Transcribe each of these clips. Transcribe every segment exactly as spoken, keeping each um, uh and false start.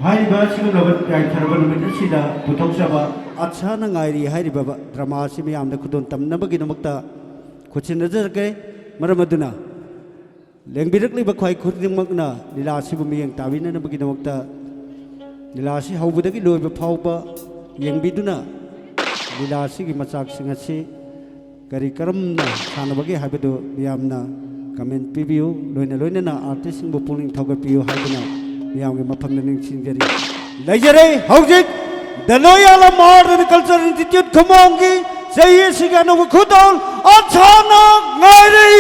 ꯍꯥꯏꯔꯤꯕ ꯑꯁꯤꯒꯨꯝꯂꯕ ꯌꯥꯏꯐꯔꯕ ꯅꯨꯃꯤꯠ ꯑꯁꯤꯗ ꯄꯨꯊꯣꯛꯆꯕ ꯑꯠꯁꯥꯅ ꯉꯥꯏꯔꯤ ꯍꯥꯏꯔꯤꯕ ꯗ꯭ꯔꯃꯥ ꯑꯁꯤ ꯃꯤꯌꯥꯝꯗ ꯈꯨꯗꯣꯜ ꯇꯝꯅꯕꯒꯤꯗꯃꯛꯇ ꯈꯨꯠꯁꯤꯟꯅꯖꯔꯒꯦ꯫ ꯃꯔꯝ ꯑꯗꯨꯅ ꯂꯦꯡꯕꯤꯔꯛꯂꯤꯕ ꯈ꯭ꯋꯥꯏ ꯈꯨꯗꯤꯡꯃꯛꯅ ꯂꯤꯂꯥ ꯑꯁꯤꯕꯨ ꯃꯤꯠꯌꯦꯡ ꯇꯥꯕꯤꯅꯅꯕꯒꯤꯗꯃꯛꯇ ꯂꯤꯂꯥ ꯑꯁꯤ ꯍꯧꯕꯗꯒꯤ ꯂꯣꯏꯕ ꯐꯥꯎꯕ ꯌꯦꯡꯕꯤꯗꯨꯅ ꯂꯤꯂꯥ ꯑꯁꯤꯒꯤ ꯃꯆꯥꯛꯁꯤꯡ ꯑꯁꯤ ꯀꯔꯤ ꯀꯔꯝꯅ ꯁꯥꯟꯅꯕꯒꯦ ꯍꯥꯏꯕꯗꯨ ꯃꯤꯌꯥꯝꯅ ꯀꯃꯦꯟ ꯄꯤꯕꯤꯌꯨ꯫ ꯂꯣꯏꯅ ꯂꯣꯏꯅꯅ ꯑꯥꯔꯇꯤꯁꯁꯤꯡꯕꯨ ꯄꯨꯛꯅꯤꯡ ꯊꯧꯒꯠꯄꯤꯌꯨ ꯍꯥꯏꯗꯨꯅ ꯃꯤꯌꯥꯝꯒꯤ ꯃꯐꯝꯗ ꯅꯤꯡꯁꯤꯡꯖꯔꯤ꯫ ꯂꯩꯖꯔꯦ꯫ ꯍꯧꯖꯤꯛ ꯗ ꯂꯣꯌꯥꯂꯝ ꯑꯥꯔꯠ ꯑꯦꯟ ꯀꯜꯆꯔ ꯏꯟꯁꯇꯤꯇ꯭ꯌꯨꯠ ꯈꯨꯃꯣꯡꯒꯤ ꯆꯍꯤ ꯑꯁꯤꯒꯤ ꯑꯅꯧꯕ ꯈꯨꯗꯣꯜ ꯑꯠꯁꯥꯅ ꯉꯥꯏꯔꯤ꯫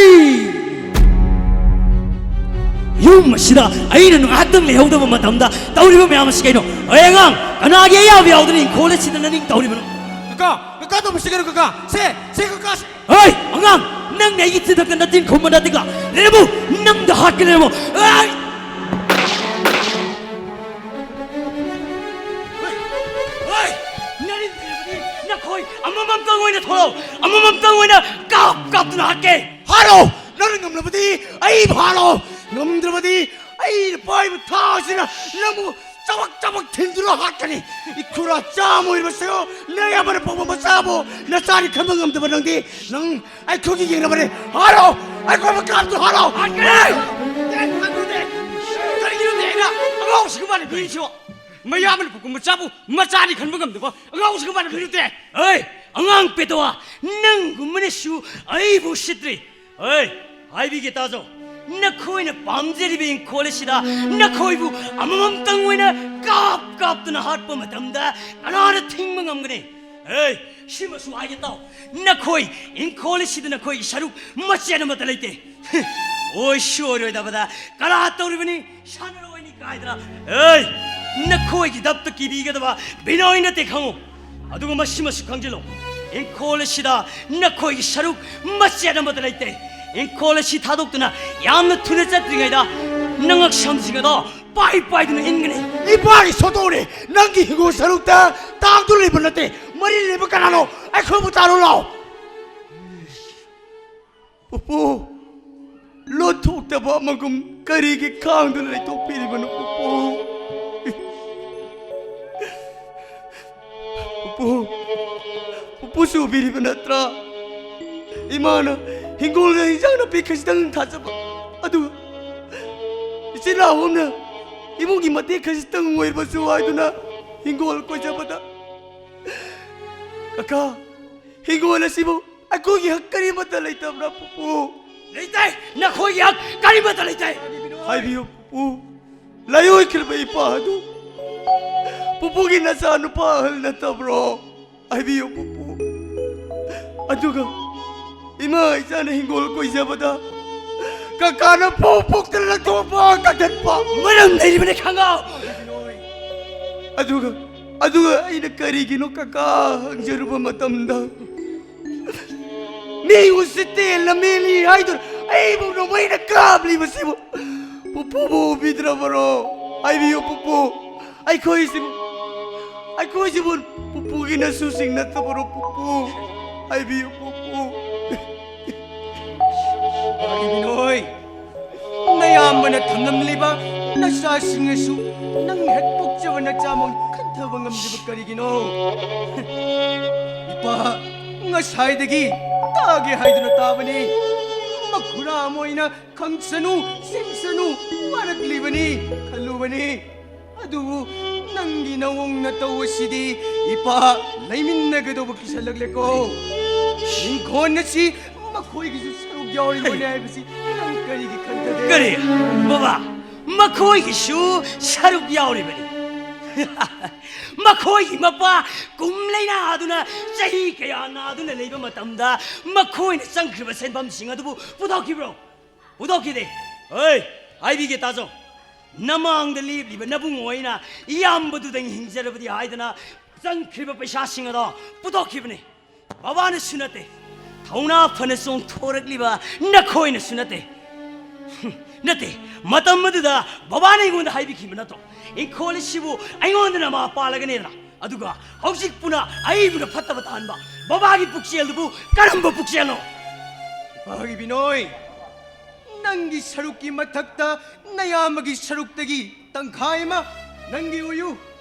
ꯌꯨꯝ ꯑꯁꯤꯗ ꯑꯩꯅ ꯉꯥꯏꯍꯥꯛꯇꯪ ꯂꯩꯍꯧꯗꯕ ꯃꯇꯝꯗ ꯇꯧꯔꯤꯕ ꯃꯌꯥꯝ ꯑꯁꯤ ꯀꯩꯅꯣ? ꯑꯩ ꯑꯉꯥꯡ, ꯀꯅꯥꯒꯤ ꯑꯌꯥꯕ ꯌꯥꯎꯗꯅ ꯏꯪꯈꯣꯜ ꯑꯁꯤꯗ ꯅꯅꯤꯡ ꯇꯧꯔꯤꯕꯅꯣ? ꯀꯀꯥ, ꯀꯀꯥ, ꯇꯧꯕꯁꯤ ꯀꯩꯅꯣ, ꯀꯀꯥ? ꯁꯦ, ꯁꯦ, ꯀꯀꯥ, ꯁꯦ꯫ ꯍꯣꯏ, ꯑꯉꯥꯡ, ꯅꯪꯅ ꯑꯩꯒꯤ ꯆꯤꯟꯊꯛꯇ ꯅꯆꯤꯟ ꯈꯨꯝꯕ ꯅꯠꯇꯦꯀꯣ? ꯂꯩꯔꯝꯃꯨ, ꯅꯪꯗ ꯍꯥꯠꯀꯦ, ꯂꯩꯔꯝꯃꯨ꯫ ꯑꯥꯏ! ꯍꯣꯏ, ꯍꯣꯏ, ꯅꯔꯤꯟ ꯊꯤꯔꯕꯗꯤ ꯅꯈꯣꯏ ꯑꯃꯃꯝꯇꯪ ꯑꯣꯏꯅ ꯊꯣꯛꯂꯛꯑꯣ, ꯑꯃꯃꯝꯇꯪ ꯑꯣꯏꯅ ꯀꯥꯞ ꯀꯥꯞꯇꯨꯅ ꯍꯥꯠꯀꯦ꯫ ꯍꯥꯠꯂꯣ! ꯅꯪꯅ ꯉꯝꯂꯕꯗꯤ ꯑꯩꯕꯨ ꯍꯥꯠꯂꯣ, ꯉꯝꯗ꯭ꯔꯕꯗꯤ ꯑꯩꯅ ꯄꯥꯏꯕ ꯊꯥꯡꯁꯤꯅ ꯅꯪꯕꯨ ꯆꯕꯛ ꯆꯕꯛ ꯊꯤꯟꯗꯨꯅ ꯍꯥꯠꯀꯅꯤ꯫ ꯏꯈꯨꯔꯥ ꯆꯥꯝꯃ ꯑꯣꯏꯔꯕꯁꯨ ꯅꯌꯥꯝꯕꯅ ꯄꯣꯛꯄ ꯃꯆꯥꯕꯨ ꯅꯆꯥꯅꯤ ꯈꯟꯕ ꯉꯝꯗꯕ ꯅꯪꯗꯤ, ꯅꯪ ꯑꯩꯈꯣꯏꯒꯤ ꯌꯦꯡꯅꯕꯅꯦ꯫ ꯍꯥꯠꯂꯣ! ꯑꯩꯈꯣꯏ ꯃꯀꯥꯞꯇꯨ ꯍꯥꯠꯂꯣ! ꯍꯥꯠꯀꯅꯤ! ꯀꯔꯤꯒꯤꯅꯣꯅꯦ ꯑꯩꯅ ꯑꯉꯥꯎꯁꯤꯡ ꯃꯥꯅ ꯄꯤꯔꯤꯁꯤꯕꯣ? ꯃꯌꯥꯝꯕꯅ ꯄꯣꯛꯄ ꯃꯆꯥꯕꯨ ꯃꯆꯥꯅꯤ ꯈꯟꯕ ꯉꯝꯗꯕ ꯑꯉꯥꯎꯁꯤꯡ ꯃꯥꯅ ꯄꯤꯔꯨꯗꯦ꯫ ꯍꯩ! ꯑꯉꯥꯡ ꯄꯦꯇꯋꯥ, ꯅꯪꯒꯨꯝꯕꯅꯁꯨ ꯑꯩꯕꯨ ꯎꯁꯤꯠꯇ꯭ꯔꯤ꯫ ꯍꯩ! ꯍꯥꯏꯕꯤꯒꯦ ꯇꯥꯖꯧ꯫ ꯅꯈꯣꯏꯅ ꯄꯥꯝꯖꯔꯤꯕ ꯏꯪꯈꯣꯜ ꯑꯁꯤꯗ ꯅꯈꯣꯏꯕꯨ ꯑꯃꯃꯝꯇꯪ ꯑꯣꯏꯅ ꯀꯥꯞ ꯀꯥꯞꯇꯨꯅ ꯍꯥꯠꯄ ꯃꯇꯝꯗ ꯀꯅꯥꯅ ꯊꯤꯡꯕ ꯉꯝꯒꯅꯤ? ꯍꯩ! ꯁꯤꯃꯁꯨ ꯍꯥꯏꯒꯦ ꯇꯥꯎ꯫ ꯅꯈꯣꯏ ꯏꯪꯈꯣꯜ ꯑꯁꯤꯗ ꯅꯈꯣꯏꯒꯤ ꯁꯔꯨꯛ ꯃꯆꯦꯠ ꯑꯃꯠꯇ ꯂꯩꯇꯦ꯫ ꯑꯣꯏꯁꯨ ꯑꯣꯏꯔꯣꯏꯗꯕꯗ ꯀꯂꯥ ꯇꯧꯔꯤꯕꯅꯤ, ꯁꯥꯟꯅꯔꯣꯏꯅꯤ ꯀꯥꯏꯗꯅ꯫ ꯑꯩ! ꯅꯈꯣꯏꯒꯤ ꯗꯞꯇ ꯀꯤꯕꯤꯒꯗꯕ ꯕꯤꯅꯣꯏ ꯅꯠꯇꯦ, ꯈꯪꯉꯨ꯫ ꯑꯗꯨꯒ ꯃꯁꯤꯃꯁꯨ ꯈꯪꯖꯤꯜꯂꯨ, ꯏꯪꯈꯣꯜ ꯑꯁꯤꯗ ꯅꯈꯣꯏꯒꯤ ꯁꯔꯨꯛ ꯃꯆꯦꯠ ꯑꯃꯠꯇ ꯂꯩꯇꯦ꯫ ꯏꯪꯈꯣꯜ ꯑꯁꯤ ꯊꯥꯗꯣꯛꯇꯨꯅ ꯌꯥꯝꯅ ꯊꯨꯅ ꯆꯠꯇ꯭ꯔꯤꯉꯩꯗ ꯅꯉꯛ ꯁꯝꯁꯤꯡ ꯑꯗꯣ ꯄꯥꯏ ꯄꯥꯏꯗꯨꯅ ꯏꯟꯒꯅꯤ꯫ ꯏꯄꯥꯒꯤ ꯁꯣꯇꯣꯅꯦ, ꯅꯪꯒꯤ ꯍꯤꯡꯒꯣꯜ ꯁꯔꯨꯛꯇ ꯇꯥꯡꯗꯨꯅ ꯂꯩꯕ ꯅꯠꯇꯦ꯫ ꯃꯔꯤ ꯂꯩꯕ ꯀꯅꯥꯅꯣ? ꯑꯩꯈꯣꯏꯕꯨ ꯇꯥꯔꯨ ꯂꯥꯎ꯫ ꯄꯨꯄꯨ, ꯂꯣꯟꯊꯣꯛꯇꯕ ꯑꯃꯒꯨꯝ ꯀꯔꯤꯒꯤ ꯈꯥꯡꯗꯨꯅ ꯂꯩꯊꯣꯛꯄꯤꯔꯤꯕꯅꯣ, ꯄꯨꯄꯨ? ꯁꯨꯕꯤꯔꯤꯕ ꯅꯠꯇ꯭ꯔꯥ? ꯏꯃꯥꯅ ꯍꯤꯡꯒꯣꯜꯗ ꯍꯤꯟꯖꯥꯡ ꯅꯥꯄꯤ ꯈꯖꯤꯛꯇꯪ ꯊꯥꯖꯕ, ꯑꯗꯨꯒ ꯏꯆꯤꯜ ꯏꯅꯥꯎ ꯑꯃꯅ ꯏꯃꯨꯡꯒꯤ ꯃꯇꯦꯡ ꯈꯖꯤꯛꯇꯪ ꯑꯣꯏꯔꯕꯁꯨ ꯍꯥꯏꯗꯨꯅ ꯍꯤꯡꯒꯣꯜ ꯀꯣꯏꯖꯕꯗ, ꯀꯀꯥ, ꯍꯤꯡꯒꯣꯜ ꯑꯁꯤꯕꯨ ꯑꯩꯈꯣꯏꯒꯤ ꯍꯛ ꯀꯔꯤꯃꯠꯇ ꯂꯩꯇꯕ꯭ꯔꯥ, ꯄꯨꯄꯨ? ꯂꯩꯇꯦ! ꯅꯈꯣꯏꯒꯤ ꯍꯛ ꯀꯔꯤꯃꯠꯇ ꯂꯩꯇꯦ! ꯍꯥꯏꯕꯤꯌꯨ, ꯄꯨꯄꯨ꯫ ꯂꯥꯏꯑꯣꯏꯈ꯭ꯔꯕ ꯏꯄꯥ ꯑꯗꯨ ꯄꯨꯄꯨꯒꯤ ꯅꯆꯥ ꯅꯨꯄꯥ ꯑꯍꯜ ꯅꯠꯇꯕ꯭ꯔꯣ? ꯍꯥꯏꯕꯤꯌꯨ, ꯄꯨꯄꯨ꯫ ꯑꯗꯨꯒ ꯏꯃꯥ ꯏꯆꯥꯅ ꯍꯤꯡꯒꯣꯜ ꯀꯣꯏꯖꯕꯗ ꯀꯀꯥꯅ ꯐꯧ ꯄꯣꯛꯇꯅ ꯂꯪꯊꯣꯛꯄ, ꯀꯛꯊꯠꯄ꯫ ꯃꯔꯝ ꯂꯩꯔꯤꯕꯅꯤ, ꯈꯪꯉꯣ꯫ ꯑꯗꯨꯒ, ꯑꯗꯨꯒ ꯑꯩꯅ ꯀꯔꯤꯒꯤꯅꯣ ꯀꯀꯥ ꯍꯪꯖꯔꯨꯕ ꯃꯇꯝꯗ, ꯃꯤ ꯎꯁꯤꯠꯇꯦ, ꯂꯝꯍꯦꯜꯂꯤ ꯍꯥꯏꯗꯨꯅ ꯑꯩꯕꯨ ꯅꯣꯡꯃꯩꯅ ꯀꯥꯞꯂꯤꯕꯁꯤꯕꯨ ꯄꯨꯄꯨꯕꯨ ꯎꯕꯤꯗ꯭ꯔꯕꯔꯣ? ꯍꯥꯏꯕꯤꯌꯨ, ꯄꯨꯄꯨ꯫ ꯑꯩꯈꯣꯏꯁꯤꯕꯨ, ꯑꯩꯈꯣꯏꯁꯤꯕꯨ ꯄꯨꯄꯨꯒꯤ ꯅꯁꯨꯁꯤꯡ ꯅꯠꯇꯕꯔꯣ, ꯄꯨꯄꯨ? ꯍꯥꯏꯕꯤꯌꯨ, ꯄꯨꯄꯨ꯫ ꯏꯕꯤꯅꯣꯏ, ꯅꯌꯥꯝꯕꯅ ꯊꯝꯂꯝꯂꯤꯕ ꯅꯆꯥꯁꯤꯡ ꯑꯁꯤ ꯅꯪ ꯍꯦꯛ ꯄꯣꯛꯆꯕ ꯅꯆꯥꯃꯛ ꯈꯟꯊꯕ ꯉꯝꯗ꯭ꯔꯤꯕ ꯀꯔꯤꯒꯤꯅꯣ? ꯏꯄꯥ, ꯉꯁꯥꯏꯗꯒꯤ ꯇꯥꯒꯦ ꯍꯥꯏꯗꯨꯅ ꯇꯥꯕꯅꯤ꯫ ꯃꯈꯨꯔꯥ ꯑꯃ ꯑꯣꯏꯅ ꯈꯪꯁꯅꯨ, ꯁꯤꯡꯁꯅꯨ ꯋꯥꯔꯛꯂꯤꯕꯅꯤ, ꯈꯜꯂꯨꯕꯅꯤ꯫ ꯑꯗꯨꯕꯨ ꯅꯪꯒꯤ ꯅꯑꯣꯡ ꯅꯇꯧ ꯑꯁꯤꯗꯤ ꯏꯄꯥ ꯂꯩꯃꯤꯟꯅꯒꯗꯧꯕ ꯀꯤꯁꯜꯂꯛꯂꯦꯀꯣ꯫ ꯏꯪꯈꯣꯜ ꯑꯁꯤ ꯃꯈꯣꯏꯒꯤꯁꯨ ꯁꯔꯨꯛ ꯌꯥꯎꯔꯤꯕꯅꯤ ꯍꯥꯏꯕꯁꯤ ꯅꯪ ꯀꯔꯤꯒꯤ ꯈꯟꯊꯗꯦ? ꯀꯔꯤ? ꯕꯕꯥ, ꯃꯈꯣꯏꯒꯤꯁꯨ ꯁꯔꯨꯛ ꯌꯥꯎꯔꯤꯕꯅꯤ꯫ ꯃꯈꯣꯏꯒꯤ ꯃꯄꯥ ꯀꯨꯝ ꯂꯩꯅꯥꯗꯨꯅ ꯆꯍꯤ ꯀꯌꯥ ꯅꯥꯗꯨꯅ ꯂꯩꯕ ꯃꯇꯝꯗ ꯃꯈꯣꯏꯅ ꯆꯪꯈ꯭ꯔꯤꯕ ꯁꯦꯟꯐꯝꯁꯤꯡ ꯑꯗꯨꯕꯨ ꯄꯨꯊꯣꯛꯈꯤꯕ꯭ꯔꯣ? ꯄꯨꯊꯣꯛꯈꯤꯗꯦ꯫ ꯍꯣꯏ, ꯍꯥꯏꯕꯤꯒꯦ ꯇꯥꯖꯧ꯫ ꯅꯃꯥꯡꯗ ꯂꯦꯞꯂꯤꯕ ꯅꯕꯨꯡꯉꯣ ꯑꯩꯅ ꯏꯌꯥꯝꯕꯗꯨꯗꯪ ꯍꯤꯡꯖꯔꯕꯗꯤ ꯍꯥꯏꯗꯅ ꯆꯪꯈ꯭ꯔꯤꯕ ꯄꯩꯁꯥꯁꯤꯡ ꯑꯗꯣ ꯄꯨꯊꯣꯛꯈꯤꯕꯅꯤ꯫ ꯕꯕꯥꯅꯁꯨ ꯅꯠꯇꯦ, ꯊꯧꯅꯥ ꯐꯅ ꯆꯣꯡꯊꯣꯔꯛꯂꯤꯕ ꯅꯈꯣꯏꯅꯁꯨ ꯅꯠꯇꯦ꯫ ꯍꯨꯝ, ꯅꯠꯇꯦ, ꯃꯇꯝ ꯑꯗꯨꯗ ꯕꯕꯥꯅ ꯑꯩꯉꯣꯟꯗ ꯍꯥꯏꯕꯤꯈꯤꯕ ꯅꯠꯇ꯭ꯔꯣ? ꯏꯪꯈꯣꯜ ꯑꯁꯤꯕꯨ ꯑꯩꯉꯣꯟꯗꯅ ꯃꯥ ꯄꯥꯜꯂꯒꯅꯦꯗꯅ꯫ ꯑꯗꯨꯒ ꯍꯧꯖꯤꯛꯄꯨꯅ ꯑꯩꯕꯨꯅ ꯐꯠꯇꯕ ꯇꯥꯍꯟꯕ꯫ ꯕꯕꯥꯒꯤ ꯄꯨꯛꯆꯦꯜꯗꯨꯕꯨ ꯀꯔꯝꯕ ꯄꯨꯛꯆꯦꯜꯅꯣ? ꯏꯄꯥꯒꯤ ꯕꯤꯅꯣꯏ, ꯅꯪꯒꯤ ꯁꯔꯨꯛꯀꯤ ꯃꯊꯛꯇ ꯅꯌꯥꯝꯕꯒꯤ ꯁꯔꯨꯛꯇꯒꯤ ꯇꯪꯈꯥꯏ ꯑꯃ ꯅꯪꯒꯤ ꯑꯣꯏꯌꯨ,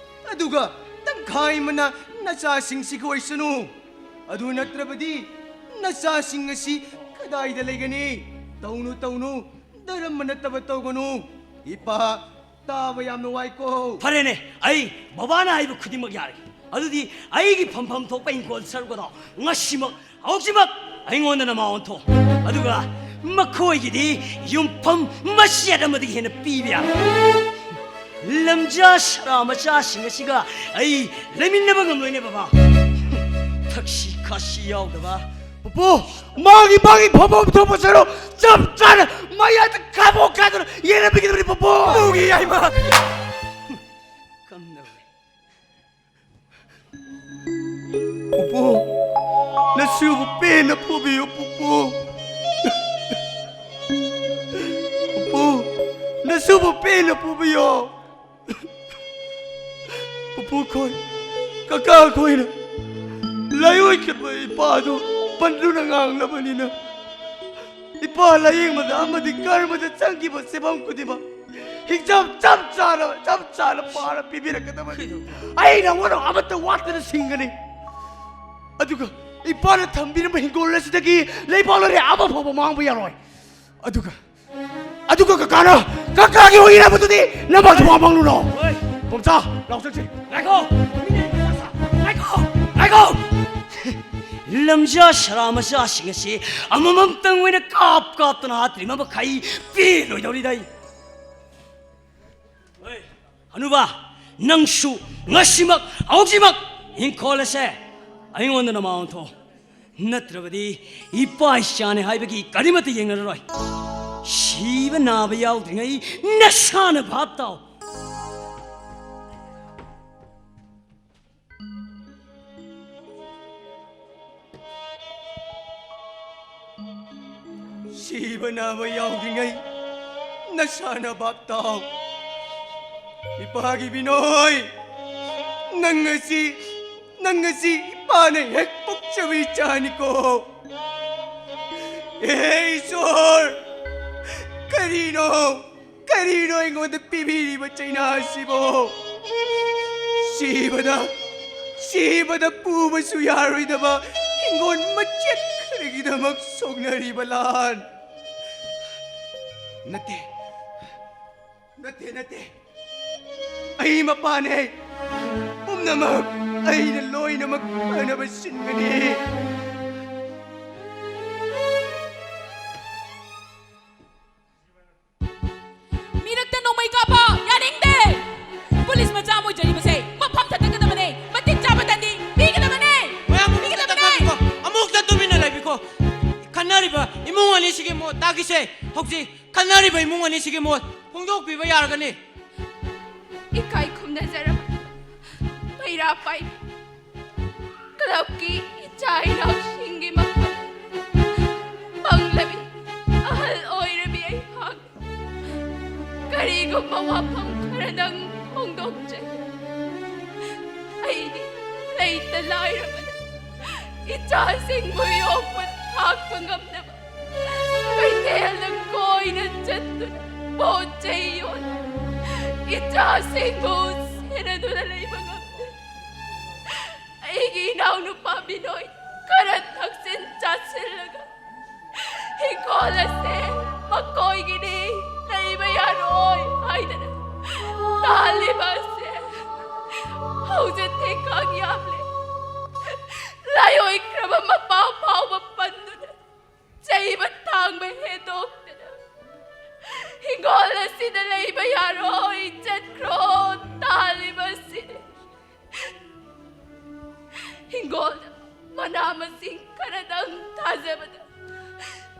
ꯑꯗꯨꯒ ꯇꯪꯈꯥꯏ ꯑꯃꯅ ꯅꯆꯥꯁꯤꯡꯁꯤꯒꯤ ꯑꯣꯏꯁꯅꯨ꯫ ꯑꯗꯨ ꯅꯠꯇ꯭ꯔꯕꯗꯤ ꯅꯆꯥꯁꯤꯡ ꯑꯁꯤ ꯀꯗꯥꯏꯗ ꯂꯩꯒꯅꯤ? ꯇꯧꯅꯨ, ꯇꯧꯅꯨ, ꯙꯔꯃ ꯅꯠꯇꯕ ꯇꯧꯒꯅꯨ꯫ ꯏꯄꯥ, ꯇꯥꯕ ꯌꯥꯝꯅ ꯋꯥꯏꯀꯣ꯫ ꯐꯔꯦꯅꯦ, ꯑꯩ ꯕꯕꯥꯅ ꯍꯥꯏꯕ ꯈꯨꯗꯤꯡꯃꯛ ꯌꯥꯔꯒꯦ꯫ ꯑꯗꯨꯗꯤ ꯑꯩꯒꯤ ꯐꯝꯐꯝ ꯊꯣꯛꯄ ꯏꯪꯈꯣꯜ ꯁꯔꯨꯛ ꯑꯗꯣ ꯉꯁꯤꯃꯛ, ꯍꯧꯖꯤꯛꯃꯛ ꯑꯩꯉꯣꯟꯗ ꯅꯃꯥ ꯑꯣꯟꯊꯣꯛ꯫ ꯑꯗꯨꯒ ꯃꯈꯣꯏꯒꯤꯗꯤ ꯌꯨꯝꯐꯝ ꯃꯆꯦꯠ ꯑꯃꯗꯒꯤ ꯍꯦꯟꯅ ꯄꯤꯕ ꯌꯥꯔꯣꯏ꯫ ꯂꯝꯖꯥ ꯁꯔꯥ ꯃꯆꯥꯁꯤꯡ ꯑꯁꯤꯒ ꯑꯩ ꯂꯩꯃꯤꯟꯅꯕ ꯉꯝꯂꯣꯏꯅꯦ, ꯕꯕꯥ꯫ ꯊꯛꯁꯤ ꯈꯥꯁꯤ ꯌꯥꯎꯗꯕ꯫ ꯄꯨꯄꯨ, ꯃꯥꯒꯤ, ꯃꯥꯒꯤ ꯐꯝꯐꯝ ꯊꯣꯛꯄ ꯁꯔꯨꯛ ꯆꯞ ꯆꯥꯅ ꯃꯌꯥꯏꯗ ꯈꯥꯏꯗꯣꯛ ꯈꯥꯏꯗꯅ ꯌꯦꯟꯅꯕꯤꯒꯗꯕꯅꯤ, ꯄꯨꯄꯨ꯫ ꯄꯨꯒꯤ ꯌꯥꯏꯃ꯫ ꯀꯝꯗꯧꯔꯦ? ꯄꯨꯄꯨ, ꯅꯁꯨꯕꯨ ꯄꯦꯟꯅ ꯄꯨꯕꯤꯌꯨ, ꯄꯨꯄꯨ꯫ ꯄꯨꯄꯨ, ꯅꯁꯨꯕꯨ ꯄꯦꯟꯅ ꯄꯨꯕꯤꯌꯣ꯫ ꯄꯨꯄꯨ ꯈꯣꯏ, ꯀꯀꯥ ꯈꯣꯏꯅ ꯂꯥꯏꯑꯣꯏꯈꯤꯕ ꯏꯄꯥꯗꯨ ꯄꯟꯗꯨꯅ ꯉꯥꯡꯂꯕꯅꯤꯅ, ꯏꯄꯥ ꯂꯥꯌꯦꯡꯕꯗ ꯑꯃꯗꯤ ꯀꯔꯃꯗ ꯆꯪꯈꯤꯕ ꯁꯦꯟꯐꯝ ꯈꯨꯗꯤꯡꯃꯛ ꯍꯤꯡꯆꯥꯞ ꯆꯞ ꯆꯥꯅ, ꯆꯞ ꯆꯥꯅ ꯄꯥꯔ ꯄꯤꯕꯤꯔꯛꯀꯗꯕꯅꯤ꯫ ꯑꯩ ꯅꯉꯣꯟꯗ ꯑꯃꯠꯇ ꯋꯥꯠꯇꯅ ꯁꯤꯡꯒꯅꯤ꯫ ꯑꯗꯨꯒ ꯏꯄꯥꯅ ꯊꯝꯕꯤꯔꯝꯕ ꯍꯤꯡꯒꯣꯜ ꯑꯁꯤꯗꯒꯤ ꯂꯩꯕꯥꯛ ꯂꯩꯔꯦ ꯑꯃ ꯐꯥꯎꯕ ꯃꯥꯡꯕ ꯌꯥꯔꯣꯏ꯫ ꯑꯗꯨꯒ, ꯑꯗꯨꯒ ꯀꯀꯥꯅ, ꯀꯀꯥꯒꯤ ꯑꯣꯏꯔꯕꯗꯨꯗꯤ ꯅꯃꯥꯁꯨ ꯋꯥ ꯃꯥꯡꯂꯨꯅꯣ꯫ ꯍꯣꯏ꯫ ꯄꯣꯝꯆꯥ, ꯂꯥꯎ ꯆꯠꯁꯤ꯫ ꯉꯥꯏꯈꯣ! ꯉꯥꯏꯈꯣ! ꯉꯥꯏꯈꯣ! ꯂꯝꯖꯥ ꯁꯔꯥ ꯃꯆꯥꯁꯤꯡ ꯑꯁꯤ ꯑꯃꯃꯝꯇꯪ ꯑꯣꯏꯅ ꯀꯥꯞ ꯀꯥꯞꯇꯅ ꯍꯥꯠꯇ꯭ꯔꯤꯕ ꯃꯈꯩ ꯄꯦꯜꯂꯣꯏꯗꯧꯔꯤꯗ ꯑꯩ꯫ ꯍꯣꯏ, ꯍꯅꯨꯕ, ꯅꯪꯁꯨ ꯉꯁꯤꯃꯛ, ꯍꯧꯖꯤꯛꯃꯛ ꯏꯪꯈꯣꯜ ꯑꯁꯦ ꯑꯩꯉꯣꯟꯗ ꯅꯃꯥ ꯑꯣꯟꯊꯣꯛꯑꯣ꯫ ꯅꯠꯇ꯭ꯔꯕꯗꯤ ꯏꯄꯥ ꯏꯆꯥꯅꯦ ꯍꯥꯏꯕꯒꯤ ꯀꯔꯤꯃꯠꯇ ꯌꯦꯡꯅꯔꯔꯣꯏ꯫ ꯁꯤꯕ ꯅꯥꯕ ꯌꯥꯎꯗ꯭ꯔꯤꯉꯩ ꯅꯁꯥꯅ ꯚꯥꯞ ꯇꯥꯎ꯫ ꯁꯤꯕ ꯅꯥꯕ ꯌꯥꯎꯗ꯭ꯔꯤꯉꯩ ꯅꯁꯥꯅ ꯚꯥꯞ ꯇꯥꯎ꯫ ꯏꯄꯥꯒꯤ ꯕꯤꯅꯣꯏ, ꯅꯪ ꯑꯁꯤ, ꯅꯪ ꯑꯁꯤ ꯏꯄꯥꯅ ꯍꯦꯛ ꯄꯣꯛꯆꯕ ꯏꯆꯥꯅꯤꯀꯣ꯫ ꯑꯦ ꯏꯁꯣꯔ, ꯀꯔꯤꯅꯣ? ꯀꯔꯤꯅꯣ ꯑꯩꯉꯣꯟꯗ ꯄꯤꯕꯤꯔꯤꯕ ꯆꯩꯅꯥ ꯑꯁꯤꯕꯣ? ꯁꯤꯕꯗ, ꯊꯤꯕꯗ ꯄꯨꯕꯁꯨ ꯌꯥꯔꯣꯏꯗꯕ ꯍꯤꯡꯒꯣꯜ ꯃꯆꯦꯠ ꯈꯔꯒꯤꯗꯃꯛ ꯁꯣꯛꯅꯔꯤꯕ ꯂꯥꯟ꯫ ꯅꯠꯇꯦ, ꯅꯠꯇꯦ, ꯅꯠꯇꯦ꯫ ꯑꯩ ꯃꯄꯥꯅꯦ꯫ ꯄꯨꯝꯅꯃꯛ ꯑꯩꯅ ꯂꯣꯏꯅꯃꯛ ꯐꯅꯕ ꯁꯤꯟꯒꯅꯤ꯫ ꯃꯤꯔꯛꯇ ꯅꯣꯡꯃꯩ ꯀꯥꯞꯄ ꯌꯥꯅꯤꯡꯗꯦ꯫ ꯄꯨꯂꯤꯁ ꯃꯆꯥ ꯑꯃ ꯑꯣꯏꯖꯔꯤꯕꯁꯦ ꯃꯐꯝ ꯊꯥꯗꯒꯗꯕꯅꯦ꯫ ꯃꯇꯤꯛ ꯆꯥꯕ ꯗꯟꯗꯤ ꯄꯤꯒꯗꯕꯅꯦ꯫ ꯃꯌꯥꯝ ꯑꯃꯨꯛꯇ ꯄꯤꯒꯗꯕꯅꯦ꯫ ꯇꯞꯊꯥꯕꯤꯈꯣ꯫ ꯑꯃꯨꯛꯇ ꯇꯨꯃꯤꯟꯅ ꯂꯩꯕꯤꯈꯣ꯫ ꯈꯟꯅꯔꯤꯕ ꯏꯃꯨꯡ ꯑꯅꯤꯁꯤꯒꯤ ꯃꯣꯠ ꯇꯥꯈꯤꯁꯦ꯫ ꯍꯧꯖꯤꯛ ꯈꯟꯅꯔꯤꯕ ꯏꯃꯨꯡ ꯑꯅꯤꯁꯤꯒꯤ ꯃꯣꯠ ꯐꯣꯡꯗꯣꯛꯄꯤꯕ ꯌꯥꯔꯒꯅꯤ꯫ ꯏꯀꯥꯏ ꯈꯨꯝꯅꯖꯔꯕ ꯃꯩꯔꯥ ꯄꯥꯏꯕꯤ꯫ ꯀ꯭ꯂꯕꯀꯤ ꯏꯆꯥ ꯏꯅꯥꯎꯁꯤꯡꯒꯤ ꯃꯐꯝ ꯄꯪꯂꯕꯤ ꯑꯍꯜ ꯑꯣꯏꯔꯕꯤ ꯑꯩꯍꯥꯛ ꯀꯔꯤꯒꯨꯝꯕ ꯋꯥꯐꯝ ꯈꯔꯗꯪ ꯐꯣꯡꯗꯣꯛꯆꯩ꯫ ꯑꯩꯗꯤ ꯂꯩꯇ ꯂꯥꯏꯔꯕꯅ ꯏꯆꯥꯁꯤꯡꯕꯨ ꯌꯣꯛꯄ ꯊꯥꯛꯄ ꯉꯝꯗꯕ ꯀꯩꯊꯦꯜꯗ ꯀꯣꯏꯅ ꯆꯠꯇꯨꯅ ꯄꯣꯠ ꯆꯩ ꯌꯣꯟ ꯏꯆꯥꯁꯤꯡꯕꯨ ꯁꯦꯟꯅꯗꯨꯅ ꯂꯩꯕ ꯉꯝꯗꯦ꯫ ꯑꯩꯒꯤ ꯏꯅꯥꯎꯅꯨꯄꯥ ꯕꯤꯅꯣꯏ ꯈꯔ ꯊꯛꯆꯤꯟ ꯆꯥꯁꯤꯜꯂꯒ ꯍꯤꯡꯈꯣꯜ ꯑꯁꯦ ꯃꯈꯣꯏꯒꯤꯅꯤ, ꯂꯩꯕ ꯌꯥꯔꯣꯏ ꯍꯥꯏꯗꯅ ꯇꯥꯜꯂꯤꯕ ꯑꯁꯦ ꯍꯧꯖꯤꯛꯇꯤ ꯀꯥꯡ ꯌꯥꯝꯂꯦ꯫ ꯂꯥꯏꯑꯣꯏꯈ꯭ꯔꯕ ꯃꯄꯥ ꯐꯥꯎꯕ ꯄꯟꯗꯨꯅ ꯆꯩꯕ ꯊꯥꯡꯕ ꯍꯦꯟꯗꯣꯛꯇꯅ ꯍꯤꯡꯒꯣꯜ ꯑꯁꯤꯗ ꯂꯩꯕ ꯌꯥꯔꯣꯏ, ꯆꯠꯈ꯭ꯔꯣ, ꯇꯥꯜꯂꯤꯕ ꯑꯁꯤꯅꯤ꯫ ꯍꯤꯡꯒꯣꯜꯗ ꯃꯅꯥ ꯃꯁꯤꯡ ꯈꯔꯗꯪ ꯊꯥꯖꯕꯗ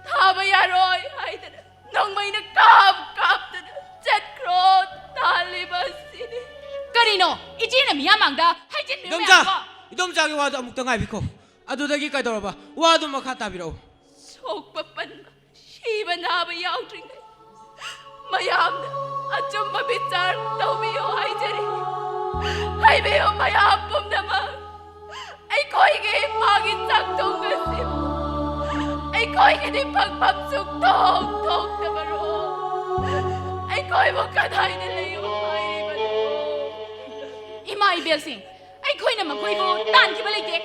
ꯊꯥꯕ ꯌꯥꯔꯣꯏ ꯍꯥꯏꯗꯅ ꯅꯣꯡꯃꯩꯅ ꯀꯥꯞ ꯀꯥꯞꯇꯅ ꯆꯠꯈ꯭ꯔꯣ, ꯇꯥꯜꯂꯤꯕ ꯑꯁꯤꯅꯤ꯫ ꯀꯔꯤꯅꯣ? ꯏꯆꯦꯅ ꯃꯤꯌꯥꯝ ꯃꯥꯡꯗ ꯍꯥꯏꯖꯤꯟꯕꯤꯕ ꯏꯗꯣꯝꯆꯥ, ꯃꯌꯥꯝꯗꯣ? ꯏꯗꯣꯝꯆꯥꯒꯤ ꯋꯥꯗꯣ ꯑꯃꯨꯛꯇ ꯉꯥꯏꯕꯤꯈꯣ꯫ ꯑꯗꯨꯗꯒꯤ ꯀꯩꯗꯧꯔꯕ? ꯋꯥꯗꯨ ꯃꯈꯥ ꯇꯥꯕꯤꯔꯛꯎ꯫ ꯁꯣꯛꯄ ꯄꯟꯕ, ꯁꯤꯕ ꯅꯥꯕ ꯌꯥꯎꯗ꯭ꯔꯤꯉꯩ ꯃꯌꯥꯝꯅ ꯑꯆꯨꯝꯕ ꯕꯤꯆꯥꯔ ꯇꯧꯕꯤꯌꯨ ꯍꯥꯏꯖꯔꯤ꯫ ꯍꯥꯏꯕꯤꯌꯨ ꯃꯌꯥꯝ ꯄꯨꯝꯅꯃꯛ, ꯑꯩꯈꯣꯏꯒꯤ ꯏꯃꯥꯒꯤ ꯆꯥꯛꯊꯨꯡ ꯑꯁꯤꯕꯨ ꯑꯩꯈꯣꯏꯒꯤꯗꯤ ꯐꯪꯐꯝ ꯁꯨꯛꯊꯣꯛ ꯊꯣꯛꯇꯕꯔꯣ? ꯑꯩꯈꯣꯏꯕꯨ ꯀꯗꯥꯏꯗ ꯂꯩꯌꯨ ꯍꯥꯏꯔꯤꯕꯅꯣ? ꯏꯃꯥ ꯏꯕꯦꯜꯁꯤꯡ, ꯑꯩꯈꯣꯏꯅ ꯃꯈꯣꯏꯕꯨ ꯇꯥꯟꯈꯤꯕ ꯂꯩꯇꯦ꯫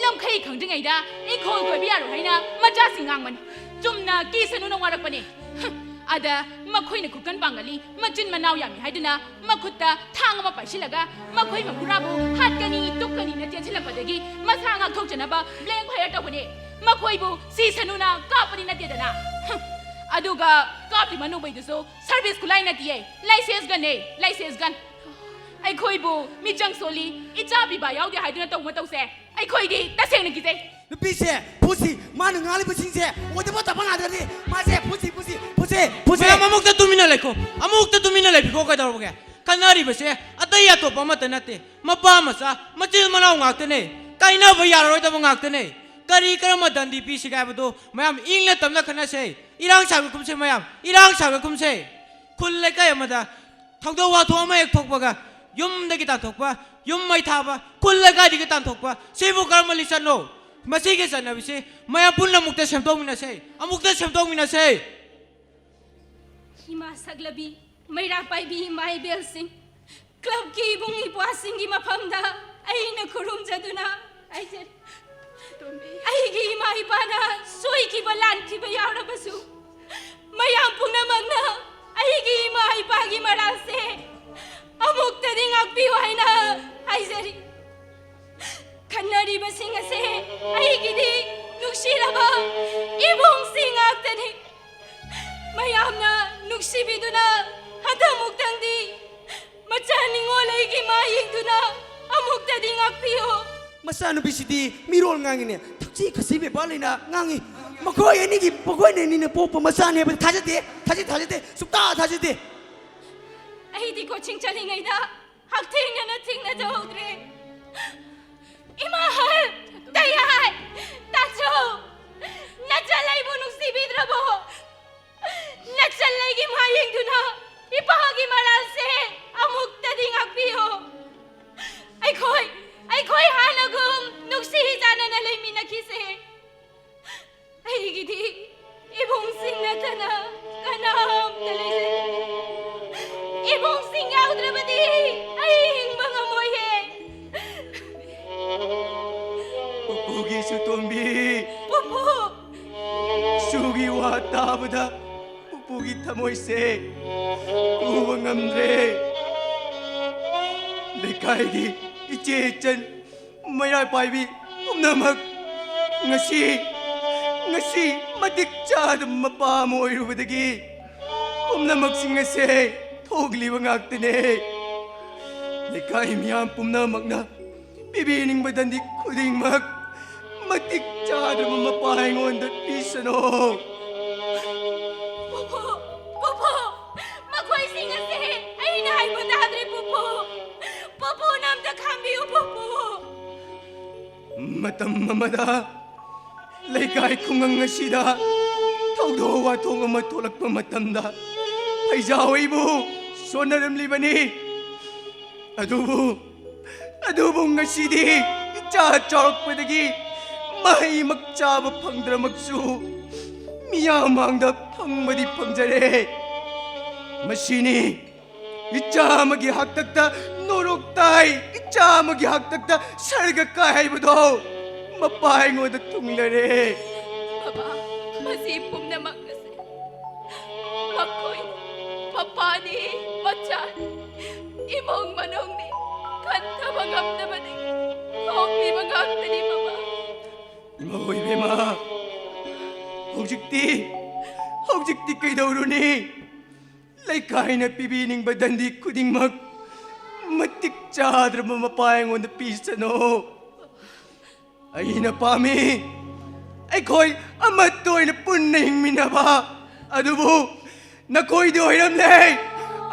ꯂꯝꯈꯩ ꯈꯪꯗ꯭ꯔꯤꯉꯩꯗ ꯏꯪꯈꯣꯜ ꯀꯣꯏꯕ ꯌꯥꯔꯣꯏ ꯍꯥꯏꯅ ꯃꯆꯥꯁꯤꯡ ꯉꯥꯡꯕꯅꯤ꯫ ꯆꯨꯝꯅ ꯀꯤꯁꯅꯨꯅ ꯋꯥꯔꯛꯄꯅꯤ꯫ ꯍꯝ, ꯑꯗ ꯃꯈꯣꯏꯅ ꯈꯨꯀꯟ ꯄꯥꯡꯒꯜꯂꯤ, ꯃꯆꯤꯟ ꯃꯅꯥꯎ ꯌꯥꯝꯃꯤ ꯍꯥꯏꯗꯨꯅ ꯃꯈꯨꯠꯇ ꯊꯥꯡ ꯑꯃ ꯄꯥꯏꯁꯤꯜꯂꯒ ꯃꯈꯣꯏ ꯃꯄꯨꯔꯥꯕꯨ ꯍꯥꯠꯀꯅꯤ, ꯇꯨꯞꯀꯅꯤꯅ ꯆꯦꯟꯁꯤꯜꯂꯛꯄꯗꯒꯤ ꯃꯁꯥ ꯉꯥꯛꯊꯣꯛꯆꯅꯕ blank fire ꯇꯧꯕꯅꯤ꯫ ꯃꯈꯣꯏꯕꯨ ꯁꯤꯁꯅꯨꯅ ꯀꯥꯞꯄꯗꯤ ꯅꯠꯇꯦꯗꯅ꯫ ꯍꯝ, ꯑꯗꯨꯒ ꯀꯥꯞꯂꯤꯕ ꯅꯣꯡꯃꯩꯗꯨꯁꯨ service ꯈꯨꯠꯂꯥꯏ ꯅꯠꯇꯤꯌꯦ, license gun ꯅꯦ, license gun꯫ ꯑꯩꯈꯣꯏꯕꯨ ꯃꯤꯆꯪ ꯁꯣꯜꯂꯤ, ꯏꯆꯥ ꯄꯤꯕ ꯌꯥꯎꯗꯦ ꯍꯥꯏꯗꯨꯅ ꯇꯧꯕ ꯃꯇꯧꯁꯦ ꯑꯩꯈꯣꯏꯗꯤ ꯇꯁꯦꯡꯅ ꯀꯤꯖꯩ꯫ ꯅꯨꯄꯤꯁꯦ ꯐꯨꯁꯤ, ꯃꯥꯅ ꯉꯥꯡꯂꯤꯕꯁꯤꯡꯁꯦ ꯑꯣꯏꯗꯕ ꯇꯕ ꯉꯥꯛꯇꯅꯤ꯫ ꯃꯥꯁꯦ ꯐꯨꯁꯤ, ꯐꯨꯁꯤ, ꯐꯨꯁꯦ, ꯐꯨꯁꯦ꯫ ꯃꯌꯥꯝ ꯑꯃꯨꯛꯇ ꯇꯨꯃꯤꯟꯅ ꯂꯩꯈꯣ, ꯑꯃꯨꯛꯇ ꯇꯨꯃꯤꯟꯅ ꯂꯩꯕꯤꯈꯣ꯫ ꯀꯩꯗꯧꯔꯕꯒꯦ? ꯈꯟꯅꯔꯤꯕꯁꯦ ꯑꯇꯩ ꯑꯇꯣꯞꯄ ꯑꯃꯠꯇ ꯅꯠꯇꯦ, ꯃꯄꯥ ꯃꯆꯥ, ꯃꯆꯤꯟ ꯃꯅꯥꯎ ꯉꯥꯛꯇꯅꯦ꯫ ꯀꯥꯏꯅꯕ ꯌꯥꯔꯔꯣꯏꯗꯕ ꯉꯥꯛꯇꯅꯦ꯫ ꯀꯔꯤ ꯀꯔꯝꯕ ꯗꯟꯗꯤ ꯄꯤꯁꯤꯒꯦ ꯍꯥꯏꯕꯗꯨ ꯃꯌꯥꯝ ꯏꯪꯅ ꯇꯞꯅ ꯈꯟꯅꯁꯦ꯫ ꯏꯔꯥꯡ ꯁꯥꯒꯠꯀꯨꯝꯁꯦ ꯃꯌꯥꯝ, ꯏꯔꯥꯡ ꯁꯥꯒꯠꯀꯨꯝꯁꯦ꯫ ꯈꯨꯜ ꯂꯩꯀꯥꯏ ꯑꯃꯗ ꯊꯧꯗꯣꯛ ꯋꯥꯊꯣꯛ ꯑꯃ ꯍꯦꯛ ꯊꯣꯛꯄꯒ ꯌꯨꯝꯗꯒꯤ ꯇꯥꯟꯊꯣꯛꯄ, ꯌꯨꯝ ꯃꯩ ꯊꯥꯕ, ꯈꯨꯜ ꯂꯩꯀꯥꯏꯗꯒꯤ ꯇꯥꯟꯊꯣꯛꯄ, ꯁꯤꯕꯨ ꯀꯔꯝꯕ ꯂꯤꯆꯠꯅꯣ? ꯃꯁꯤꯒꯤ ꯆꯠꯅꯕꯤꯁꯤ ꯃꯌꯥꯝ ꯄꯨꯟꯅ ꯑꯃꯨꯛꯇ ꯁꯦꯝꯗꯣꯛꯃꯤꯟꯅꯁꯦ, ꯑꯃꯨꯛꯇ ꯁꯦꯝꯗꯣꯛꯃꯤꯟꯅꯁꯦ꯫ ꯏꯃꯥ ꯁꯛꯂꯕꯤ, ꯃꯩꯔꯥ ꯄꯥꯏꯕꯤ ꯏꯃꯥ ꯏꯕꯦꯜꯁꯤꯡ, club ꯀꯤ ꯏꯕꯨꯡ ꯏꯄ꯭ꯋꯥꯁꯤꯡꯒꯤ ꯃꯐꯝꯗ ꯑꯩꯅ ꯈꯨꯔꯨꯝꯖꯗꯨꯅ ꯍꯥꯏꯖꯔꯤ꯫ ꯑꯩꯒꯤ ꯏꯃꯥ ꯏꯄꯥꯅ ꯁꯣꯏꯈꯤꯕ ꯂꯥꯟꯈꯤꯕ ꯌꯥꯎꯔꯕꯁꯨ, ꯃꯌꯥꯝ ꯄꯨꯝꯅꯃꯛꯅ ꯑꯩꯒꯤ ꯏꯃꯥ ꯏꯄꯥꯒꯤ ꯃꯔꯥꯜꯁꯦ ꯑꯃꯨꯛꯇꯗꯤ ꯉꯥꯛꯄꯤꯌꯨ ꯍꯥꯏꯅ ꯍꯥꯏꯖꯔꯤ꯫ ꯈꯟꯅꯔꯤꯕꯁꯤꯡ ꯑꯁꯦ ꯑꯩꯒꯤꯗꯤ ꯅꯨꯡꯁꯤꯔꯕ ꯏꯕꯨꯡꯁꯤꯡ ꯉꯥꯛꯇꯅꯤ꯫ ꯃꯌꯥꯝꯅ ꯅꯨꯡꯁꯤꯕꯤꯗꯨꯅ ꯍꯟꯗꯛꯃꯨꯛꯇꯪꯗꯤ ꯃꯆꯥ ꯅꯤꯉꯣꯜ ꯑꯩꯒꯤ ꯃꯥ ꯌꯦꯡꯗꯨꯅ ꯑꯃꯨꯛꯇꯗꯤ ꯉꯥꯛꯄꯤꯌꯨ꯫ ꯃꯆꯥꯅꯨꯄꯤꯁꯤꯗꯤ ꯃꯤꯔꯣꯜ ꯉꯥꯡꯉꯤꯅꯦ, ꯊꯛꯁꯤ ꯈꯥꯁꯤ ꯕꯦꯕꯥꯔ ꯂꯩꯅ ꯉꯥꯡꯉꯤ꯫ ꯃꯈꯣꯏ ꯑꯅꯤꯒꯤ, ꯃꯈꯣꯏ ꯑꯅꯤꯅ ꯄꯣꯛꯄ ꯃꯆꯥꯅꯦ ꯍꯥꯏꯕꯗ ꯊꯥꯖꯗꯦ, ꯊꯥꯖꯗꯦ, ꯊꯥꯖꯗꯦ, ꯁꯨꯛꯊꯥ ꯊꯥꯖꯗꯦ꯫ ꯑꯩꯗꯤ coaching ꯆꯠꯂꯤꯉꯩꯗ ꯍꯛꯊꯦꯡꯅꯅ ꯊꯦꯡꯅꯖꯍꯧꯗ꯭ꯔꯦ꯫ ꯏꯃꯥꯍꯜ! ꯗꯌꯥꯍꯜ! ꯇꯥꯆꯧ! ꯅꯆꯜ ꯑꯩꯕꯨ ꯅꯨꯡꯁꯤꯕꯤꯗ꯭ꯔꯕꯣ? ꯅꯆꯜ ꯑꯩꯒꯤ ꯃꯥ ꯌꯦꯡꯗꯨꯅ ꯏꯄꯥꯒꯤ ꯃꯔꯥꯜꯁꯦ ꯑꯃꯨꯛꯇꯗꯤ ꯉꯥꯛꯄꯤꯌꯨ꯫ ꯑꯩꯈꯣꯏ, ꯑꯩꯈꯣꯏ ꯍꯥꯟꯅꯒꯨꯝ ꯅꯨꯡꯁꯤ ꯆꯥꯟꯅꯅ ꯂꯩꯃꯤꯟꯅꯈꯤꯁꯦ꯫ ꯑꯩꯒꯤꯗꯤ ꯏꯕꯨꯡꯁꯤꯡ ꯅꯠꯇꯅ ꯀꯅꯥꯝꯇ ꯂꯩꯖꯗꯦ꯫ ꯏꯕꯨꯡꯁꯤꯡ ꯌꯥꯎꯗ꯭ꯔꯕꯗꯤ ꯑꯩ ꯍꯤꯡꯕ ꯉꯝꯃꯣꯏꯌꯦ꯫ ꯋꯥ ꯇꯥꯕꯗ ꯄꯨꯄꯨꯒꯤ ꯊꯃꯣꯏꯁꯦ ꯄꯨꯕ ꯉꯝꯗ꯭ꯔꯦ꯫ ꯂꯩꯀꯥꯏꯒꯤ ꯏꯆꯦ ꯏꯆꯟ, ꯃꯩꯔꯥ ꯄꯥꯏꯕꯤ ꯄꯨꯝꯅꯃꯛ ꯉꯁꯤ, ꯉꯁꯤ ꯃꯇꯤꯛ ꯆꯥꯗꯕ ꯃꯄꯥ ꯑꯃ ꯑꯣꯏꯔꯨꯕꯗꯒꯤ ꯄꯨꯝꯅꯃꯛꯁꯤꯡ ꯑꯁꯦ ꯊꯣꯛꯂꯤꯕ ꯉꯥꯛꯇꯅꯦ꯫ ꯂꯩꯀꯥꯏ ꯃꯤꯌꯥꯝ ꯄꯨꯝꯅꯃꯛꯅ ꯄꯤꯕꯤꯅꯤꯡꯕ ꯗꯟꯗꯤ ꯈꯨꯗꯤꯡꯃꯛ ꯃꯇꯤꯛ ꯆꯥꯗ꯭ꯔꯕ ꯃꯄꯥ ꯑꯩꯉꯣꯟꯗ ꯄꯤꯁꯅꯣ꯫ ꯄꯨꯄꯨ, ꯄꯨꯄꯨ, ꯃꯈꯣꯏꯁꯤꯡ ꯑꯁꯦ ꯑꯩꯅ ꯍꯥꯏꯕ ꯇꯥꯗ꯭ꯔꯦ, ꯄꯨꯄꯨ꯫ ꯄꯨꯄꯨꯅ ꯑꯝꯇ ꯈꯪꯕꯤꯌꯨ, ꯄꯨꯄꯨ꯫ ꯃꯇꯝ ꯑꯃꯗ ꯂꯩꯀꯥꯏ ꯈꯨꯡꯒꯪ ꯑꯁꯤꯗ ꯊꯧꯗꯣꯛ ꯋꯥꯊꯣꯛ ꯑꯃ ꯊꯣꯛꯂꯛꯄ ꯃꯇꯝꯗ ꯐꯩꯖꯥꯎ ꯑꯩꯕꯨ ꯁꯣꯟꯅꯔꯝꯂꯤꯕꯅꯤ꯫ ꯑꯗꯨꯕꯨ, ꯑꯗꯨꯕꯨ ꯉꯁꯤꯗꯤ ꯏꯆꯥ ꯆꯥꯎꯔꯛꯄꯗꯒꯤ ꯃꯍꯩꯃꯛ ꯆꯥꯕ ꯐꯪꯗ꯭ꯔꯃꯛꯁꯨ ꯃꯤꯌꯥꯝ ꯃꯥꯡꯗ ꯐꯪꯕꯗꯤ ꯐꯪꯖꯔꯦ꯫ ꯃꯁꯤꯅꯤ ꯏꯆꯥ ꯑꯃꯒꯤ ꯍꯥꯛꯇꯛꯇ ꯅꯣꯔꯣꯛ ꯇꯥꯏ, ꯏꯆꯥ ꯑꯃꯒꯤ ꯍꯥꯛꯇꯛꯇ ꯁꯔꯒ ꯀꯥꯏ ꯍꯥꯏꯕꯗꯣ ꯃꯄꯥ ꯑꯩꯉꯣꯟꯗ ꯊꯨꯡꯂꯔꯦ꯫ ꯕꯕꯥ, ꯃꯁꯤ ꯄꯨꯝꯅꯃꯛ ꯑꯁꯤ ꯃꯈꯣꯏ ꯃꯄꯥꯅꯤ, ꯃꯆꯥꯅꯤ, ꯏꯃꯨꯡ ꯃꯅꯨꯡꯅꯤ, ꯈꯟꯊꯕ ꯉꯝꯗꯕꯗꯒꯤ ꯊꯣꯛꯂꯤꯕ ꯉꯥꯛꯇꯅꯤ, ꯕꯕꯥ꯫ ꯏꯃꯥ ꯏꯕꯦꯝꯃ, ꯍꯧꯖꯤꯛꯇꯤ, ꯍꯧꯖꯤꯛꯇꯤ ꯀꯩꯗꯧꯔꯨꯅꯤ? ꯂꯩꯀꯥꯏꯅ ꯄꯤꯕꯤꯅꯤꯡꯕ ꯗꯟꯗꯤ ꯈꯨꯗꯤꯡꯃꯛ ꯃꯇꯤꯛ ꯆꯥꯗ꯭ꯔꯕ ꯃꯄꯥ ꯑꯩꯉꯣꯟꯗ ꯄꯤꯁꯅꯨ꯫ ꯑꯩꯅ ꯄꯥꯝꯃꯤ ꯑꯩꯈꯣꯏ ꯑꯃꯠꯇ ꯑꯣꯏꯅ ꯄꯨꯟꯅ ꯍꯤꯡꯃꯤꯟꯅꯕ꯫ ꯑꯗꯨꯕꯨ ꯅꯈꯣꯏꯗꯤ ꯑꯣꯏꯔꯝꯂꯦ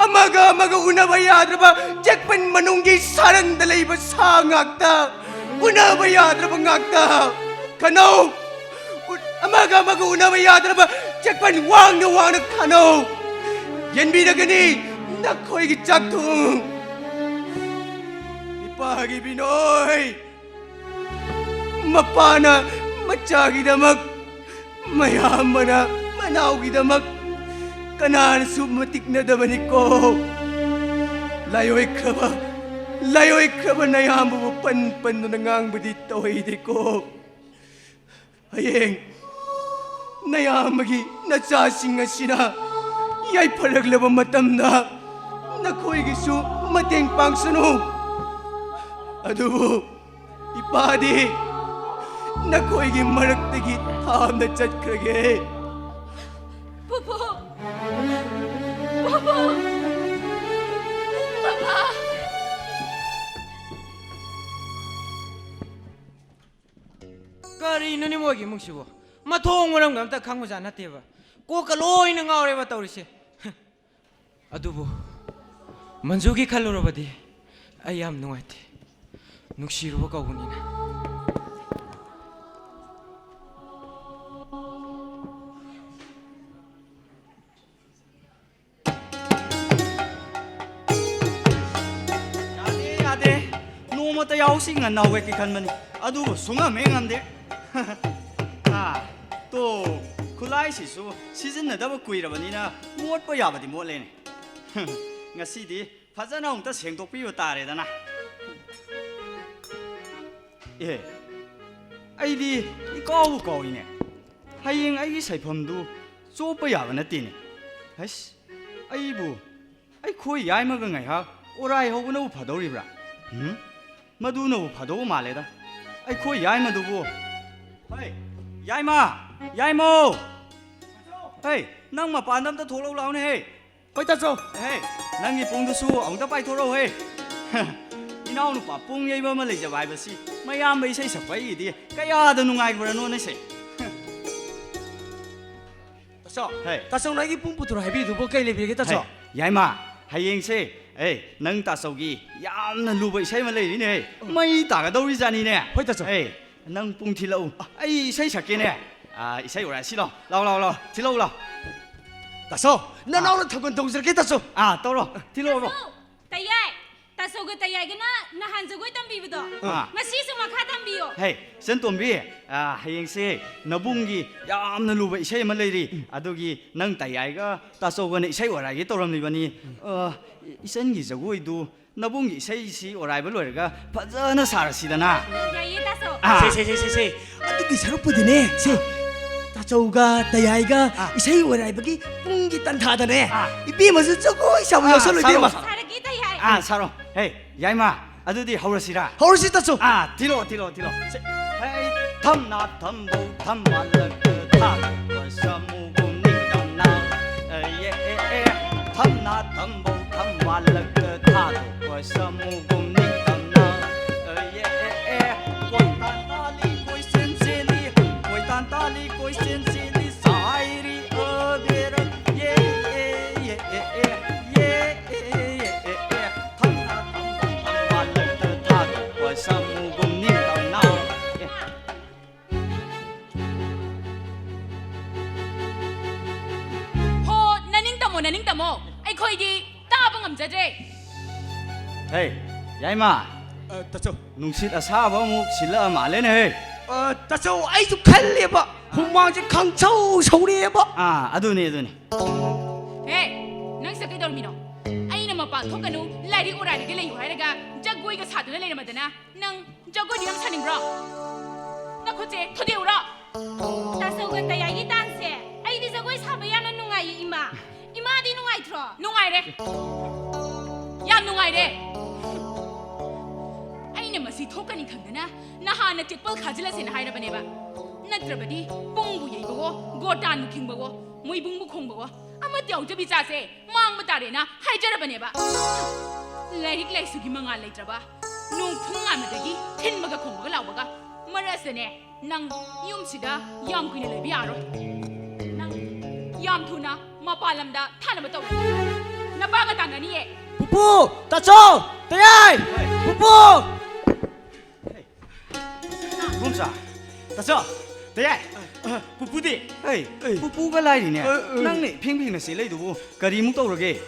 ꯑꯃꯒ ꯑꯃꯒ ꯎꯅꯕ ꯌꯥꯗ꯭ꯔꯕ ꯆꯦꯛꯄꯟ ꯃꯅꯨꯡꯒꯤ ꯁꯥꯔꯪꯗ ꯂꯩꯕ ꯁꯥ ꯉꯥꯛꯇ, ꯎꯅꯕ ꯌꯥꯗ꯭ꯔꯕ ꯉꯥꯛꯇ꯫ ꯈꯟꯅꯧ! ꯎ-, ꯑꯃꯒ ꯑꯃꯒ ꯎꯅꯕ ꯌꯥꯗ꯭ꯔꯕ ꯆꯦꯛꯄꯟ ꯋꯥꯡꯅ ꯋꯥꯡꯅ ꯈꯟꯅꯧ! ꯌꯦꯟꯕꯤꯔꯒꯅꯤ ꯅꯈꯣꯏꯒꯤ ꯆꯥꯛꯊꯨꯡ꯫ ꯏꯄꯥꯒꯤ ꯕꯤꯅꯣꯏ! ꯃꯄꯥꯅ ꯃꯆꯥꯒꯤꯗꯃꯛ, ꯃꯌꯥꯝꯕꯅ ꯃꯅꯥꯎꯒꯤꯗꯃꯛ ꯀꯅꯥꯅꯁꯨ ꯃꯇꯤꯛꯅꯗꯕꯅꯤꯀꯣ꯫ ꯂꯥꯏꯑꯣꯏꯈ꯭ꯔꯕ, ꯂꯥꯏꯑꯣꯏꯈ꯭ꯔꯕ ꯅꯌꯥꯝꯕꯕꯨ ꯄꯟ ꯄꯟꯗꯨꯅ ꯉꯥꯡꯕꯗꯤ ꯇꯧꯍꯩꯗꯦꯀꯣ꯫ ꯍꯌꯦꯡ ꯅꯌꯥꯝꯕꯒꯤ ꯅꯆꯥꯁꯤꯡ ꯑꯁꯤꯅ ꯌꯥꯏꯐꯔꯛꯂꯕ ꯃꯇꯝꯗ ꯅꯈꯣꯏꯒꯤꯁꯨ ꯃꯇꯦꯡ ꯄꯥꯡꯁꯅꯨ꯫ ꯑꯗꯨꯕꯨ ꯏꯄꯥꯗꯤ ꯅꯈꯣꯏꯒꯤ ꯃꯔꯛꯇꯒꯤ ꯊꯥꯞꯅ ꯆꯠꯈ꯭ꯔꯒꯦ꯫ ꯄꯨꯄꯨ! ꯄꯨꯄꯨ! ꯄꯥꯄꯥ! ꯀꯔꯤꯅꯣꯅꯦ ꯃꯣꯏꯒꯤ ꯏꯃꯨꯡꯁꯤꯕꯨ? ꯃꯊꯣꯡ ꯃꯔꯝꯒ ꯑꯝꯇ ꯈꯪꯕꯖꯥꯠ ꯅꯠꯇꯦꯕ꯫ ꯀꯣꯛꯀ ꯂꯣꯏꯅ ꯉꯥꯎꯔꯦꯕ ꯇꯧꯔꯤꯁꯦ꯫ ꯑꯗꯨꯕꯨ ꯃꯟꯖꯨꯒꯤ ꯈꯜꯂꯨꯔꯕꯗꯤ ꯑꯩ ꯌꯥꯝ ꯅꯨꯡꯉꯥꯏꯇꯦ꯫ ꯅꯨꯡꯁꯤꯔꯨꯕ ꯀꯧꯕꯅꯤꯅ꯫ ꯌꯥꯗꯦ, ꯌꯥꯗꯦ꯫ ꯅꯣꯡꯃꯇ ꯌꯥꯍꯧꯁꯤ ꯉꯟꯅ ꯍꯧꯒꯠꯀꯦ ꯈꯟꯕꯅꯤ, ꯑꯗꯨꯕꯨ ꯁꯨꯡꯉꯝ ꯍꯦꯛ ꯉꯝꯗꯦ꯫ ꯑꯥ, ꯇꯣ, ꯈꯨꯠꯂꯥꯏꯁꯤꯁꯨ ꯁꯤꯖꯤꯟꯅꯗꯕ ꯀꯨꯏꯔꯕꯅꯤꯅ ꯃꯣꯠꯄ ꯌꯥꯕꯗꯤ ꯃꯣꯠꯂꯦꯅꯦ꯫ ꯉꯁꯤꯗꯤ ꯐꯖꯅ ꯑꯃꯨꯛꯇ ꯁꯦꯡꯗꯣꯛꯄꯤꯕ ꯇꯥꯔꯦꯗꯅ꯫ ꯑꯦ, ꯑꯩꯗꯤ ꯏꯀꯥꯎꯕꯨ ꯀꯥꯎꯏꯅꯦ꯫ ꯍꯌꯦꯡ ꯑꯩꯒꯤ ꯁꯥꯏꯐꯝꯗꯨ ꯆꯣꯞꯄ ꯌꯥꯕ ꯅꯠꯇꯦꯅꯦ꯫ ꯍꯩꯁ, ꯑꯩꯕꯨ ꯑꯩꯈꯣꯏ ꯌꯥꯏꯃꯒ ꯉꯥꯏꯍꯥꯛ ꯑꯣꯔꯥꯏ ꯍꯧꯕꯅꯕꯨ ꯐꯗꯧꯔꯤꯕ꯭ꯔꯥ? ꯎꯝ? ꯃꯗꯨꯅꯕꯨ ꯐꯗꯧꯕ ꯃꯥꯜꯂꯦꯗ꯫ ꯑꯩꯈꯣꯏ ꯌꯥꯏꯃꯗꯨꯕꯨ꯫ ꯍꯩ, ꯌꯥꯏꯃ! ꯌꯥꯏꯃꯧ! ꯍꯩ, ꯅꯪ ꯃꯄꯥꯟꯗ ꯑꯝꯇ ꯊꯣꯛꯂꯛꯎ ꯂꯥꯎꯅꯦ, ꯍꯦ꯫ ꯍꯣꯏ, ꯇꯥꯆꯧ꯫ ꯍꯦ, ꯅꯪꯒꯤ ꯄꯨꯡꯗꯨꯁꯨ ꯑꯃꯨꯛꯇ ꯄꯥꯏꯊꯣꯔꯛꯎ, ꯍꯦ꯫ ꯏꯅꯥꯎꯅꯨꯄꯥ ꯄꯨꯡ ꯌꯩꯕ ꯑꯃ ꯂꯩꯖꯕ ꯍꯥꯏꯕꯁꯤ ꯃꯌꯥꯝꯕ ꯏꯁꯩ ꯁꯛꯄ ꯑꯩꯒꯤꯗꯤ ꯀꯌꯥꯗ ꯅꯨꯡꯉꯥꯏꯈ꯭ꯔꯅꯣꯅꯦꯁꯦ꯫ ꯇꯥꯆꯧ, ꯍꯩ꯫ ꯇꯥꯆꯧꯅ ꯑꯩꯒꯤ ꯄꯨꯡ ꯄꯨꯊꯣꯔꯛꯑꯣ ꯍꯥꯏꯕꯤꯔꯤꯗꯨꯕꯨ ꯀꯩ ꯂꯩꯕꯤꯔꯒꯦ, ꯇꯥꯆꯧ? ꯍꯩ, ꯌꯥꯏꯃ, ꯍꯌꯦꯡꯁꯦ, ꯑꯦ, ꯅꯪ ꯇꯥꯆꯧꯒꯤ ꯌꯥꯝꯅ ꯂꯨꯕ ꯏꯁꯩ ꯑꯃ ꯂꯩꯔꯤꯅꯦ, ꯍꯦ꯫ ꯎꯝ꯫ ꯃꯩ ꯇꯥꯒꯗꯧꯔꯤꯖꯥꯠꯅꯤꯅꯦ꯫ ꯍꯣꯏ, ꯇꯥꯆꯧ꯫ ꯍꯦ, ꯅꯪ ꯄꯨꯡ ꯊꯤꯜꯂꯛꯎ꯫ ꯑꯩ ꯏꯁꯩ ꯁꯛꯀꯦꯅꯦ꯫ ꯑꯥ, ꯏꯁꯩ ꯑꯣꯔꯥꯏꯁꯤ ꯂꯥꯎ꯫ ꯂꯥꯎ, ꯂꯥꯎ, ꯂꯥꯎ꯫ ꯊꯤꯜꯂꯛꯎ ꯂꯥꯎ꯫ ꯇꯥꯆꯧ, ꯅꯅꯥꯎꯅ ꯊꯥꯕꯜ ꯇꯧꯖꯔꯒꯦ, ꯇꯥꯆꯧ꯫ ꯑꯥ, ꯇꯧꯔꯣ꯫ ꯊꯤꯜꯂꯛꯑꯣ꯫ ꯇꯥꯆꯧ, ꯇꯌꯥꯏ꯫ ꯇꯥꯆꯧꯒ ꯇꯌꯥꯏꯒꯅ ꯅꯍꯥꯟ ꯖꯒꯣꯏ ꯇꯝꯕꯤꯕꯗꯣ, ꯑꯥ꯫ ꯉꯁꯤꯁꯨ ꯃꯈꯥ ꯇꯝꯕꯤꯌꯣ꯫ ꯍꯦ, ꯏꯆꯟꯇꯣꯝꯕꯤ, ꯑꯥ, ꯍꯌꯦꯡꯁꯦ ꯅꯕꯨꯡꯒꯤ ꯌꯥꯝꯅ ꯂꯨꯕ ꯏꯁꯩ ꯑꯃ ꯂꯩꯔꯤ꯫ ꯎꯝ꯫ ꯑꯗꯨꯒꯤ ꯅꯪ ꯇꯌꯥꯏꯒ ꯇꯥꯆꯧꯒꯅ ꯏꯁꯩ ꯑꯣꯔꯥꯏꯒꯦ ꯇꯧꯔꯝꯂꯤꯕꯅꯤ꯫ ꯎꯝ꯫ ꯑꯥ, ꯏꯆꯟꯒꯤ ꯖꯒꯣꯏꯗꯨ ꯅꯕꯨꯡꯒꯤ ꯏꯁꯩꯁꯤ ꯑꯣꯔꯥꯏꯕ ꯂꯣꯏꯔꯒ ꯐꯖꯅ ꯁꯥꯔꯁꯤꯗꯅ꯫ ꯌꯥꯏꯌꯦ, ꯇꯥꯆꯧ꯫ ꯑꯥ꯫ ꯁꯦ, ꯁꯦ, ꯁꯦ, ꯁꯦ, ꯁꯦ꯫ ꯑꯗꯨꯒꯤ ꯁꯔꯨꯛꯄꯨꯗꯤꯅꯦ, ꯁꯦ, ꯇꯥ-, ꯇꯥꯆꯧꯒ ꯇꯌꯥꯏꯒ ꯑꯥ꯫ ꯏꯁꯩ ꯑꯣꯏꯔꯥꯏꯕꯒꯤ ꯄꯨꯡꯒꯤ ꯇꯟꯊꯥꯗꯅꯦ꯫ ꯑꯥ꯫ ꯏꯕꯦꯝꯃꯁꯨ ꯖꯒꯣꯏ ꯁꯥꯕ ꯑꯥ, ꯌꯥꯎꯁꯜꯂꯣ, ꯁꯥꯔꯣ, ꯏꯕꯦꯝꯃ꯫ ꯁꯥꯔꯣ꯫ ꯁꯥꯔꯒꯦ, ꯇꯌꯥꯏ꯫ ꯑꯥ, ꯁꯥꯔꯣ꯫ ꯍꯦ, ꯌꯥꯏꯃ, ꯑꯗꯨꯗꯤ ꯍꯧꯔꯁꯤꯔꯥ? ꯍꯧꯔꯁꯤ, ꯇꯥꯆꯧ꯫ ꯑꯥ, ꯊꯤꯜꯂꯣ, ꯊꯤꯜꯂꯣ, ꯊꯤꯜꯂꯣ꯫ ꯁꯦ, ꯍꯦ, ꯊꯝꯅꯥ ꯊꯝꯕꯧ ꯊꯝꯕꯥꯜ ꯂꯛꯇ ꯊꯥꯗꯣꯛꯄ ꯁꯥꯃꯨꯒꯨꯝ ꯅꯤꯡꯗꯝꯅ꯫ ꯑꯦ, ꯑꯦ, ꯑꯦ, ꯑꯦ꯫ ꯊꯝꯅꯥ ꯊꯝꯕꯧ ꯊꯝꯕꯥꯜ ꯂꯛꯇ ꯊꯥꯗꯣꯛꯄ ꯁꯥꯃꯨꯒꯨꯝ ꯅꯤꯡꯗꯝꯅ꯫ ꯑꯦ, ꯑꯦ, ꯑꯦ, ꯑꯦ꯫ ꯀꯣꯏꯇꯥꯟ ꯇꯥꯜꯂꯤ ꯀꯣꯏꯆꯦꯟ ꯆꯦꯜꯂꯤ, ꯀꯣꯏꯇꯥꯟ ꯇꯥꯜꯂꯤ ꯀꯣꯏꯆꯦꯟ ꯆꯦꯜꯂꯤ, ꯆꯥꯏꯔꯤ ꯑꯕꯦꯔ꯫ ꯌꯦ, ꯑꯦ, ꯌꯦ, ꯑꯦ, ꯑꯦ, ꯌꯦ, ꯑꯦ, ꯌꯦ, ꯑꯦ, ꯑꯦ꯫ ꯊꯝꯅꯥ ꯊꯝꯕꯧ ꯊꯝꯕꯥꯜ ꯂꯛꯇ ꯊꯥꯗꯣꯛꯄ ꯁꯥꯃꯨꯒꯨꯝ ꯅꯤꯡꯗꯝꯅ꯫ ꯑꯦ꯫ ꯍꯣ, ꯅꯅꯤꯡ ꯇꯝꯃꯣ, ꯅꯅꯤꯡ ꯇꯝꯃꯣ꯫ ꯑꯩꯈꯣꯏꯗꯤ ꯇꯥꯕ ꯉꯝꯖꯗ꯭ꯔꯦ꯫ ꯍꯦ, ꯌꯥꯏꯃ꯫ ꯑ, ꯇꯥꯆꯧ꯫ ꯅꯨꯡꯁꯤꯠ ꯑꯁꯥꯕ ꯑꯃꯨꯛ ꯁꯤꯜꯂꯛꯑ ꯃꯥꯜꯂꯦꯅꯦ, ꯍꯦ꯫ ꯑ, ꯇꯥꯆꯧ, ꯑꯩꯁꯨ ꯈꯜꯂꯦꯕ꯫ ꯍꯨꯃꯥꯡꯁꯦ ꯈꯪꯁꯧ ꯁꯧꯔꯛꯑꯦꯕ꯫ ꯑꯥ, ꯑꯗꯨꯅꯦ, ꯑꯗꯨꯅꯦ꯫ ꯍꯦ, ꯅꯪ ꯁꯤꯗ ꯀꯩꯗꯧꯔꯝꯃꯤꯅꯣ? ꯑꯩꯅ ꯃꯄꯥꯟ ꯊꯣꯛꯀꯅꯨ, ꯂꯥꯏꯔꯤꯛ ꯑꯣꯔꯥꯏꯔꯒ ꯂꯩꯌꯨ ꯍꯥꯏꯔꯒ ꯖꯒꯣꯏꯒ ꯁꯥꯗꯨꯅ ꯂꯩꯔꯝꯃꯗꯅ ꯅꯪ ꯖꯒꯣꯏꯗꯤ ꯅꯪ ꯁꯥꯅꯤꯡꯕ꯭ꯔꯣ? ꯅꯈꯨꯠꯁꯦ ꯊꯨꯗꯦꯛꯎꯔꯣ? ꯇꯥꯆꯧꯒ ꯇꯌꯥꯏꯒꯤ ꯗꯥꯟꯁꯁꯦ ꯑꯩꯗꯤ ꯖꯒꯣꯏ ꯁꯥꯕ ꯌꯥꯝꯅ ꯅꯨꯡꯉꯥꯏꯌꯦ, ꯏꯃꯥ꯫ ꯏꯃꯥꯗꯤ ꯅꯨꯡꯉꯥꯏꯇ꯭ꯔꯣ? ꯅꯨꯡꯉꯥꯏꯔꯦ꯫ ꯌꯥꯝ ꯅꯨꯡꯉꯥꯏꯔꯦ꯫ ꯑꯩꯅ ꯃꯁꯤ ꯊꯣꯛꯀꯅꯤ ꯈꯪꯗꯅ ꯅꯍꯥꯟꯅ ꯆꯦꯛꯄꯜ ꯈꯥꯖꯤꯜꯂꯁꯦꯅ ꯍꯥꯏꯔꯕꯅꯦꯕ꯫ ꯅꯠꯇ꯭ꯔꯕꯗꯤ ꯄꯨꯡꯕꯨ ꯌꯩꯕꯋꯣ, ꯒꯣꯇꯥꯟꯕꯨ ꯈꯤꯡꯕꯋꯣ, ꯃꯣꯏꯕꯨꯡꯕꯨ ꯈꯣꯡꯕꯋꯣ, ꯑꯃꯠꯇ ꯌꯥꯎꯖꯕꯤ ꯆꯥꯁꯦ ꯃꯥꯡꯕ ꯇꯥꯔꯦꯅ ꯍꯥꯏꯖꯔꯕꯅꯦꯕ꯫ ꯂꯥꯏꯔꯤꯛ ꯂꯥꯏꯁꯨꯒꯤ ꯃꯉꯥꯜ ꯂꯩꯇ꯭ꯔꯕ, ꯅꯣꯡ ꯐꯨꯡ ꯉꯥꯟꯕꯗꯒꯤ ꯊꯤꯟꯕꯒ ꯈꯣꯡꯕꯒ ꯂꯥꯎꯕꯒ ꯃꯔꯛ ꯑꯁꯤꯗꯅꯦ, ꯅꯪ ꯌꯨꯝꯁꯤꯗ ꯌꯥꯝ ꯀꯨꯏꯅ ꯂꯩꯕ ꯌꯥꯔꯣꯏ꯫ ꯅꯪ ꯌꯥꯝ ꯊꯨꯅ ꯃꯄꯥꯟ ꯂꯝꯗ ꯊꯥꯅꯕ ꯇꯧꯔꯣ꯫ ꯅꯄꯥꯒ ꯇꯥꯟꯅꯅꯤꯌꯦ꯫ ꯄꯨꯄꯨ! ꯇꯥꯆꯧ! ꯇꯌꯥꯏ! ꯄꯨꯄꯨ! ꯏꯕꯣꯝꯆꯥ, ꯇꯥꯆꯧ, ꯇꯌꯥꯏ, ꯄꯨꯄꯨꯗꯤ? ꯑꯩ, ꯑꯩ꯫ ꯄꯨꯄꯨꯒ ꯂꯥꯏꯔꯤꯅꯦ꯫ ꯑ, ꯑ꯫ ꯅꯪꯅ ꯏꯐꯤꯡ ꯐꯤꯡꯅ ꯆꯦꯜꯂꯛꯏꯗꯨꯕꯨ ꯀꯔꯤꯃꯨꯛ ꯇꯧꯔꯒꯦ?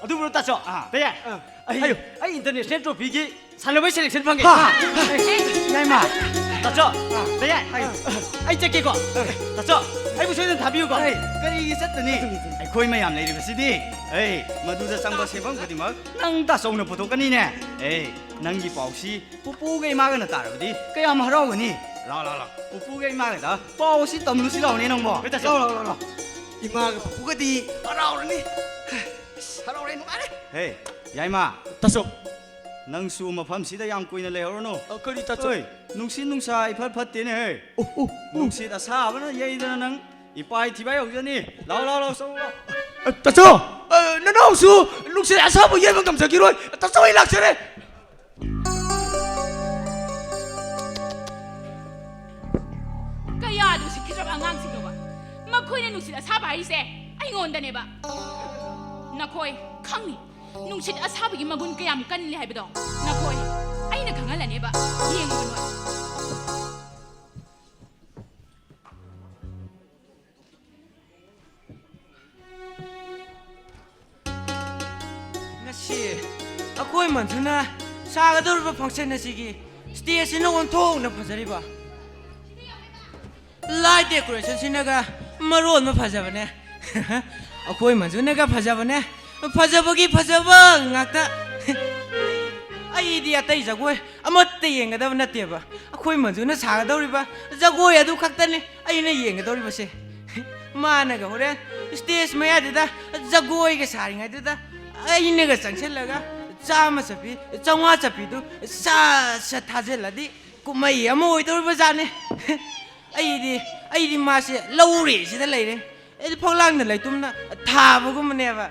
ꯑꯗꯨꯕꯨꯔꯣ, ꯇꯥꯆꯧ? ꯑꯥ꯫ ꯇꯌꯥꯏ, ꯑꯥ꯫ ꯑꯩ, ꯍꯥꯏꯌꯨ꯫ ꯑꯩ international trophyꯒꯤ ꯁꯥꯟꯅꯕꯩ selection ꯐꯪꯉꯦ꯫ ꯍꯥ? ꯑꯥ꯫ ꯑꯦ, ꯌꯥꯏꯃ꯫ ꯇꯥꯆꯧ, ꯑꯥ꯫ ꯇꯌꯥꯏ, ꯍꯥꯏꯌꯨ꯫ ꯑꯩ ꯆꯠꯀꯦꯀꯣ꯫ ꯑꯥ꯫ ꯇꯥꯆꯧ, ꯑꯩꯕꯨ ꯁꯣꯏꯗꯅ ꯊꯥꯕꯤꯌꯨꯀꯣ꯫ ꯑꯩ꯫ ꯀꯔꯤꯒꯤ ꯆꯠꯇꯅꯤ? ꯑꯗꯨꯅꯤ, ꯑꯗꯨꯅꯤ꯫ ꯑꯩꯈꯣꯏ ꯃꯌꯥꯝ ꯂꯩꯔꯤꯕꯁꯤꯗꯤ꯫ ꯑꯩ, ꯃꯗꯨꯗ ꯆꯪꯕ ꯁꯦꯟꯐꯝ ꯈꯨꯗꯤꯡꯃꯛ ꯅꯪ ꯇꯥꯆꯧꯅ ꯄꯨꯊꯣꯛꯀꯅꯤꯅꯦ꯫ ꯑꯦ, ꯅꯪꯒꯤ ꯄꯥꯎꯁꯤ ꯄꯨꯄꯨꯒ ꯏꯃꯥꯒꯅ ꯇꯥꯔꯕꯗꯤ ꯀꯌꯥꯝ ꯍꯔꯥꯎꯒꯅꯤ? ꯂꯥꯎ, ꯂꯥꯎ, ꯂꯥꯎ꯫ ꯄꯨꯄꯨꯒ ꯏꯃꯥꯒꯗ ꯄꯥꯎ ꯑꯁꯤ ꯇꯝꯂꯨꯁꯤ ꯂꯥꯎꯅꯦ ꯅꯪꯕꯣ꯫ ꯍꯣꯏ, ꯇꯥꯆꯧ꯫ ꯂꯥꯎ, ꯂꯥꯎ, ꯂꯥꯎ, ꯂꯥꯎ꯫ ꯏꯃꯥꯒ ꯄꯨꯄꯨꯒꯗꯤ ꯍꯔꯥꯎꯔꯅꯤ꯫ ꯑꯁ, ꯍꯔꯥꯎꯔꯦ, ꯅꯨꯡꯉꯥꯏꯔꯦ꯫ ꯍꯦ, ꯌꯥꯏꯃ꯫ ꯇꯥꯆꯧ꯫ ꯅꯪꯁꯨ ꯃꯐꯝꯁꯤꯗ ꯌꯥꯝ ꯀꯨꯏꯅ ꯂꯩꯍꯧꯔꯅꯨ꯫ ꯑ, ꯀꯔꯤ ꯇꯥꯆꯧ? ꯍꯣꯏ, ꯅꯨꯡꯁꯤꯠ ꯅꯨꯡꯁꯥ ꯏꯐꯠ ꯐꯠꯇꯦꯅꯦ ꯍꯦ꯫ ꯑꯣ, ꯑꯣ, ꯑꯣ꯫ ꯅꯨꯡꯁꯤꯠ ꯑꯁꯥꯕꯅ ꯌꯩꯗꯅ ꯅꯪ ꯏꯄꯥꯏ ꯊꯤꯕꯥꯏ ꯍꯧꯖꯅꯤ꯫ ꯂꯥꯎ, ꯂꯥꯎ, ꯂꯥꯎ, ꯆꯪꯉꯨ ꯂꯥꯎ꯫ ꯑ, ꯇꯥꯆꯧ, ꯑ, ꯅꯅꯥꯎꯁꯨ ꯅꯨꯡꯁꯤꯠ ꯑꯁꯥꯕ ꯌꯩꯕ ꯉꯝꯖꯈꯤꯔꯣꯏ꯫ ꯇꯥꯆꯧ, ꯑꯩ ꯂꯥꯛꯆꯔꯦ꯫ ꯀꯌꯥꯗ ꯎꯁꯤꯠꯈꯤꯗ꯭ꯔꯕ ꯑꯉꯥꯡꯁꯤꯡꯅꯣꯕ? ꯃꯈꯣꯏꯅ ꯅꯨꯡꯁꯤꯠ ꯑꯁꯥꯕ ꯍꯥꯏꯔꯤꯁꯦ ꯑꯩꯉꯣꯟꯗꯅꯦꯕ꯫ ꯅꯈꯣꯏ ꯈꯪꯅꯤ, ꯅꯨꯡꯁꯤꯠ ꯑꯁꯥꯕꯒꯤ ꯃꯒꯨꯟ ꯀꯌꯥꯝ ꯀꯜꯂꯤ ꯍꯥꯏꯕꯗꯣ ꯅꯈꯣꯏ ꯑꯩꯅ ꯈꯪꯍꯜꯂꯅꯦꯕ꯫ ꯌꯦꯡꯉꯨꯕ ꯅꯣꯏ꯫ ꯉꯁꯤ ꯑꯩꯈꯣꯏ ꯃꯟꯖꯨꯅ ꯁꯥꯒꯗꯧꯔꯤꯕ function ꯑꯁꯤꯒꯤ stage ꯑꯁꯤꯅ ꯑꯣꯟꯊꯣꯛꯅ ꯐꯖꯔꯤꯕ꯫ Light decoration ꯁꯤꯅꯒ ꯃꯔꯣꯟ ꯑꯃ ꯐꯖꯕꯅꯦ꯫ ꯑꯩꯈꯣꯏ ꯃꯟꯖꯨꯅꯒ ꯐꯖꯕꯅꯦ꯫ ꯐꯖꯕꯒꯤ ꯐꯖꯕ ꯉꯥꯛꯇ꯫ ꯑꯩꯗꯤ ꯑꯇꯩ ꯖꯒꯣꯏ ꯑꯃꯠꯇ ꯌꯦꯡꯒꯗꯕ ꯅꯠꯇꯦꯕ꯫ ꯑꯩꯈꯣꯏ ꯃꯟꯖꯨꯅ ꯁꯥꯒꯗꯧꯔꯤꯕ ꯖꯒꯣꯏ ꯑꯗꯨ ꯈꯛꯇꯅꯤ ꯑꯩꯅ ꯌꯦꯡꯒꯗꯧꯔꯤꯕꯁꯦ꯫ ꯃꯥꯅꯒ ꯍꯣꯔꯦꯟ stage ꯃꯌꯥꯗꯨꯗ ꯖꯒꯣꯏꯒ ꯁꯥꯔꯤꯉꯩꯗꯨꯗ ꯑꯩꯅꯒ ꯆꯪꯁꯤꯜꯂꯒ ꯆꯥꯝꯃ ꯆꯞꯄꯤ, ꯆꯥꯝꯃꯉꯥ ꯆꯞꯄꯤꯗꯨ ꯁꯠ ꯁꯠ ꯊꯥꯖꯤꯜꯂꯗꯤ ꯀꯨꯝꯍꯩ ꯑꯃ ꯑꯣꯏꯗꯧꯔꯤꯕ ꯖꯥꯠꯅꯤ꯫ ꯑꯩꯗꯤ, ꯑꯩꯗꯤ ꯃꯥꯁꯦ ꯂꯧꯔꯦ ꯁꯤꯗ ꯂꯩꯔꯦ꯫ ꯑꯩꯗꯤ ꯐꯛꯂꯥꯡꯗ ꯂꯩꯇꯨꯝꯅ ꯊꯥꯕꯒꯨꯝꯕꯅꯦꯕ꯫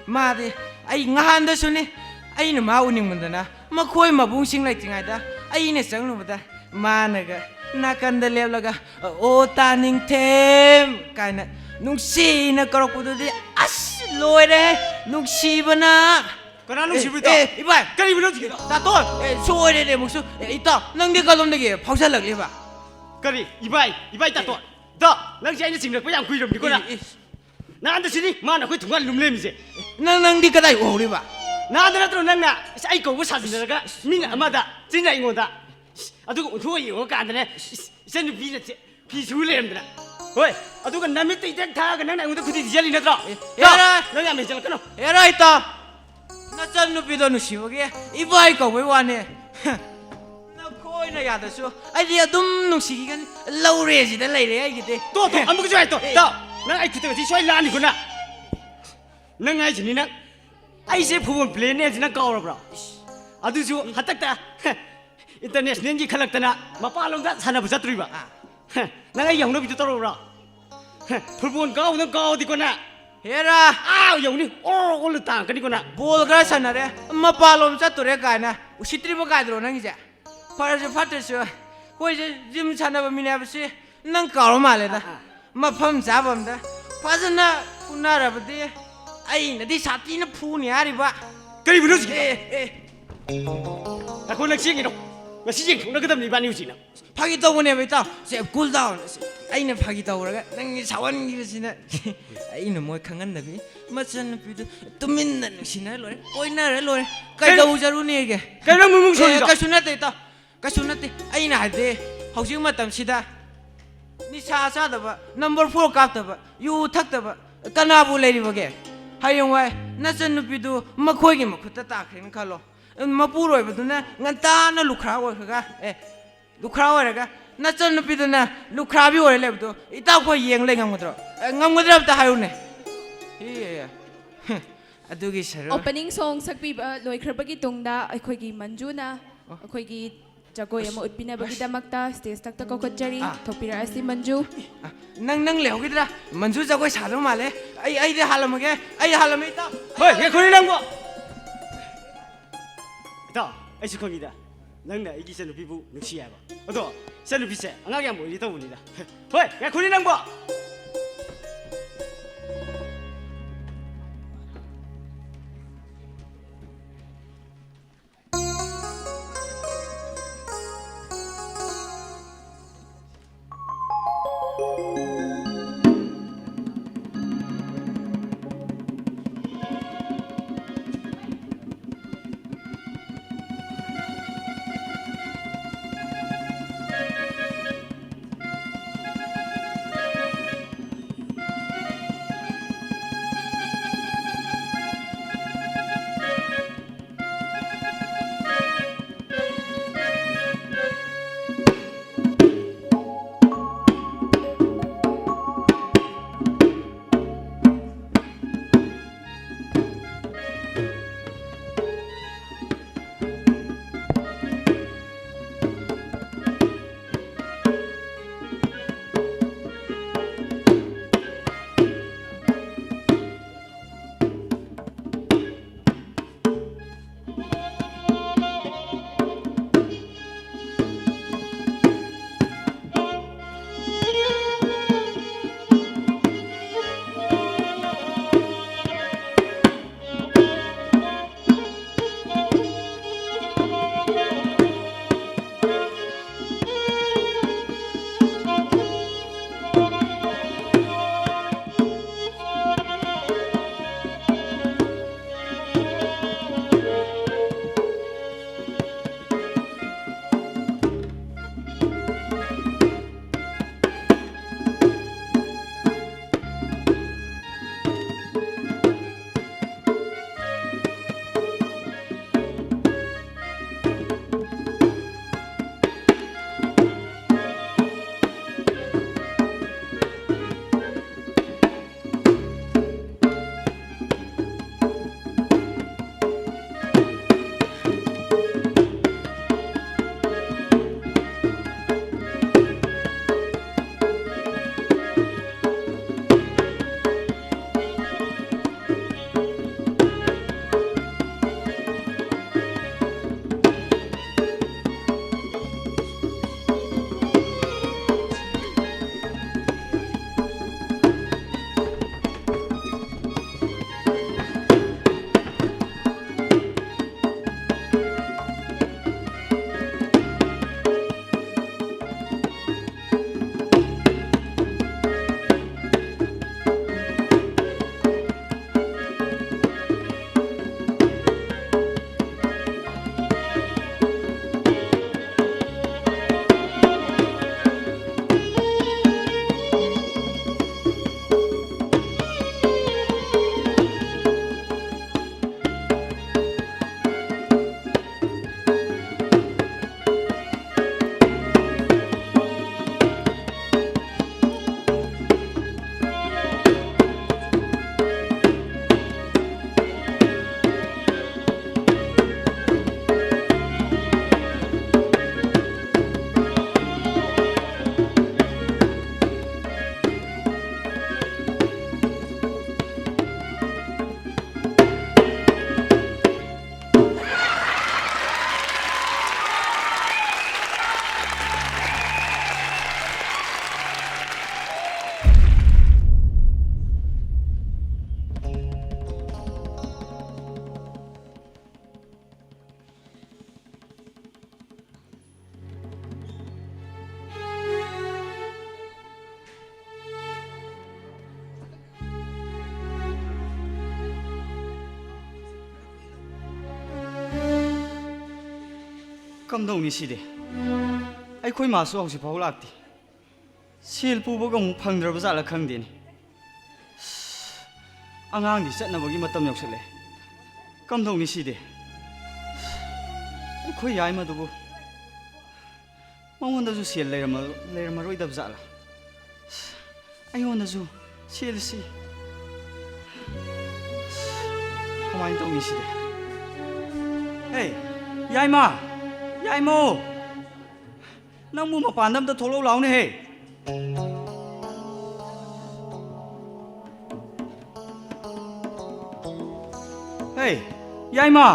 ꯃꯥꯗꯤ ꯑꯩ ꯉꯍꯥꯟꯗꯁꯨꯅꯤ, ꯑꯩꯅ ꯃꯥ ꯎꯅꯤꯡꯃꯟꯗꯅ ꯃꯈꯣꯏ ꯃꯕꯨꯡꯁꯤꯡ ꯂꯩꯇ꯭ꯔꯤꯉꯩꯗ ꯑꯩꯅ ꯆꯪꯂꯨꯕꯗ ꯃꯥꯅꯒ ꯅꯥꯀꯟꯗ ꯂꯦꯞꯂꯒ, "ꯑꯣ ꯇꯥꯅꯤꯡꯊꯦꯝ" ꯀꯥꯏꯅ ꯅꯨꯡꯁꯤꯅ ꯀꯧꯔꯛꯄꯗꯨꯗꯤ ꯑꯁ ꯂꯣꯏꯔꯦ, ꯅꯨꯡꯁꯤꯕꯅ꯫ ꯀꯅꯥ ꯅꯨꯡꯁꯤꯕ, ꯏꯇꯥꯎ? ꯑꯦ, ꯏꯕꯥꯏ꯫ ꯀꯔꯤꯕꯅꯣ ꯍꯧꯖꯤꯛꯀꯤꯗꯣ? ꯇꯥꯇꯣꯟ! ꯑꯦ, ꯁꯣꯏꯔꯦꯅꯦ ꯑꯃꯨꯛꯁꯨ꯫ ꯑꯦ, ꯏꯇꯥꯎ, ꯅꯪꯗꯤ ꯀꯗꯣꯝꯗꯒꯤ ꯐꯥꯎꯁꯜꯂꯛꯂꯤꯕ? ꯀꯔꯤ? ꯏꯕꯥꯏ, ꯏꯕꯥꯏ ꯇꯥꯇꯣꯟ꯫ ꯏꯇꯥꯎ, ꯅꯪꯁꯦ ꯑꯩꯅ ꯆꯤꯡꯂꯛꯄ ꯌꯥꯝ ꯀꯨꯏꯔꯕꯅꯤꯀꯣ ꯅꯪ꯫ E, E. ꯅꯍꯥꯟꯗ ꯁꯤꯅꯤ ꯃꯥꯅ ꯑꯩꯈꯣꯏ ꯊꯣꯡꯒꯥꯟ ꯂꯨꯝ ꯂꯩꯔꯝꯃꯤꯁꯦ꯫ ꯅꯪ, ꯅꯪꯗꯤ ꯀꯗꯥꯏ ꯎꯍꯧꯔꯤꯕ? ꯅꯍꯥꯟꯗ ꯅꯠꯇ꯭ꯔꯣ ꯅꯪꯅ, ꯏꯁ, ꯑꯩ ꯀꯧꯕ ꯁꯥꯖꯤꯟꯅꯔꯒ ꯃꯤꯅ ꯑꯃꯗ, ꯆꯤꯟꯅ ꯑꯩꯉꯣꯟꯗ? ꯏꯁ, ꯑꯗꯨꯒ ꯑꯣꯟꯊꯣꯛꯑ ꯌꯦꯡꯉꯀꯥꯟꯗꯅꯦ, ꯏꯁ, ꯏꯆꯟꯅꯨꯄꯤꯅ ꯆꯦ-, ꯐꯤ ꯁꯨ ꯂꯩꯔꯝꯗꯅ꯫ ꯍꯣꯏ, ꯑꯗꯨꯒ ꯅꯃꯤꯠꯇ ꯏꯇꯦꯛ ꯊꯥꯛꯑꯒ ꯅꯪꯅ ꯑꯩꯉꯣꯟꯗ ꯈꯨꯗꯤ ꯊꯤꯖꯜꯂꯤ ꯅꯠꯇ꯭ꯔꯣ? ꯑꯦ, ꯇꯣ, ꯌꯥꯔꯦ! ꯅꯪ ꯌꯥꯝ ꯍꯦꯟꯖꯜꯂꯛꯀꯅꯨ꯫ ꯌꯥꯔꯦ, ꯏꯇꯥꯎ! ꯅꯆꯟ ꯅꯨꯄꯤꯗꯣ ꯅꯨꯡꯁꯤꯕꯒꯤ ꯏꯕꯥꯏ ꯀꯧꯕꯩ ꯋꯥꯅꯦ꯫ ꯅꯈꯣꯏ ꯌꯥꯗ꯭ꯔꯁꯨ ꯑꯩꯗꯤ ꯑꯗꯨꯝ ꯅꯨꯡꯁꯤꯈꯤꯒꯅꯤ꯫ ꯂꯧꯔꯦ ꯁꯤꯗ ꯂꯩꯔꯦ ꯑꯩꯒꯤꯗꯤ꯫ ꯇꯣ, ꯇꯣ, ꯑꯃꯨꯛꯀꯁꯨ ꯍꯥꯏ, ꯇꯣ, ꯑꯦ꯫ ꯇꯣ꯫ ꯅꯪ ꯑꯩ ꯈꯨꯠꯇ ꯉꯁꯤ ꯁꯣꯏ ꯂꯥꯛꯑꯅꯤꯀꯣ ꯅꯪ꯫ ꯅꯪ ꯍꯥꯏꯁꯤꯅꯤ ꯅꯪ꯫ ꯑꯩꯁꯦ ꯐꯨꯠꯕꯣꯜ ꯄ꯭ꯂꯦꯌꯔꯅꯦ ꯍꯥꯏꯁꯤ ꯅꯪ ꯀꯥꯎꯔꯕ꯭ꯔꯣ? ꯑꯗꯨꯁꯨ ꯍꯟꯗꯛꯇ ꯏꯟꯇꯔꯅꯦꯁꯅꯦꯜꯒꯤ ꯈꯜꯂꯛꯇꯅ ꯃꯄꯥꯟꯂꯣꯝꯗ ꯁꯥꯟꯅꯕ ꯆꯠꯇꯣꯔꯤꯕ꯫ ꯑꯥ꯫ ꯅꯪ ꯑꯩ ꯌꯧꯅꯕꯤꯗꯨ ꯇꯧꯔꯛꯎꯔꯣ? ꯐꯨꯠꯕꯣꯜ ꯀꯥꯎꯕꯗ ꯀꯥꯎꯗꯤꯀꯣ ꯅꯪ꯫ ꯍꯦꯔꯥ! ꯑꯥ ꯌꯧꯅꯤ꯫ ꯑꯣ, ꯑꯣꯜꯂ ꯇꯥꯡꯀꯅꯤꯀꯣ ꯅꯪ꯫ ꯕꯣꯜ ꯈꯔ ꯁꯥꯟꯅꯔꯦ, ꯃꯄꯥꯟꯂꯣꯝ ꯆꯠꯇꯣꯔꯦ ꯀꯥꯏꯅ ꯎꯁꯤꯠꯇ꯭ꯔꯤꯕ ꯀꯥꯏꯗ꯭ꯔꯣ ꯅꯪꯒꯤꯁꯦ? ꯐꯔꯁꯨ ꯐꯠꯇ꯭ꯔꯁꯨ ꯑꯩꯈꯣꯏꯁꯦ ꯖꯤꯝ ꯁꯥꯟꯅꯕ ꯃꯤꯅꯦ ꯍꯥꯏꯕꯁꯤ ꯅꯪ ꯀꯥꯎꯔ ꯃꯥꯜꯂꯦꯗ꯫ ꯑꯥ, ꯑꯥ꯫ ꯃꯐꯝ ꯆꯥꯕ ꯑꯝꯗ ꯐꯖꯅ ꯐꯨꯅꯔꯕꯗꯤ ꯑꯩꯅꯗꯤ ꯁꯥꯊꯤꯅ ꯐꯨꯅꯤ ꯍꯥꯏꯔꯤꯕ꯫ ꯀꯔꯤꯕꯨꯅꯣ ꯍꯧꯖꯤꯛꯀꯤꯗꯣ? ꯑꯦ, ꯑꯦ꯫ ꯉꯥꯏꯈꯣ, ꯅꯪ ꯆꯦꯟꯒꯤꯅꯣ꯫ ꯉꯁꯤ ꯌꯦꯡꯊꯣꯛꯅꯒꯗꯕꯅꯤ ꯏꯕꯥꯅꯤ ꯍꯧꯖꯤꯛ ꯅꯪ꯫ ꯐꯥꯒꯤ ꯇꯧꯕꯅꯦꯕ, ꯏꯇꯥꯎ꯫ ꯁꯦ, cool down꯫ ꯁꯦ, ꯑꯩꯅ ꯐꯥꯒꯤ ꯇꯧꯔꯒ ꯅꯪꯒꯤ ꯁꯥꯎꯍꯟꯈꯤꯕꯁꯤꯅ꯫ ꯑꯩꯅ ꯃꯣꯏ ꯈꯪꯍꯟꯗꯕꯤ ꯃꯆꯟꯅꯨꯄꯤꯗꯨ ꯇꯨꯃꯤꯟꯅ ꯅꯨꯡꯁꯤꯅꯔ ꯂꯣꯏꯔꯦ, ꯀꯣꯏꯅꯔ ꯂꯣꯏꯔꯦ꯫ ꯀꯩ-, ꯀꯩꯗꯧꯖꯔꯨꯅꯦꯒꯦ? ꯀꯩꯅꯣ ꯅꯪ ꯃꯨꯛ ꯁꯣꯜꯂꯤꯗꯣ? ꯑꯦ, ꯀꯩꯁꯨ ꯅꯠꯇꯦ, ꯏꯇꯥꯎ꯫ ꯀꯩꯁꯨ ꯅꯠꯇꯦ꯫ ꯑꯩꯅ ꯍꯥꯏꯗꯤ, ꯍꯧꯖꯤꯛ ꯃꯇꯝꯁꯤꯗ ꯅꯤꯁꯥ ꯆꯥꯗꯕ, number four ꯀꯥꯞꯇꯕ, ꯌꯨ ꯊꯛꯇꯕ ꯀꯅꯥꯕꯨ ꯂꯩꯔꯤꯕꯒꯦ? ꯍꯌꯦꯡꯋꯥꯏ ꯅꯆꯟꯅꯨꯄꯤꯗꯨ ꯃꯈꯣꯏꯒꯤ ꯃꯈꯨꯠꯇ ꯇꯥꯈ꯭ꯔꯦꯅ ꯈꯜꯂꯣ꯫ ꯃꯄꯨꯔꯣꯏꯕꯗꯨꯅ ꯉꯟꯇꯥꯅ ꯂꯨꯈ꯭ꯔꯥ ꯑꯣꯏꯈ꯭ꯔꯒ, ꯑꯦ, ꯂꯨꯈ꯭ꯔꯥ ꯑꯣꯏꯔꯒ ꯅꯆꯟꯅꯨꯄꯤꯗꯨꯅ ꯂꯨꯈ꯭ꯔꯥꯕꯤ ꯑꯣꯏꯔ ꯂꯩꯕꯗꯣ ꯏꯇꯥꯎꯈꯣꯏ ꯌꯦꯡ ꯂꯩ ꯉꯝꯒꯗ꯭ꯔꯣ? ꯑꯦ, ꯉꯝꯒꯗ꯭ꯔꯥ ꯑꯝꯇ ꯍꯥꯏꯌꯨꯅꯦ꯫ E, E, E. ꯑꯗꯨꯒꯤ ꯁꯔꯨ ꯑꯣꯄꯅꯤꯡ ꯁꯣꯡ ꯁꯛꯄꯤꯕ ꯂꯣꯏꯈ꯭ꯔꯕꯒꯤ ꯇꯨꯡꯗ ꯑꯩꯈꯣꯏꯒꯤ ꯃꯟꯖꯨꯅ ꯑꯣ꯫ ꯑꯩꯈꯣꯏꯒꯤ ꯖꯒꯣꯏ ꯑꯃ ꯑꯁ꯫ ꯎꯠꯄꯤꯅꯕꯒꯤꯗꯃꯛꯇ ꯁ꯭ꯇꯦꯖ ꯊꯛꯇ ꯀꯧꯈꯠꯆꯔꯤ꯫ ꯑꯥ꯫ ꯊꯣꯛꯄꯤꯔꯛꯑꯁꯤ ꯃꯟꯖꯨ꯫ ꯑꯥ, ꯅꯪ, ꯅꯪ ꯂꯩꯍꯧꯈꯤꯗ꯭ꯔꯥ? ꯃꯟꯖꯨ ꯖꯒꯣꯏ ꯁꯥꯗꯧ ꯃꯥꯜꯂꯦ꯫ ꯑꯩ, ꯑꯩꯗꯤ ꯍꯥꯜꯂꯝꯃꯒꯦ꯫ ꯑꯩ ꯍꯥꯜꯂꯝꯃꯦ, ꯏꯇꯥꯎ꯫ ꯍꯣꯏ, ꯉꯥꯏꯈꯣꯅꯦ ꯅꯪꯕꯣ꯫ ꯏꯇꯥꯎ, ꯑꯩꯁꯨ ꯈꯪꯉꯤꯗ, ꯅꯪꯅ ꯑꯩꯒꯤ ꯏꯆꯟꯅꯨꯄꯤꯕꯨ ꯅꯨꯡꯁꯤ ꯍꯥꯏꯕ꯫ ꯑꯗꯣ ꯏꯆꯟꯅꯨꯄꯤꯁꯦ ꯑꯉꯥꯡ ꯌꯥꯝ ꯑꯣꯏꯔꯤ ꯇꯧꯕꯅꯤꯗ꯫ ꯍꯣꯏ, ꯉꯥꯏꯈꯣꯅꯦ ꯅꯪꯕꯣ꯫ ꯀꯝꯗꯧꯅꯤ ꯁꯤꯗꯤ? ꯑꯩꯈꯣꯏ ꯃꯥꯁꯨ ꯍꯧꯖꯤꯛ ꯐꯥꯎ ꯂꯥꯛꯇꯦ꯫ ꯁꯦꯜ ꯄꯨꯕꯒ ꯑꯃꯨꯛ ꯐꯪꯗ꯭ꯔꯕ ꯖꯥꯠꯂ ꯈꯪꯗꯦꯅꯦ꯫ ꯑꯉꯥꯡꯗꯤ ꯆꯠꯅꯕꯒꯤ ꯃꯇꯝ ꯌꯧꯁꯤꯜꯂꯦ꯫ ꯀꯝꯗꯧꯅꯤ ꯁꯤꯗꯤ? ꯑꯩꯈꯣꯏ ꯌꯥꯏꯃꯗꯨꯕꯨ, ꯃꯉꯣꯟꯗꯁꯨ ꯁꯦꯜ ꯂꯩꯔꯝꯃ-, ꯂꯩꯔꯝꯃꯔꯣꯏꯗꯕ ꯖꯥꯠꯂ? ꯑꯩꯉꯣꯟꯗꯁꯨ ꯁꯦꯜꯁꯤ ꯀꯃꯥꯏꯅ ꯇꯧꯅꯤ ꯁꯤꯗꯤ? ꯍꯦ, ꯌꯥꯏꯃ! ꯌꯥꯏꯃꯣ! ꯅꯪꯕꯨ ꯃꯄꯥꯟꯗ ꯑꯝꯇ ꯊꯣꯛꯂꯛꯎ ꯂꯥꯎꯅꯦꯍꯦ꯫ ꯍꯦ, ꯌꯥꯏꯃ!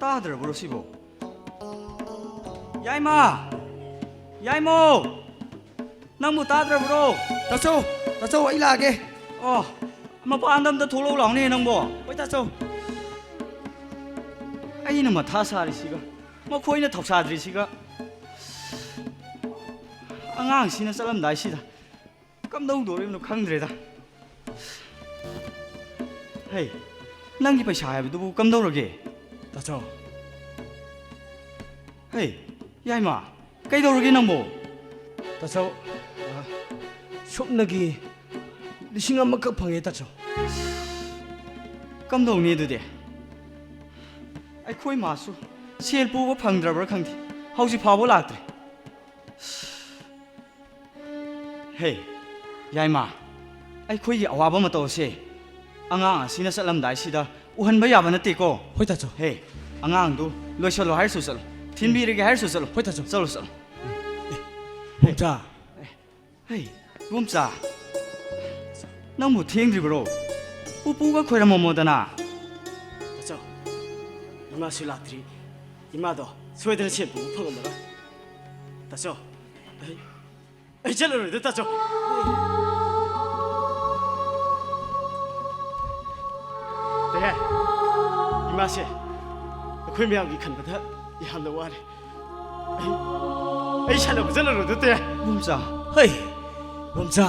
ꯇꯥꯗ꯭ꯔꯕ꯭ꯔꯣ ꯁꯤꯕꯣ? ꯌꯥꯏꯃ! ꯌꯥꯏꯃꯣ! ꯅꯪꯕꯨ ꯇꯥꯗ꯭ꯔꯕ꯭ꯔꯣ? ꯇꯥꯆꯧ! ꯇꯥꯆꯧ, ꯑꯩ ꯂꯥꯛꯑꯒꯦ꯫ ꯑꯣ, ꯃꯄꯥꯟꯗ ꯑꯝꯇ ꯊꯣꯛꯂꯛꯎ ꯂꯥꯎꯅꯦ ꯅꯪꯕꯣ꯫ ꯍꯣꯏ, ꯇꯥꯆꯧ꯫ ꯑꯩꯅ ꯃꯊꯥ ꯁꯥꯔꯤꯁꯤꯒ, ꯃꯈꯣꯏꯅ ꯊꯧꯁꯥꯗ꯭ꯔꯤꯁꯤꯒ꯫ ꯑꯉꯥꯡꯁꯤꯅ ꯆꯠꯂꯝꯗꯥꯏꯁꯤꯗ ꯀꯝꯗꯧꯗꯣꯔꯤꯕꯅꯣ ꯈꯪꯗ꯭ꯔꯦꯗ꯫ ꯍꯩ, ꯅꯪꯒꯤ ꯄꯩꯁꯥ ꯍꯥꯏꯕꯗꯨꯕꯨ ꯀꯝꯗꯧꯔꯒꯦ? ꯇꯥꯆꯧ꯫ ꯍꯩ, ꯌꯥꯏꯃ, ꯀꯩꯗꯧꯔꯒꯦ ꯅꯪꯕꯣ? ꯇꯥꯆꯧ, ꯑ, ꯁꯨꯞꯅꯒꯤ ꯂꯤꯁꯤꯡ ꯑꯃꯈꯛ ꯐꯪꯉꯦ, ꯇꯥꯆꯧ꯫ ꯀꯝꯗꯧꯅꯤ ꯑꯗꯨꯗꯤ? ꯑꯩꯈꯣꯏ ꯃꯥꯁꯨ ꯁꯦꯜ ꯄꯨꯕ ꯐꯪꯗ꯭ꯔꯕ꯭ꯔꯥ ꯈꯪꯗꯦ, ꯍꯧꯖꯤꯛ ꯐꯥꯎꯕ ꯂꯥꯛꯇ꯭ꯔꯦ꯫ ꯍꯦ, ꯌꯥꯏꯃ, ꯑꯩꯈꯣꯏꯒꯤ ꯑꯋꯥꯕ ꯃꯇꯧ ꯑꯁꯦ ꯑꯉꯥꯡ ꯑꯁꯤꯅ ꯆꯠꯂꯝꯗꯥꯏꯁꯤꯗ ꯎꯍꯟꯕ ꯌꯥꯕ ꯅꯠꯇꯦꯀꯣ꯫ ꯍꯣꯏ, ꯇꯥꯆꯧ꯫ ꯍꯦ, ꯑꯉꯥꯡꯗꯨ ꯂꯣꯏꯁꯜꯂꯣ ꯍꯥꯏꯔꯁꯨ ꯆꯠꯂꯣ, ꯊꯤꯟꯕꯤꯔꯒꯦ ꯍꯥꯏꯔꯁꯨ ꯆꯠꯂꯣ꯫ ꯍꯣꯏ, ꯇꯥꯆꯧ꯫ ꯆꯠꯂꯣ, ꯆꯠꯂꯣ꯫ ꯏꯕꯣꯝꯆꯥ꯫ ꯍꯦ, ꯏꯕꯣꯝꯆꯥ, ꯅꯪꯕꯨ ꯊꯦꯡꯗ꯭ꯔꯤꯕ꯭ꯔꯣ? ꯄꯨꯄꯨꯒ ꯈꯣꯏꯔꯝꯃꯝꯃꯣꯗꯅ꯫ ꯇꯥꯆꯧ, ꯏꯃꯥꯁꯨ ꯂꯥꯛꯇ꯭ꯔꯤ꯫ ꯏꯃꯥꯗꯣ ꯁꯣꯏꯗꯅ ꯁꯦꯜ ꯄꯨꯕ ꯐꯪꯉꯝꯃꯔꯣꯏ꯫ ꯇꯥꯆꯧ, ꯑꯩ, ꯑꯩ ꯆꯠꯂꯔꯣꯏꯗ, ꯇꯥꯆꯧ꯫ ꯇꯌꯥꯏ, ꯏꯃꯥꯁꯦ ꯑꯩꯈꯣꯏ ꯃꯌꯥꯝꯒꯤ ꯈꯟꯕꯗ ꯌꯥꯝꯅ ꯋꯥꯔꯦ꯫ ꯑꯩ, ꯑꯩ ꯁꯥꯟꯅꯕ ꯆꯠꯂꯔꯣꯏꯗ, ꯇꯌꯥꯏ꯫ ꯏꯕꯣꯝꯆꯥ꯫ ꯍꯩ, ꯏꯕꯣꯝꯆꯥ,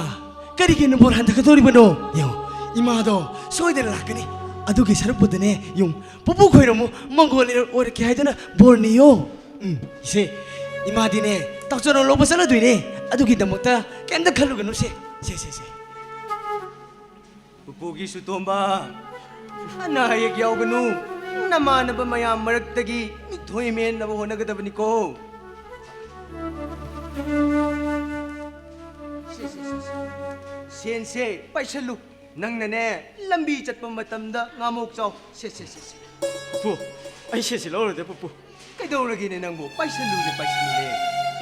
ꯀꯔꯤꯒꯤ ꯅꯝꯕꯣꯜ ꯍꯟꯊꯒꯗꯧꯔꯤꯕꯅꯣ? ꯌꯦꯡꯉꯣ, ꯏꯃꯥꯗꯣ ꯁꯣꯏꯗꯅ ꯂꯥꯛꯀꯅꯤ꯫ ꯑꯗꯨꯒꯤ ꯁꯔꯨꯛꯄꯨꯗꯅꯦ, ꯌꯨꯝ ꯄꯨꯄꯨ ꯈꯣꯏꯔꯝꯃꯨ, ꯃꯪꯒꯣꯜ ꯑꯣꯏꯔꯛꯀꯦ ꯍꯥꯏꯗꯨꯅ ꯕꯣꯔ ꯅꯤꯌꯣ꯫ ꯎꯝ, ꯏꯆꯦ, ꯏꯃꯥꯗꯤꯅꯦ, ꯇꯥꯎꯆꯔꯣꯟ ꯂꯧꯕ ꯆꯠꯂꯗꯣꯏꯅꯦ꯫ ꯑꯗꯨꯒꯤꯗꯃꯛꯇ ꯀꯩꯝꯇ ꯈꯜꯂꯨꯒꯅꯨ ꯁꯦ꯫ ꯁꯦ, ꯁꯦ, ꯁꯦ꯫ ꯄꯨꯄꯨꯒꯤꯁꯨ ꯇꯣꯝꯕ, ꯑꯅꯥ ꯑꯌꯦꯛ ꯌꯥꯎꯒꯅꯨ꯫ ꯅꯃꯥꯟꯅꯕ ꯃꯌꯥꯝ ꯃꯔꯛꯇꯒꯤ ꯃꯤꯊꯣꯏ ꯃꯦꯟꯅꯕ ꯍꯣꯠꯅꯒꯗꯕꯅꯤꯀꯣ꯫ ꯁꯦ, ꯁꯦ, ꯁꯦ, ꯁꯦ꯫ ꯁꯦꯟꯁꯦ ꯄꯥꯏꯁꯜꯂꯨ꯫ ꯅꯪꯅꯅꯦ, ꯂꯝꯕꯤ ꯆꯠꯄ ꯃꯇꯝꯗ ꯉꯥꯃꯣꯛ ꯆꯥꯎ꯫ ꯁꯦ, ꯁꯦ, ꯁꯦ, ꯁꯦ꯫ ꯄꯨꯄꯨ, ꯑꯩ ꯁꯦꯟꯁꯤ ꯂꯧꯔꯗꯦ, ꯄꯨꯄꯨ꯫ ꯀꯩꯗꯧꯔꯒꯦꯅꯦ ꯅꯪꯕꯨ? ꯄꯥꯏꯁꯜꯂꯨꯅꯦ, ꯄꯥꯏꯁꯜꯂꯨꯅꯦ꯫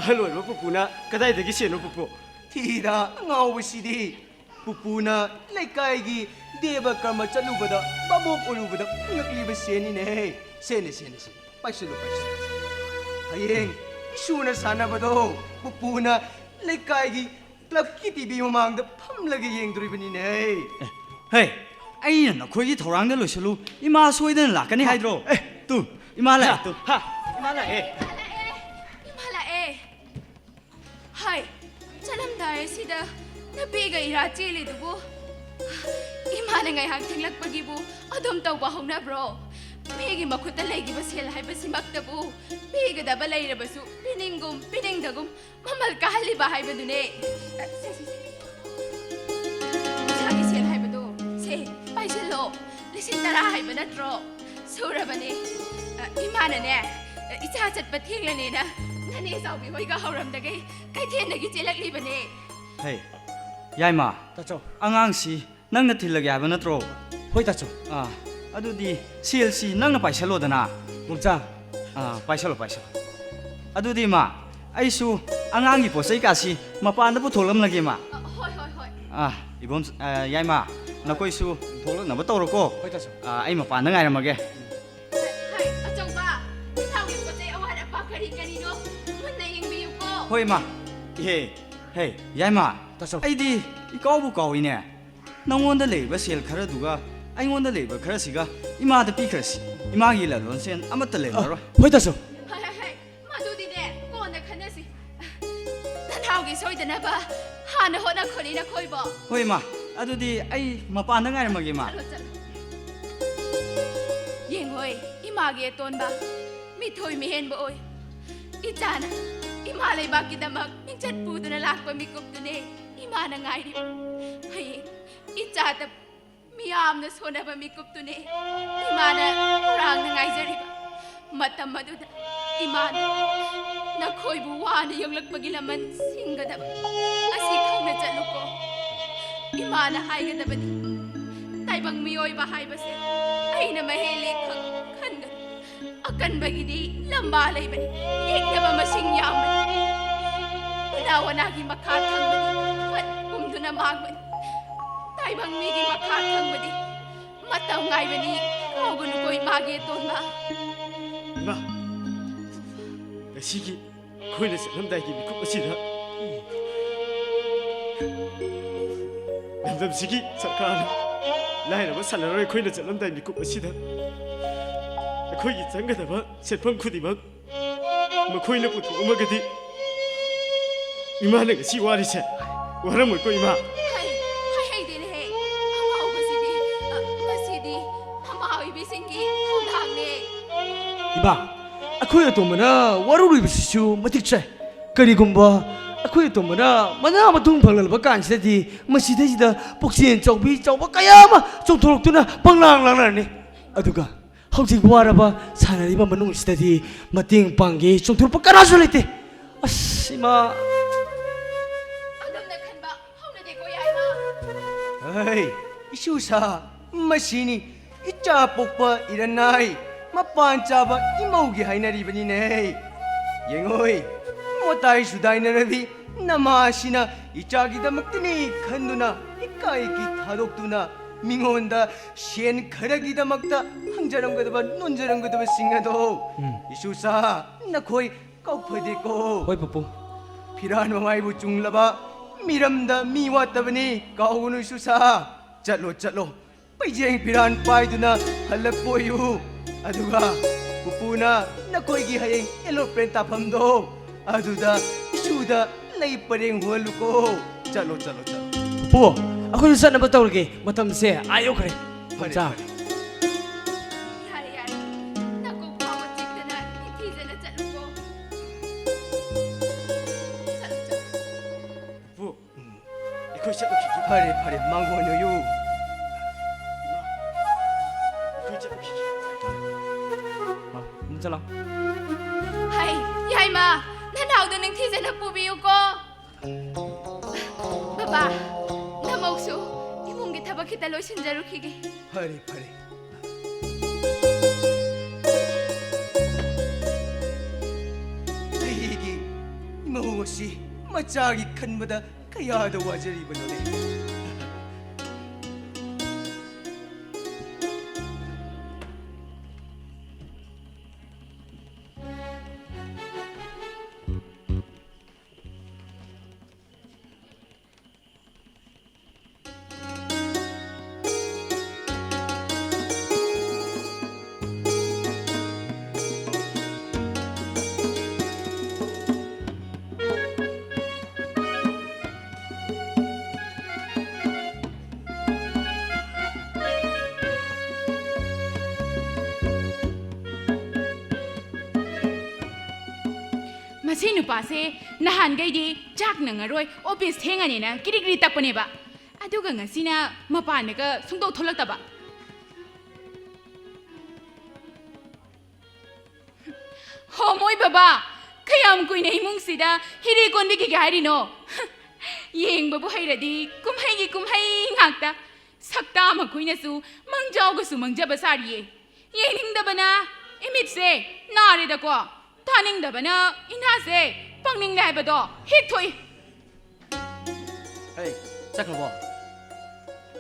ꯑꯍꯜ ꯑꯣꯏꯔꯕ ꯄꯨꯄꯨꯅ ꯀꯗꯥꯏꯗꯒꯤ ꯁꯦꯟꯅꯣ, ꯄꯨꯄꯨ? ꯊꯤꯗ, ꯑꯉꯥꯎꯕꯁꯤꯗꯤ꯫ ꯄꯨꯄꯨꯅ ꯂꯩꯀꯥꯏꯒꯤ ꯗꯦꯕ ꯀꯔꯃ ꯆꯠꯂꯨꯕꯗ, ꯚꯥꯕꯣꯛ ꯑꯣꯏꯔꯨꯕꯗ ꯐꯪꯂꯛꯂꯤꯕ ꯁꯦꯟꯅꯤꯅꯦꯍꯦ꯫ ꯁꯦꯟꯅꯦ, ꯁꯦꯟꯅꯦ, ꯁꯦꯟꯅꯦ꯫ ꯄꯥꯏꯁꯜꯂꯨ, ꯄꯥꯏꯁꯜꯂꯨ, ꯄꯥꯏꯁꯜꯂꯨ꯫ ꯍꯌꯦꯡ ꯏꯁꯨꯅ ꯁꯥꯟꯅꯕꯗꯣ ꯄꯨꯄꯨꯅ ꯂꯩꯀꯥꯏꯒꯤ ꯀ꯭ꯂꯕꯀꯤ ꯇꯤ ꯚꯤ ꯃꯃꯥꯡꯗ ꯐꯝꯂꯒ ꯌꯦꯡꯗꯣꯔꯤꯕꯅꯤꯅꯦ꯫ ꯑꯦ, ꯍꯦ, ꯑꯩꯅ ꯅꯈꯣꯏꯒꯤ ꯊꯧꯔꯥꯡꯗ ꯂꯣꯏꯁꯤꯜꯂꯨ꯫ ꯏꯃꯥ ꯁꯣꯏꯗꯅ ꯂꯥꯛꯀꯅꯤ ꯍꯥꯏꯗ꯭ꯔꯣ? ꯑꯦ, ꯇꯨ, ꯏꯃꯥ ꯂꯥꯛꯑꯦ, ꯇꯨ꯫ ꯍꯥ, ꯏꯃꯥ ꯂꯥꯛꯑꯦ꯫ ꯏꯃꯥ ꯂꯥꯛꯑꯦ꯫ ꯍꯥꯏ, ꯆꯠꯂꯝꯗꯥꯏ ꯑꯁꯤꯗ ꯅꯨꯄꯤꯒ ꯏꯔꯥ ꯆꯦꯜꯂꯤꯗꯨꯕꯨ ꯏꯃꯥꯅ ꯉꯥꯏꯍꯥꯛ ꯊꯦꯡꯂꯛꯄꯒꯤꯕꯨ ꯑꯗꯨꯝ ꯇꯧꯕ ꯍꯧꯅꯕ꯭ꯔꯣ? ꯃꯤꯒꯤ ꯃꯈꯨꯠꯇ ꯂꯩꯈꯤꯕ ꯁꯦꯜ ꯍꯥꯏꯕꯁꯤꯃꯛꯇꯕꯨ ꯄꯤꯒꯗꯕ ꯂꯩꯔꯕꯁꯨ ꯄꯤꯅꯤꯡꯒꯨꯝ ꯄꯤꯅꯤꯡꯗꯒꯨꯝ ꯃꯃꯜ ꯀꯥꯍꯜꯂꯤꯕ ꯍꯥꯏꯕꯗꯨꯅꯦ꯫ ꯁꯦ, ꯁꯦ, ꯁꯦ꯫ ꯏꯁꯥꯒꯤ ꯁꯦꯜ ꯍꯥꯏꯕꯗꯣ, ꯁꯦ, ꯄꯥꯏꯁꯤꯜꯂꯣ꯫ ꯂꯤꯁꯤꯡ ꯇꯔꯥ ꯍꯥꯏꯕ ꯅꯠꯇ꯭ꯔꯣ? ꯁꯨꯔꯕꯅꯦ꯫ ꯑ, ꯏꯃꯥꯅꯅꯦ, ꯏꯆꯥ ꯆꯠꯄ ꯊꯦꯡꯂꯅꯦꯅ ꯅꯅꯦ ꯆꯥꯎꯕꯤ ꯍꯣꯏꯒ ꯍꯧꯔꯝꯗꯒꯩ ꯀꯩꯊꯦꯜꯗꯒꯤ ꯆꯦꯜꯂꯛꯂꯤꯕꯅꯦ꯫ ꯍꯩ, ꯌꯥꯏꯃ, ꯇꯥꯆꯧ꯫ ꯑꯉꯥꯡꯁꯤ ꯅꯪꯅ ꯊꯤꯜꯂꯒꯦ ꯍꯥꯏꯕ ꯅꯠꯇ꯭ꯔꯣ? ꯍꯣꯏ, ꯇꯥꯆꯧ꯫ ꯑꯥ, ꯑꯗꯨꯗꯤ ꯁꯦꯜꯁꯤ ꯅꯪꯅ ꯄꯥꯏꯁꯜꯂꯣꯗꯅ꯫ ꯃꯣꯝꯆꯥ꯫ ꯑꯥ, ꯄꯥꯏꯁꯜꯂꯣ, ꯄꯥꯏꯁꯜꯂꯣ꯫ ꯑꯗꯨꯗꯤ, ꯏꯃꯥ, ꯑꯩꯁꯨ ꯑꯉꯥꯡꯒꯤ ꯄꯣꯠ ꯆꯩ ꯀꯥꯁꯤ ꯃꯄꯥꯟꯗ ꯄꯨꯊꯣꯛꯂꯝꯂꯒꯦ, ꯏꯃꯥ꯫ ꯑ, ꯍꯣꯏ, ꯍꯣꯏ, ꯍꯣꯏ꯫ ꯑꯥ, ꯏꯕꯣꯝ-, ꯑ, ꯌꯥꯏꯃ, ꯅꯈꯣꯏꯁꯨ ꯊꯣꯛꯂꯛꯅꯕ ꯇꯧꯔꯣꯀꯣ꯫ ꯍꯣꯏ, ꯇꯥꯆꯧ꯫ ꯑꯥ, ꯑꯩ ꯃꯄꯥꯟꯗ ꯉꯥꯏꯔꯝꯃꯒꯦ꯫ ꯍꯥꯏ, ꯑꯆꯧꯕ, ꯏꯇꯥꯎꯒꯤ ꯄꯣꯠ ꯆꯩ ꯑꯋꯥꯠ ꯑꯄꯥ ꯀꯔꯤ ꯀꯔꯤꯅꯣ ꯃꯨꯟꯅ ꯌꯦꯡꯕꯤꯌꯨꯀꯣ꯫ ꯍꯣꯏ, ꯏꯃꯥ꯫ ꯏꯍꯦ, ꯍꯦ, ꯌꯥꯏꯃ, ꯇꯥꯆꯧ꯫ ꯑꯩꯗꯤ ꯏꯀꯥꯎꯕꯨ ꯀꯥꯎꯏꯅꯦ꯫ ꯅꯉꯣꯟꯗ ꯂꯩꯔꯤꯕ ꯁꯦꯜ ꯈꯔꯗꯨꯒ ꯑꯩꯉꯣꯟꯗ ꯂꯩꯔꯤꯕ ꯈꯔꯁꯤꯒ ꯏꯃꯥꯗ ꯄꯤꯈ꯭ꯔꯁꯤ꯫ ꯏꯃꯥꯒꯤ ꯂꯂꯣꯟꯁꯦꯟ ꯑꯃꯠꯇ ꯂꯩꯔꯝꯃꯔꯣꯏ꯫ ꯑ, ꯍꯣꯏ, ꯇꯥꯆꯧ꯫ ꯍꯥꯏ, ꯍꯥꯏ, ꯍꯥꯏ, ꯃꯗꯨꯗꯤꯅꯦ, ꯀꯣꯟꯅ ꯈꯟꯅꯁꯤ꯫ ꯅꯅꯥꯎꯒꯤ ꯁꯣꯏꯗꯅꯕ ꯍꯥꯟꯅ ꯍꯣꯠꯅꯈꯣꯅꯦ ꯅꯈꯣꯏꯕꯣ꯫ ꯍꯣꯏ, ꯏꯃꯥ꯫ ꯑꯗꯨꯗꯤ ꯑꯩ ꯃꯄꯥꯟꯗ ꯉꯥꯏꯔꯝꯃꯒꯦ, ꯏꯃꯥ꯫ ꯆꯠꯂꯣ, ꯆꯠꯂꯣ꯫ ꯏꯃꯥꯒꯤ ꯑꯇꯣꯟꯕ, ꯃꯤꯊꯣꯏ ꯃꯤꯍꯦꯟꯕ ꯑꯣꯏ꯫ ꯏꯆꯥꯅ ꯏꯃꯥ ꯂꯩꯕꯥꯛꯀꯤꯗꯃꯛ ꯃꯤꯡꯆꯠ ꯄꯨꯗꯨꯅ ꯂꯥꯛꯄ ꯃꯤꯀꯨꯞꯇꯨꯅꯦ ꯏꯃꯥꯅ ꯉꯥꯏꯔꯤꯕ꯫ ꯍꯌꯦꯡ ꯏꯆꯥꯗ ꯃꯤꯌꯥꯝꯅ ꯁꯣꯟꯅꯕ ꯃꯤꯀꯨꯞꯇꯨꯅꯦ ꯏꯃꯥꯅ ꯈꯧꯔꯥꯡꯅ ꯉꯥꯏꯖꯔꯤꯕ꯫ ꯃꯇꯝ ꯑꯗꯨꯗ ꯏꯃꯥꯅ ꯅꯈꯣꯏꯕꯨ ꯋꯥꯅ ꯌꯣꯛꯂꯛꯄꯒꯤ ꯂꯃꯟ ꯁꯤꯡꯒꯗꯕ ꯑꯁꯤ ꯈꯪꯅ ꯆꯠꯂꯨꯀꯣ꯫ ꯏꯃꯥꯅ ꯍꯥꯏꯒꯗꯕꯅꯤ, ꯇꯥꯏꯕꯪ ꯃꯤꯑꯣꯏꯕ ꯍꯥꯏꯕꯁꯦ ꯑꯩꯅ ꯃꯍꯦꯜꯂꯦ ꯈꯛ ꯈꯟꯒꯅꯨ꯫ ꯑꯀꯟꯕꯒꯤꯗꯤ ꯂꯝꯕꯥ ꯂꯩꯕꯅꯤ, ꯌꯦꯛꯅꯕ ꯃꯁꯤꯡ ꯌꯥꯝꯕꯅꯤ꯫ ꯎꯅꯥ ꯋꯥꯅꯥꯒꯤ ꯃꯈꯥ ꯊꯪꯕꯗꯤ ꯐꯠ ꯄꯨꯝꯗꯨꯅ ꯃꯥꯡꯕꯅꯤ꯫ ꯇꯥꯏꯕꯪ ꯃꯤꯒꯤ ꯃꯈꯥ ꯊꯪꯕꯗꯤ ꯃꯇꯝ ꯉꯥꯏꯕꯅꯤ, ꯀꯥꯎꯒꯅꯨꯀꯣ ꯏꯃꯥꯒꯤ ꯑꯇꯣꯟꯕ꯫ ꯏꯃꯥ, ꯉꯁꯤꯒꯤ ꯑꯩꯈꯣꯏꯅ ꯆꯠꯂꯝꯗꯥꯏꯒꯤ ꯃꯤꯀꯨꯞ ꯑꯁꯤꯗ ꯂꯝꯗꯝꯁꯤꯒꯤ ꯁꯔꯀꯥꯔꯅ ꯂꯥꯏꯔꯕ ꯁꯥꯟꯅꯔꯣꯏ ꯑꯩꯈꯣꯏꯅ ꯆꯠꯂꯝꯗꯥꯏ ꯃꯤꯀꯨꯞ ꯑꯁꯤꯗ ꯑꯩꯈꯣꯏꯒꯤ ꯆꯪꯒꯗꯕ ꯁꯦꯟꯐꯝ ꯈꯨꯗꯤꯡꯃꯛ ꯃꯈꯣꯏꯅ ꯄꯨꯊꯣꯛꯑꯝꯃꯒꯗꯤ ꯏꯃꯥꯅ ꯉꯁꯤ ꯋꯥꯔꯤꯁꯦ ꯋꯥꯔꯝꯃꯣꯏꯀꯣ ꯏꯃꯥ꯫ ꯍꯩ, ꯍꯩ ꯍꯩꯗꯦꯅꯦꯍꯦ꯫ ꯑꯉꯥꯎꯕꯁꯤꯗꯤ, ꯑ, ꯃꯁꯤꯗꯤ ꯃꯃꯥ ꯑꯣꯏꯕꯤꯁꯤꯡꯒꯤ ꯊꯧꯗꯥꯡꯅꯦ꯫ ꯏꯃꯥ, ꯑꯩꯈꯣꯏ ꯑꯇꯣꯝꯕꯅ ꯋꯥꯔꯧꯔꯤꯕꯁꯤꯁꯨ ꯃꯇꯤꯛ ꯆꯥꯏ꯫ ꯀꯔꯤꯒꯨꯝꯕ ꯑꯩꯈꯣꯏ ꯑꯇꯣꯝꯕꯅ ꯃꯅꯥ ꯃꯊꯨꯝ ꯐꯪꯂꯛꯂꯕ ꯀꯥꯟꯁꯤꯗꯗꯤ ꯃꯁꯤꯗꯩꯁꯤꯗ ꯄꯨꯛꯆꯦꯜ ꯆꯥꯎꯕꯤ ꯆꯥꯎꯕ ꯀꯌꯥ ꯑꯃ ꯆꯣꯡꯊꯣꯔꯛꯇꯨꯅ ꯄꯪꯂꯥꯡ ꯂꯥꯡꯅꯔꯅꯤ꯫ ꯑꯗꯨꯒ ꯍꯧꯖꯤꯛ ꯋꯥꯔꯕ ꯁꯥꯟꯅꯔꯤꯕ ꯃꯅꯨꯡꯁꯤꯗꯗꯤ ꯃꯇꯦꯡ ꯄꯥꯡꯒꯦ ꯆꯣꯡꯊꯣꯔꯛꯄ ꯀꯅꯥꯁꯨ ꯂꯩꯇꯦ꯫ ꯑꯁ ꯏꯃꯥ꯫ ꯑꯗꯣꯝꯅ ꯈꯟꯕ ꯍꯧꯅꯗꯦꯀꯣ ꯌꯥꯏꯃ꯫ ꯍꯩ, ꯏꯁꯨꯁꯥ, ꯃꯁꯤꯅꯤ ꯏꯆꯥ ꯄꯣꯛꯄ ꯏꯔꯟꯅꯥꯏ ꯃꯄꯥꯟ ꯆꯥꯕ ꯏꯃꯧꯒꯤ ꯍꯥꯏꯅꯔꯤꯕꯅꯤꯅꯦ꯫ ꯌꯦꯡꯉꯣꯏ, ꯃꯣꯇꯥꯏ ꯁꯨꯗꯥꯏꯅꯔꯕꯤ ꯅꯃꯥꯁꯤꯅ ꯏꯆꯥꯒꯤꯗꯃꯛꯇꯅꯤ ꯈꯟꯗꯨꯅ ꯏꯀꯥꯏꯒꯤ ꯊꯥꯗꯣꯛꯇꯨꯅ ꯃꯤꯉꯣꯟꯗ ꯁꯦꯟ ꯈꯔꯒꯤꯗꯃꯛꯇ ꯍꯪꯖꯔꯝꯒꯗꯕ ꯅꯣꯟꯖꯔꯝꯒꯗꯕꯁꯤꯡ ꯑꯗꯣ ꯏꯁꯨꯁꯥ ꯅꯈꯣꯏ ꯀꯥꯎꯐꯗꯦꯀꯣ꯫ ꯍꯣꯏ ꯄꯨꯄꯨ꯫ ꯐꯤꯔꯥꯟ ꯃꯃꯥꯏꯕꯨ ꯆꯨꯝꯂꯕ ꯃꯤꯔꯝꯗ ꯃꯤ ꯋꯥꯠꯇꯕꯅꯤ, ꯀꯥꯎꯒꯅꯨ ꯏꯁꯨꯁꯥ꯫ ꯆꯠꯂꯣ ꯆꯠꯂꯣ, ꯄꯩꯖꯦꯡ ꯐꯤꯔꯥꯟ ꯄꯥꯏꯗꯨꯅ ꯍꯜꯂꯛꯄ ꯑꯣꯏꯌꯨ꯫ ꯑꯗꯨꯒ ꯄꯨꯄꯨꯅ ꯅꯈꯣꯏꯒꯤ ꯍꯌꯦꯡ ꯑꯦꯂꯣꯄ꯭ꯔꯦꯟ ꯇꯥꯐꯝꯗꯣ ꯑꯗꯨꯗ ꯏꯁꯨꯗ ꯂꯩ ꯄꯔꯦꯡ ꯍꯨꯍꯜꯂꯨꯀꯣ꯫ ꯆꯠꯂꯣ ꯆꯠꯂꯣ ꯆꯠꯂꯣ꯫ ꯄꯨꯄꯨ, ꯑꯩꯈꯣꯏꯁꯨ ꯆꯠꯅꯕ ꯇꯧꯔꯒꯦ, ꯃꯇꯝꯁꯦ ꯑꯥ ꯌꯧꯈ꯭ꯔꯦ꯫ ꯐꯔꯦ, ꯃꯆꯥ꯫ ꯐꯔꯦ꯫ ꯌꯥꯔꯦ, ꯌꯥꯔꯦ꯫ ꯑꯩꯈꯣꯏ ꯆꯠꯂꯨꯈꯤꯒꯦ꯫ ꯐꯔꯦ, ꯐꯔꯦ, ꯃꯥꯡꯒꯣꯟ ꯑꯣꯏꯌꯨ꯫ ꯑꯩꯈꯣꯏ ꯆꯠꯂꯨꯈꯤꯒꯦ꯫ ꯃꯥ, ꯑꯗꯨꯝ ꯆꯠꯂꯣ꯫ ꯍꯥꯏ, ꯌꯥꯏꯃ, ꯅꯅꯥꯎꯗꯣ ꯅꯤꯡꯊꯤꯖꯅ ꯄꯨꯕꯤꯌꯨꯀꯣ꯫ ꯕꯕꯥ, ꯅꯃꯧꯁꯨ ꯏꯃꯨꯡꯒꯤ ꯊꯕꯛ ꯈꯤꯇ ꯂꯣꯏꯁꯤꯟꯖꯔꯨꯈꯤꯒꯦ꯫ ꯐꯔꯦ, ꯐꯔꯦ꯫ ꯑꯩꯒꯤ ꯏꯃꯧ ꯑꯁꯤ ꯃꯆꯥꯒꯤ ꯈꯟꯕꯗ ꯀꯌꯥꯗ ꯋꯥꯖꯔꯤꯕꯅꯣꯅꯦ꯫ ꯃꯁꯤ ꯅꯨꯄꯥꯁꯦ ꯅꯍꯥꯟꯈꯩꯗꯤ ꯆꯥꯛ ꯅꯪꯉꯔꯣꯏ, ꯑꯣꯐꯤꯁ ꯊꯦꯡꯉꯅꯤꯅ ꯀꯤꯔꯤ ꯀꯤꯔꯤ ꯇꯛꯄꯅꯦꯕ꯫ ꯑꯗꯨꯒ ꯉꯁꯤꯅ ꯃꯄꯥꯟꯗꯒ ꯁꯨꯡꯊꯣꯛ ꯊꯣꯛꯂꯛꯇꯕ꯫ ꯍꯣ, ꯃꯣꯏ ꯕꯕꯥ, ꯀꯌꯥꯝ ꯀꯨꯏꯅ ꯏꯃꯨꯡꯁꯤꯗ ꯍꯤꯔꯦ ꯀꯣꯟꯕꯤꯈꯤꯒꯦ ꯍꯥꯏꯔꯤꯅꯣ? ꯌꯦꯡꯕꯕꯨ ꯍꯩꯔꯗꯤ ꯀꯨꯝꯍꯩꯒꯤ ꯀꯨꯝꯍꯩ ꯉꯥꯛꯇ꯫ ꯁꯛꯇꯥ ꯃꯈꯣꯏꯅꯁꯨ ꯃꯪꯖꯥꯎꯒꯁꯨ ꯃꯪꯖꯕ ꯁꯥꯔꯤꯌꯦ꯫ ꯌꯦꯡꯅꯤꯡꯗꯕꯅ ꯏꯃꯤꯠꯁꯦ ꯅꯥꯔꯦꯗꯀꯣ, ꯇꯥꯅꯤꯡꯗꯕꯅ ꯏꯅꯥꯁꯦ ꯄꯪꯅꯤꯡꯗꯦ ꯍꯥꯏꯕꯗꯣ ꯍꯦꯛ ꯊꯣꯛꯏ꯫ ꯍꯩ, ꯆꯠꯈ꯭ꯔꯕꯣ?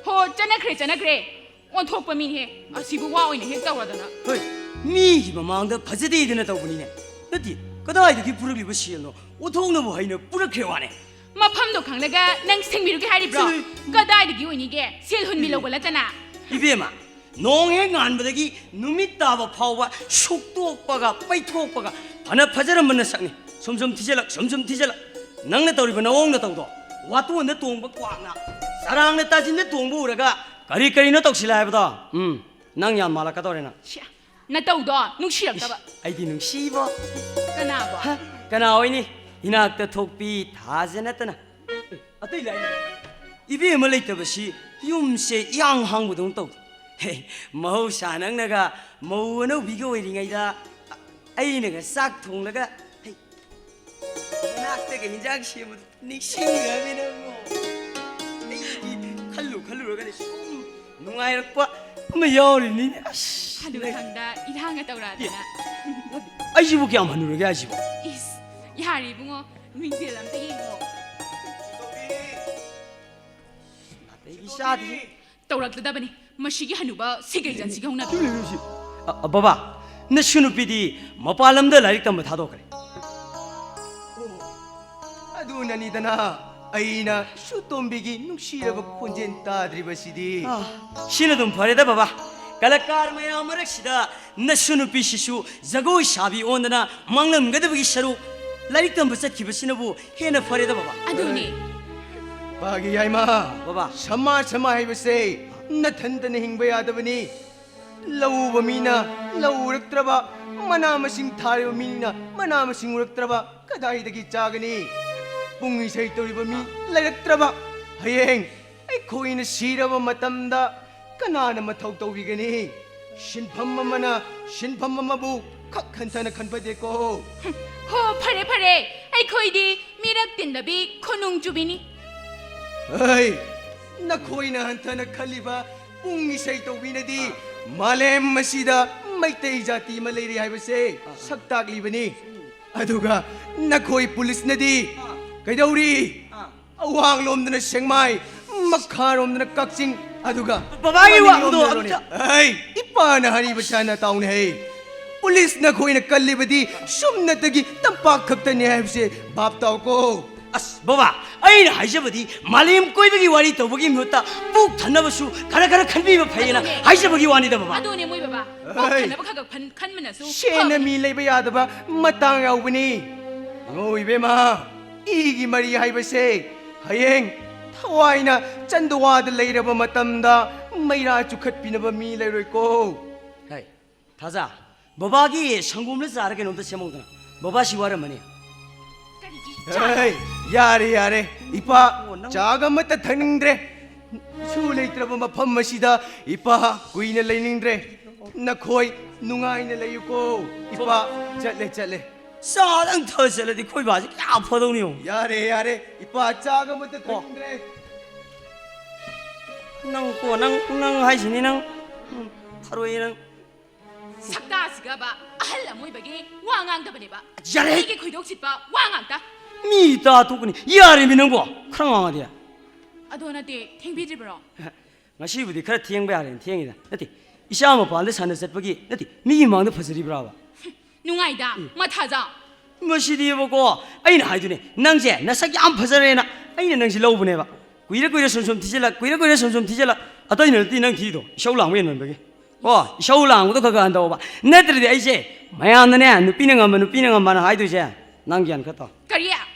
ꯍꯣ, ꯆꯠꯅꯈ꯭ꯔꯦ, ꯆꯠꯅꯈ꯭ꯔꯦ꯫ ꯑꯣꯟꯊꯣꯛꯄ ꯃꯤꯅꯦ꯫ ꯑꯁꯤꯕꯨ ꯋꯥ ꯑꯣꯏꯅ ꯍꯦꯛ ꯇꯧꯔꯗꯅ꯫ ꯍꯣꯏ, ꯃꯤꯒꯤ ꯃꯃꯥꯡꯗ ꯐꯖꯗꯦꯗꯅ ꯇꯧꯕꯅꯤꯅꯦ꯫ ꯅꯠꯇꯦ, ꯀꯗꯥꯏꯗꯒꯤ ꯄꯨꯔꯛꯂꯤꯕ ꯁꯦꯜꯅꯣ? ꯑꯣꯟꯊꯣꯛꯅꯕꯨ ꯍꯩꯅ ꯄꯨꯔꯛꯈ꯭ꯔꯦ ꯋꯥꯅꯦ꯫ ꯃꯐꯝꯗꯣ ꯈꯪꯂꯒ ꯅꯪ ꯁꯦꯡꯕꯤꯔꯨꯒꯦ ꯍꯥꯏꯔꯤꯕ꯭ꯔꯣ? ꯆꯠꯂꯨ꯫ ꯀꯗꯥꯏꯗꯒꯤ ꯑꯣꯏꯅꯤꯒꯦ? ꯁꯦꯜ ꯍꯨꯟꯕꯤ ꯂꯧꯕ ꯅꯠꯇꯅ꯫ ꯏꯕꯦꯝꯃ, ꯅꯣꯡ ꯍꯦꯛ ꯉꯥꯟꯕꯗꯒꯤ ꯅꯨꯃꯤꯠ ꯇꯥꯕ ꯐꯥꯎꯕ ꯁꯨꯛꯇꯣꯛꯄꯒ ꯄꯩꯊꯣꯛꯄꯒ ꯐꯅ ꯐꯖꯔꯝꯕ ꯅꯁꯛꯅꯤ꯫ ꯁꯨꯝ ꯁꯨꯝ ꯊꯤꯖꯤꯜꯂꯛ, ꯁꯨꯝ ꯁꯨꯝ ꯊꯤꯖꯤꯜꯂꯛ꯫ ꯅꯪꯅ ꯇꯧꯔꯤꯕ ꯅꯑꯣꯡ ꯅꯇꯧꯗꯣ, ꯋꯥꯇꯣꯟꯗ ꯇꯣꯡꯕ ꯀ꯭ꯋꯥꯛꯅ ꯆꯔꯥꯡꯅ ꯇꯥꯁꯤꯟꯗ ꯇꯣꯡꯕ ꯎꯔꯒ ꯀꯔꯤ ꯀꯔꯤꯅꯣ ꯇꯧꯁꯤꯜꯂꯦ ꯍꯥꯏꯕꯗꯣ? ꯎꯝ, ꯅꯪ ꯌꯥꯝ ꯃꯥꯜꯂꯛꯀꯗꯧꯔꯦ ꯅꯪ꯫ ꯁꯤ, ꯅꯇꯧꯗꯣ ꯅꯨꯡꯁꯤꯔꯛꯇꯕ꯫ ꯏꯁ, ꯑꯩꯗꯤ ꯅꯨꯡꯁꯤꯕ꯫ ꯀꯅꯥꯕꯣ? ꯍ? ꯀꯅꯥ ꯑꯣꯏꯅꯤ? ꯏꯅꯥꯛꯇ ꯊꯣꯛꯄꯤ ꯊꯥꯖ ꯅꯠꯇꯅ꯫ ꯑꯇꯩ ꯂꯥꯏꯔꯤ꯫ ꯏꯕꯦꯝꯃ ꯂꯩꯇꯕꯁꯤ ꯌꯨꯝꯁꯦ ꯏꯍꯥꯡ ꯍꯥꯡꯕꯗꯧꯅ ꯇꯧ꯫ ꯍꯦ, ꯃꯍꯧꯁꯥ ꯅꯪꯅꯒ ꯃꯧ ꯑꯅꯧꯕꯤꯒ ꯑꯣꯏꯔꯤꯉꯩꯗ ꯑꯩꯅꯒ ꯆꯥꯛ ꯊꯣꯡꯂꯒ, ꯍꯦ, ꯅꯅꯥꯛꯇꯒ ꯍꯤꯟꯖꯥꯡ ꯁꯦꯝꯕꯗꯣ ꯅꯤꯡꯁꯤꯡꯉꯃꯤꯅ ꯑꯃꯨꯛ꯫ ꯑꯩꯗꯤ ꯈꯜꯂꯨ ꯈꯜꯂꯨꯔꯒꯅꯦ ꯁꯨꯝ ꯅꯨꯡꯉꯥꯏꯔꯛꯄ ꯑꯃ ꯌꯥꯎꯔꯤꯅꯤꯅꯦ꯫ ꯑꯁ, ꯍꯅꯨꯊꯪꯗ ꯏꯔꯥꯡꯒ ꯇꯧꯔꯛꯑꯗꯅ꯫ ꯑꯩꯁꯤꯕꯨ ꯀꯌꯥꯝ ꯍꯟꯅꯨꯔꯒꯦ ꯍꯥꯏꯁꯤꯕꯣ? ꯏꯁ, ꯌꯥꯔꯦ ꯏꯕꯨꯡꯉꯣ, ꯃꯤꯡꯁꯦꯜ ꯑꯝꯇ ꯌꯦꯡꯉꯣ꯫ ꯅꯥꯇꯩꯒꯤ ꯆꯥꯗꯦ꯫ ꯇꯧꯔꯛꯇꯗꯕꯅꯤ ꯃꯁꯤꯒꯤ ꯍꯅꯨꯕ ꯁꯤꯒꯩꯖꯟꯁꯤꯒꯤ ꯍꯧꯅꯕꯤ꯫ ꯇꯨꯃꯤꯟ ꯂꯩꯌꯨ ꯁꯤ꯫ ꯑ, ꯑ, ꯕꯕꯥ, ꯅꯁꯨ ꯅꯨꯄꯤꯗꯤ ꯃꯄꯥꯟ ꯂꯝꯗ ꯂꯥꯏꯔꯤꯛ ꯇꯝꯕ ꯊꯥꯗꯣꯛꯈ꯭ꯔꯦ꯫ ꯑꯣ, ꯑꯗꯨꯅꯅꯤꯗꯅ ꯑꯩꯅ ꯁꯨꯇꯣꯝꯕꯤꯒꯤ ꯅꯨꯡꯁꯤꯔꯕ ꯈꯣꯟꯖꯦꯜ ꯇꯥꯗ꯭ꯔꯤꯕꯁꯤꯗꯤ꯫ ꯑ, ꯁꯤꯅ ꯑꯗꯨꯝ ꯐꯔꯦꯗ ꯕꯕꯥ꯫ ꯀꯂꯥꯀꯥꯔ ꯃꯌꯥꯝ ꯃꯔꯛꯁꯤꯗ ꯅꯁꯨ ꯅꯨꯄꯤꯁꯤꯁꯨ ꯖꯒꯣꯏ ꯁꯥꯕꯤ ꯑꯣꯟꯗꯅ ꯃꯥꯡꯂꯝꯒꯗꯕꯒꯤ ꯁꯔꯨꯛ ꯂꯥꯏꯔꯤꯛ ꯇꯝꯕ ꯆꯠꯈꯤꯕꯁꯤꯅꯕꯨ ꯍꯦꯟꯅ ꯐꯔꯦꯗ ꯕꯕꯥ꯫ ꯑꯗꯨꯅꯦ꯫ ꯄꯥꯒꯤ ꯌꯥꯏꯃ, ꯕꯕꯥ꯫ ꯁꯃꯥꯖ ꯑꯃ ꯍꯥꯏꯕꯁꯦ ꯅꯊꯟꯇꯅ ꯍꯤꯡꯕ ꯌꯥꯗꯕꯅꯤ꯫ ꯂꯧ ꯎꯕ ꯃꯤꯅ ꯂꯧ ꯎꯔꯛꯇ꯭ꯔꯕ, ꯃꯅꯥ ꯃꯁꯤꯡ ꯊꯥꯔꯤꯕ ꯃꯤꯅ ꯃꯅꯥ ꯃꯁꯤꯡ ꯎꯔꯛꯇ꯭ꯔꯕ ꯀꯗꯥꯏꯗꯒꯤ ꯆꯥꯒꯅꯤ? ꯄꯨꯡ ꯏꯁꯩ ꯇꯧꯔꯤꯕ ꯃꯤ ꯂꯩꯔꯛꯇ꯭ꯔꯕ, ꯍꯌꯦꯡ ꯑꯩꯈꯣꯏꯅ ꯁꯤꯔꯕ ꯃꯇꯝꯗ ꯀꯅꯥꯅ ꯃꯊꯧ ꯇꯧꯕꯤꯒꯅꯤ? ꯁꯤꯟꯐꯝ ꯑꯃꯅ ꯁꯤꯟꯐꯝ ꯑꯃꯕꯨ ꯈꯛ ꯍꯟꯊꯅ ꯈꯟꯕꯗꯦꯀꯣ꯫ ꯍꯣ, ꯐꯔꯦ, ꯐꯔꯦ꯫ ꯑꯩꯈꯣꯏꯗꯤ ꯃꯤꯔꯛ ꯇꯤꯟꯗꯕꯤ ꯈꯨꯅꯨꯡ ꯆꯨꯕꯤꯅꯤ꯫ ꯍꯩ, ꯅꯈꯣꯏꯅ ꯍꯟꯊꯅ ꯈꯜꯂꯤꯕ ꯄꯨꯡ ꯏꯁꯩ ꯇꯧꯕꯤꯅꯗꯤ ꯃꯥꯂꯦꯝ ꯑꯁꯤꯗ ꯃꯩꯇꯩ ꯖꯥꯇꯤ ꯑꯃ ꯂꯩꯔꯤ ꯍꯥꯏꯕꯁꯦ ꯁꯛ ꯇꯥꯛꯂꯤꯕꯅꯤ꯫ ꯑꯗꯨꯒ ꯅꯈꯣꯏ ꯄꯨꯂꯤꯁꯅꯗꯤ ꯀꯩꯗꯧꯔꯤ? ꯑꯋꯥꯡꯂꯣꯝꯗꯅ ꯁꯦꯛꯃꯥꯏ, ꯃꯈꯥꯔꯣꯝꯗꯅ ꯀꯛꯆꯤꯡ, ꯑꯗꯨꯒ ꯕꯕꯥꯒꯤ ꯋꯥꯗꯣ ꯃꯅꯤꯡꯂꯣꯝꯗꯅ ꯅꯣꯅꯦ꯫ ꯑꯝꯇ ꯑꯩ ꯏꯄꯥꯅ ꯍꯥꯏꯔꯤꯕꯁꯤ ꯍꯥꯟꯅ ꯇꯥꯎꯅꯦ꯫ ꯍꯩ, ꯄꯨꯂꯤꯁ ꯅꯈꯣꯏꯅ ꯀꯜꯂꯤꯕꯗꯤ ꯁꯨꯝꯅꯇꯒꯤ ꯇꯝꯄꯥꯛ ꯈꯛꯇꯅꯤ ꯍꯥꯏꯕꯁꯦ ꯚꯥꯞ ꯇꯥꯎꯀꯣ꯫ ꯑꯁ ꯕꯕꯥ, ꯑꯩꯅ ꯍꯥꯏꯖꯕꯗꯤ ꯃꯥꯂꯦꯝ ꯀꯣꯏꯕꯒꯤ ꯋꯥꯔꯤ ꯇꯧꯕꯒꯤ ꯃꯍꯨꯠꯇ ꯄꯨꯛ ꯊꯟꯅꯕꯁꯨ ꯈꯔ ꯈꯔ ꯈꯟꯕꯤꯕ ꯐꯩꯌꯦꯅ ꯑꯗꯨꯅꯦ꯫ ꯍꯥꯏꯖꯕꯒꯤ ꯋꯥꯅꯤꯗ ꯕꯕꯥ꯫ ꯑꯗꯨꯅꯦ ꯃꯣꯏ ꯕꯕꯥ꯫ ꯄꯨꯛ ꯍꯩ꯫ ꯊꯟꯅꯕ ꯈꯔ ꯈꯔ ꯈꯟ-, ꯈꯟꯕꯅꯁꯨ ꯁꯦꯟꯅ ꯐꯕꯅꯦ꯫ ꯃꯤ ꯂꯩꯕ ꯌꯥꯗꯕ ꯃꯇꯥꯡ ꯌꯥꯎꯕꯅꯤ꯫ ꯏꯉꯣ ꯏꯕꯦꯝꯃ, ꯏꯒꯤ ꯃꯔꯤ ꯍꯥꯏꯕꯁꯦ ꯍꯌꯦꯡ ꯊꯋꯥꯏꯅ ꯆꯟꯗꯋꯥꯗ ꯂꯩꯔꯕ ꯃꯇꯝꯗ ꯃꯩꯔꯥ ꯆꯨꯈꯠꯄꯤꯅꯕ ꯃꯤ ꯂꯩꯔꯣꯏꯀꯣ꯫ ꯍꯩ, ꯊꯥꯖ, ꯕꯕꯥꯒꯤ ꯁꯪꯒꯣꯝꯂ ꯆꯥꯔ ꯀꯩꯅꯣꯝꯇ ꯁꯦꯝꯍꯧꯗꯅ꯫ ꯕꯕꯥꯁꯤ ꯋꯥꯔꯝꯃꯅꯤ꯫ ꯀꯔꯤꯒꯤ ꯆꯥ? ꯍꯩ, ꯌꯥꯔꯦ, ꯌꯥꯔꯦ, ꯏꯄꯥ, ꯑꯣ, ꯅꯪ ꯆꯥꯒ ꯑꯃꯠꯇ ꯊꯛꯅꯤꯡꯗ꯭ꯔꯦ꯫ ꯏꯁꯨ ꯂꯩꯇ꯭ꯔꯕ ꯃꯐꯝ ꯑꯁꯤꯗ ꯏꯄꯥ ꯀꯨꯏꯅ ꯂꯩꯅꯤꯡꯗ꯭ꯔꯦ꯫ ꯅꯈꯣꯏ ꯅꯨꯡꯉꯥꯏꯅ ꯂꯩꯌꯨꯀꯣ꯫ ꯏꯄꯥ, ꯆꯠꯂꯦ, ꯆꯠꯂꯦ꯫ ꯆꯥꯗꯪ ꯊꯛꯑ ꯆꯠꯂꯗꯤ ꯑꯩꯈꯣꯏ ꯕꯥꯁꯤ ꯀꯌꯥ ꯐꯗꯧꯅꯤ ꯌꯦꯡꯉꯨ꯫ ꯌꯥꯔꯦ, ꯌꯥꯔꯦ, ꯏꯄꯥ, ꯆꯥꯒ ꯑꯃꯠꯇ ꯀꯣ꯫ ꯊꯛꯅꯤꯡꯗ꯭ꯔꯦ꯫ ꯅꯪ ꯀꯣ, ꯅꯪ, ꯅꯪ ꯍꯥꯏꯁꯤꯅꯤ ꯅꯪ꯫ ꯎꯝ, ꯐꯔꯣꯏꯌꯦ ꯅꯪ꯫ ꯁꯛꯇꯥꯁꯤꯒꯕ ꯑꯍꯜ ꯑꯃ ꯑꯣꯏꯕꯒꯤ ꯋꯥ ꯉꯥꯡꯗꯕꯅꯦꯕ꯫ ꯌꯥꯔꯦ! ꯃꯤꯒꯤ ꯈꯣꯏꯗꯣꯛ ꯁꯤꯠꯄ ꯋꯥ ꯉꯥꯛꯇ꯫ ꯃꯤ ꯇꯥ ꯇꯣꯛꯀꯅꯤ꯫ ꯌꯥꯔꯦꯃꯤ ꯅꯪꯕꯣ, ꯈꯔ ꯉꯥꯡꯉꯗꯤ꯫ ꯑꯗꯣ ꯅꯠꯇꯦ, ꯊꯦꯡꯕꯤꯗ꯭ꯔꯤꯕ꯭ꯔꯣ? ꯉꯁꯤꯕꯨꯗꯤ ꯈꯔ ꯊꯦꯡꯕ ꯌꯥꯔꯦꯅ ꯊꯦꯡꯉꯤꯗ꯫ ꯅꯠꯇꯦ, ꯏꯆꯥ ꯃꯄꯥꯟꯗ ꯁꯥꯟꯅ ꯆꯠꯄꯒꯤ, ꯅꯠꯇꯦ, ꯃꯤꯒꯤ ꯃꯥꯡꯗ ꯐꯖꯔꯤꯕ꯭ꯔꯥꯕ? ꯅꯨꯡꯉꯥꯏꯗ, ꯃꯊꯥꯖ꯫ ꯃꯁꯤꯗꯤꯕꯀꯣ, ꯑꯩꯅ ꯍꯥꯏꯗꯨꯅꯦ, ꯅꯪꯁꯦ ꯅꯁꯛ ꯌꯥꯝ ꯐꯖꯔꯦꯅ ꯑꯩꯅ ꯅꯪꯁꯦ ꯂꯧꯕꯅꯦꯕ꯫ ꯀꯨꯏꯔ ꯀꯨꯏꯔ ꯁꯨꯝ ꯁꯨꯝ ꯊꯤꯖꯤꯜꯂꯛ, ꯀꯨꯏꯔ ꯀꯨꯏꯔ ꯁꯨꯝ ꯁꯨꯝ ꯊꯤꯖꯤꯜꯂꯛ꯫ ꯑꯇꯩꯅ ꯅꯠꯇꯦ ꯅꯪ ꯊꯤꯗꯣ, ꯏꯁꯧ ꯂꯥꯡꯕ ꯍꯦꯟꯃꯟꯕꯒꯤ꯫ ꯑꯣ, ꯏꯁꯧ ꯂꯥꯡꯕꯗꯣ ꯈꯔ ꯈꯔ ꯍꯟꯊꯧꯕ꯫ ꯅꯠꯇ꯭ꯔꯗꯤ ꯑꯩꯁꯦ ꯃꯌꯥꯝꯅꯅꯦ, ꯅꯨꯄꯤꯅ ꯉꯝꯕ, ꯅꯨꯄꯤꯅ ꯉꯝꯕꯅ ꯍꯥꯏꯗꯣꯏꯁꯦ, ꯅꯪ ꯒ꯭ꯌꯥꯟ ꯈꯔ ꯇꯥꯎ꯫ ꯀꯔꯤ?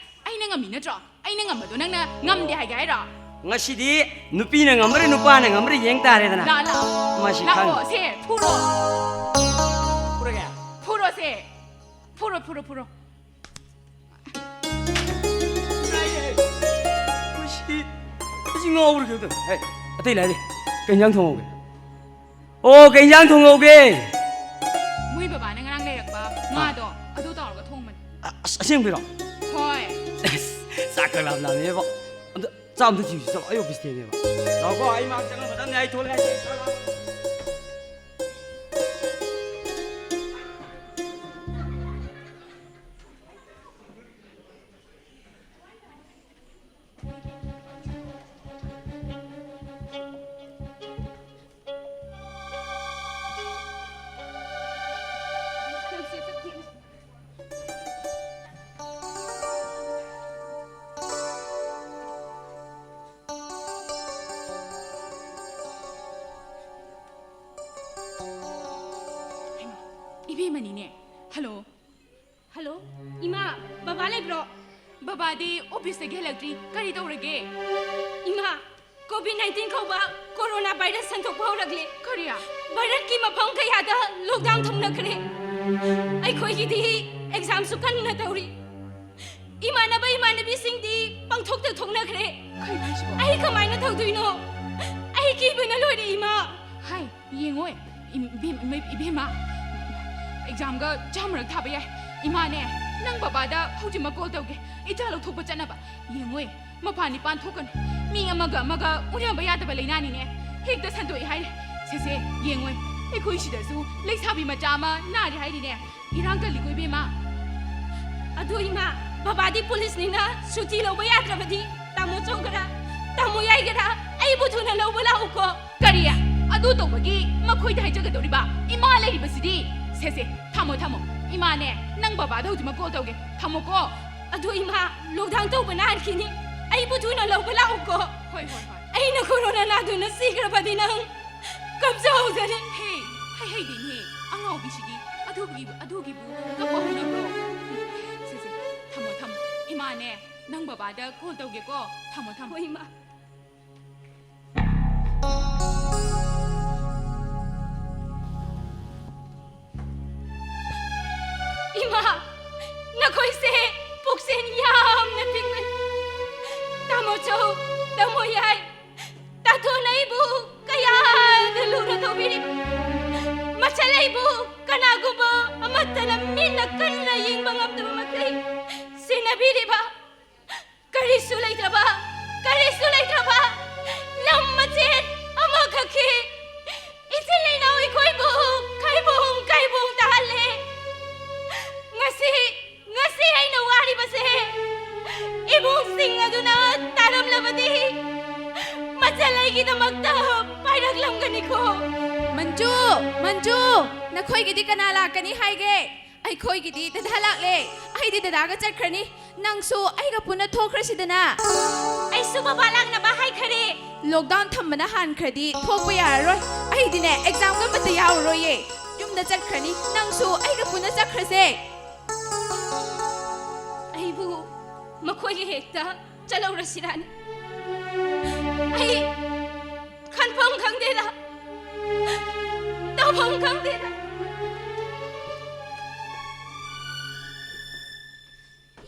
ꯑꯩꯅ ꯉꯝꯃꯤ ꯅꯠꯇ꯭ꯔꯣ? ꯑꯩꯅ ꯉꯝꯕꯗꯣ ꯅꯪꯅ ꯉꯝꯗꯦ ꯍꯥꯏꯒꯦ ꯍꯥꯏꯔꯣ? ꯉꯁꯤꯗꯤ ꯅꯨꯄꯤꯅ ꯉꯝꯕ꯭ꯔꯥ ꯅꯨꯄꯥꯅ ꯉꯝꯕ꯭ꯔꯥ ꯌꯦꯡ ꯇꯥꯔꯦꯗꯅ꯫ ꯂꯥꯛꯑꯣ, ꯂꯥꯛꯑꯣ꯫ ꯃꯁꯤ ꯂꯥꯛꯑꯣ, ꯈꯪꯗꯦ꯫ ꯁꯦ, ꯐꯨꯔꯣ꯫ ꯐꯨꯔꯒꯦ? ꯐꯨꯔꯣ, ꯁꯦ꯫ ꯐꯨꯔꯣ, ꯐꯨꯔꯣ, ꯐꯨꯔꯣ꯫ ꯃꯁꯤ, ꯃꯁꯤ ꯉꯥꯎꯕ꯭ꯔꯥ ꯀꯩꯅꯣ ꯇꯧꯋꯦ꯫ ꯍꯦ, ꯑꯇꯩ ꯂꯥꯏꯔꯤ꯫ ꯀꯩ ꯏꯟꯖꯥꯡ ꯊꯣꯡꯍꯧꯒꯦ? ꯑꯣ, ꯀꯩ ꯏꯟꯖꯥꯡ ꯊꯣꯡꯍꯧꯒꯦ? ꯃꯣꯏ ꯕꯕꯥꯅ ꯉꯔꯥꯡ ꯂꯩꯔꯛꯄ ꯉꯥꯗꯣ, ꯑꯗꯨ ꯇꯧꯔꯒ ꯊꯣꯡꯕꯅꯤ꯫ ꯑ-, ꯑꯁ, ꯑꯁꯦꯡꯕꯩꯔꯣ? ꯍꯣꯏ꯫ ꯑꯁ, ꯆꯥꯛ ꯈꯔ ꯂꯥꯝ ꯂꯥꯝꯃꯦꯕꯣ꯫ ꯑꯝꯇ ꯆꯥꯛ ꯑꯝꯇ ꯊꯤꯔꯨꯁꯤ ꯆꯠꯂꯣ, ꯑꯩ ꯑꯣꯐꯤꯁ ꯊꯦꯡꯉꯦꯕ꯫ ꯂꯥꯛꯑꯣꯀꯣ, ꯑꯩ ꯃꯥꯡ ꯆꯪꯉꯝꯃꯗꯝꯅꯦ, ꯑꯩ ꯊꯣꯛꯂꯛꯑꯦ꯫ ꯍꯩꯃꯥ, ꯏꯕꯦꯝꯃꯅꯤꯅꯦ꯫ ꯍꯜꯂꯣ꯫ ꯍꯜꯂꯣ, ꯏꯃꯥ, ꯕꯕꯥ ꯂꯩꯕ꯭ꯔꯣ? ꯕꯕꯥꯗꯤ ꯑꯣꯐꯤꯁꯇꯒꯤ ꯍꯜꯂꯛꯇ꯭ꯔꯤ꯫ ꯀꯔꯤ ꯇꯧꯔꯒꯦ? ꯏꯃꯥ, ꯀꯣꯚꯤꯗ ꯅꯥꯏꯟꯇꯤꯟ ꯀꯧꯕ ꯀꯣꯔꯣꯅꯥ ꯚꯥꯏꯔꯁ ꯁꯟꯗꯣꯛꯄ ꯍꯧꯔꯛꯂꯦ꯫ ꯀꯔꯤ? ꯚꯥꯔꯠꯀꯤ ꯃꯐꯝ ꯀꯌꯥꯗ ꯂꯣꯛꯗꯥꯎꯟ ꯊꯝꯅꯈ꯭ꯔꯦ꯫ ꯑꯩꯈꯣꯏꯒꯤꯗꯤ ꯑꯦꯛꯖꯥꯝꯁꯨ ꯀꯟꯅ ꯇꯧꯔꯤ꯫ ꯏꯃꯥꯟꯅꯕ ꯏꯃꯥꯟꯅꯕꯤꯁꯤꯡꯗꯤ ꯄꯪꯊꯣꯛꯇ ꯊꯣꯛꯅꯈ꯭ꯔꯦ꯫ ꯀꯩꯅꯣ ꯍꯥꯏꯁꯤꯕꯣ? ꯑꯩ ꯀꯃꯥꯏꯅ ꯇꯧꯗꯣꯏꯅꯣ? ꯑꯩ ꯀꯤꯕꯅ ꯂꯣꯏꯔꯦ, ꯏꯃꯥ꯫ ꯍꯥꯏ, ꯌꯦꯡꯉꯣꯏ, ꯏꯝ-, ꯏꯕꯦꯝ-, ꯏꯃ-, ꯏꯕꯦꯝꯃ, ꯑꯦꯛꯖꯥꯝꯒ ꯆꯥꯝꯃꯔꯛ ꯊꯥꯕ ꯌꯥꯏ꯫ ꯏꯃꯥꯅꯦ, ꯅꯪ ꯕꯕꯥꯗ ꯍꯧꯖꯤꯛꯃꯛ ꯀꯣꯜ ꯇꯧꯒꯦ, ꯏꯆꯥ ꯂꯧꯊꯣꯛꯄ ꯆꯠꯅꯕ꯫ ꯌꯦꯡꯉꯣꯏ, ꯃꯄꯥꯟ ꯅꯤꯄꯥꯟ ꯊꯣꯛꯀꯅꯨ꯫ ꯃꯤ ꯑꯃꯒ ꯑꯃꯒ ꯎꯅꯕ ꯌꯥꯗꯕ ꯂꯥꯏꯅꯥꯅꯤꯅꯦ꯫ ꯍꯦꯛꯇ ꯁꯟꯗꯣꯛꯏ ꯍꯥꯏꯔꯦ꯫ ꯁꯦ, ꯁꯦ, ꯌꯦꯡꯉꯣꯏ, ꯑꯩꯈꯣꯏ ꯁꯤꯗꯁꯨ ꯂꯩꯁꯥꯕꯤ ꯃꯆꯥ ꯑꯃ ꯅꯥꯔꯤ ꯍꯥꯏꯔꯤꯅꯦ꯫ ꯏꯔꯥꯡ ꯀꯜꯂꯤꯀꯣ, ꯏꯕꯦꯝꯃ꯫ ꯑꯗꯣ ꯏꯃꯥ, ꯕꯕꯥꯗꯤ ꯄꯨꯂꯤꯁꯅꯤꯅ ꯁꯨꯇꯤ ꯂꯧꯕ ꯌꯥꯗ꯭ꯔꯕꯗꯤ ꯇꯥꯃꯣ ꯆꯧꯒꯔꯥ, ꯇꯥꯃꯣ ꯌꯥꯏꯒꯔꯥ, ꯑꯩꯕꯨ ꯊꯨꯅ ꯂꯧꯕ ꯂꯥꯛꯎꯀꯣ꯫ ꯀꯔꯤ? ꯑꯗꯨ ꯇꯧꯕꯒꯤ ꯃꯈꯣꯏꯗ ꯍꯥꯏꯖꯒꯗꯧꯔꯤꯕ? ꯏꯃꯥ ꯂꯩꯔꯤꯕꯁꯤꯗꯤ꯫ ꯁꯦ, ꯁꯦ, ꯊꯝꯃꯣ, ꯊꯝꯃꯣ꯫ ꯏꯃꯥꯅꯦ, ꯅꯪ ꯕꯕꯥꯗ ꯍꯧꯖꯤꯛꯃꯛ ꯀꯣꯜ ꯇꯧꯒꯦ꯫ ꯊꯝꯃꯣꯀꯣ꯫ ꯑꯗꯣ ꯏꯃꯥ, ꯂꯣꯛꯗꯥꯎꯟ ꯇꯧꯕꯅ ꯍꯥꯟꯈꯤꯅꯤ꯫ ꯑꯩꯕꯨ ꯊꯨꯅ ꯂꯧꯕ ꯂꯥꯛꯎꯀꯣ꯫ ꯍꯣꯏ, ꯍꯣꯏ, ꯍꯣꯏ꯫ ꯑꯩꯅ ꯀꯣꯔꯣꯅꯥ ꯅꯥꯗꯨꯅ ꯁꯤꯈ꯭ꯔꯕꯗꯤ ꯅꯪ ꯀꯞꯆꯍꯧꯖꯅꯤ꯫ ꯍꯦ, ꯍꯩ ꯍꯩꯗꯤꯅꯦ, ꯑꯉꯥꯎꯕꯤꯁꯤꯗꯤ꯫ ꯑꯗꯨꯒꯤ, ꯑꯗꯨꯒꯤꯕꯨ ꯀꯞꯄ ꯍꯧꯅꯕ꯭ꯔꯣ? ꯁꯦ, ꯁꯦ, ꯊꯝꯃꯣ, ꯊꯝꯃꯣ꯫ ꯏꯃꯥꯅꯦ, ꯅꯪ ꯕꯕꯥꯗ ꯀꯣꯜ ꯇꯧꯒꯦꯀꯣ꯫ ꯊꯝꯃꯣ, ꯊꯝꯃꯣ꯫ ꯍꯣꯏ, ꯏꯃꯥ꯫ ꯏꯃꯥ, ꯅꯈꯣꯏꯁꯦ ꯄꯨꯛꯆꯦꯜ ꯌꯥꯝꯅ ꯄꯤꯛꯄꯅꯤ꯫ ꯇꯥꯃꯣ ꯆꯧ, ꯇꯥꯃꯣ ꯌꯥꯏ, ꯇꯥꯇꯣꯟ ꯑꯩꯕꯨ ꯀꯌꯥꯗ ꯂꯨꯅ ꯇꯧꯕꯤꯔꯤꯕ꯫ ꯃꯆꯜ ꯑꯩꯕꯨ ꯀꯅꯥꯒꯨꯝꯕ ꯑꯃꯠꯇꯅ ꯃꯤꯠꯅ ꯀꯟꯅ ꯌꯦꯡꯕ ꯉꯝꯗꯕ ꯃꯈꯩ ꯁꯦꯟꯅꯕꯤꯔꯤꯕ꯫ ꯀꯔꯤꯁꯨ ꯂꯩꯇ꯭ꯔꯕ, ꯀꯔꯤꯁꯨ ꯂꯩꯇ꯭ꯔꯕ ꯂꯝ ꯃꯆꯦꯠ ꯑꯃꯈꯛꯀꯤ ꯏꯆꯤꯜ ꯏꯅꯥꯎ ꯑꯩꯈꯣꯏꯕꯨ ꯀꯥꯏꯕꯣꯡ ꯀꯥꯏꯕꯣꯡ ꯇꯥꯍꯜꯂꯦ꯫ ꯉꯁꯤ, ꯉꯁꯤ ꯑꯩꯅ ꯋꯥꯔꯤꯕꯁꯦ ꯏꯃꯨꯡꯁꯤꯡ ꯑꯗꯨꯅ ꯇꯥꯔꯝꯂꯕꯗꯤ ꯃꯆꯜ ꯑꯩꯒꯤꯗꯃꯛꯇ ꯄꯥꯏꯔꯛꯂꯝꯒꯅꯤꯀꯣ꯫ ꯃꯟꯖꯨ, ꯃꯟꯖꯨ, ꯅꯈꯣꯏꯒꯤꯗꯤ ꯀꯅꯥ ꯂꯥꯛꯀꯅꯤ ꯍꯥꯏꯒꯦ? ꯑꯩꯈꯣꯏꯒꯤꯗꯤ ꯗꯗꯥ ꯂꯥꯛꯂꯦ꯫ ꯑꯩꯗꯤ ꯗꯗꯥꯒ ꯆꯠꯈ꯭ꯔꯅꯤ꯫ ꯅꯪꯁꯨ ꯑꯩꯒ ꯄꯨꯟꯅ ꯊꯣꯛꯈ꯭ꯔꯁꯤꯗꯅ꯫ ꯑꯩꯁꯨ ꯕꯕꯥ ꯂꯥꯛꯅꯕ ꯍꯥꯏꯈꯔꯦ꯫ ꯂꯣꯛꯗꯥꯎꯟ ꯊꯝꯕꯅ ꯍꯥꯟꯈ꯭ꯔꯗꯤ ꯊꯣꯛꯄ ꯌꯥꯔꯔꯣꯏ꯫ ꯑꯩꯗꯤꯅꯦ, ꯑꯦꯛꯖꯥꯝꯒ ꯑꯃꯠꯇ ꯌꯥꯎꯔꯔꯣꯏꯌꯦ꯫ ꯌꯨꯝꯗ ꯆꯠꯈ꯭ꯔꯅꯤ꯫ ꯅꯪꯁꯨ ꯑꯩꯒ ꯄꯨꯟꯅ ꯆꯠꯈ꯭ꯔꯁꯦ꯫ ꯑꯩꯕꯨ ꯃꯈꯣꯏꯒ ꯍꯦꯛꯇ ꯆꯠꯍꯧꯔꯁꯤꯔꯥꯅꯤ꯫ ꯑꯩ ꯈꯟꯐꯝ ꯈꯪꯗꯦꯗ, ꯇꯧꯐꯝ ꯈꯪꯗꯦꯗ꯫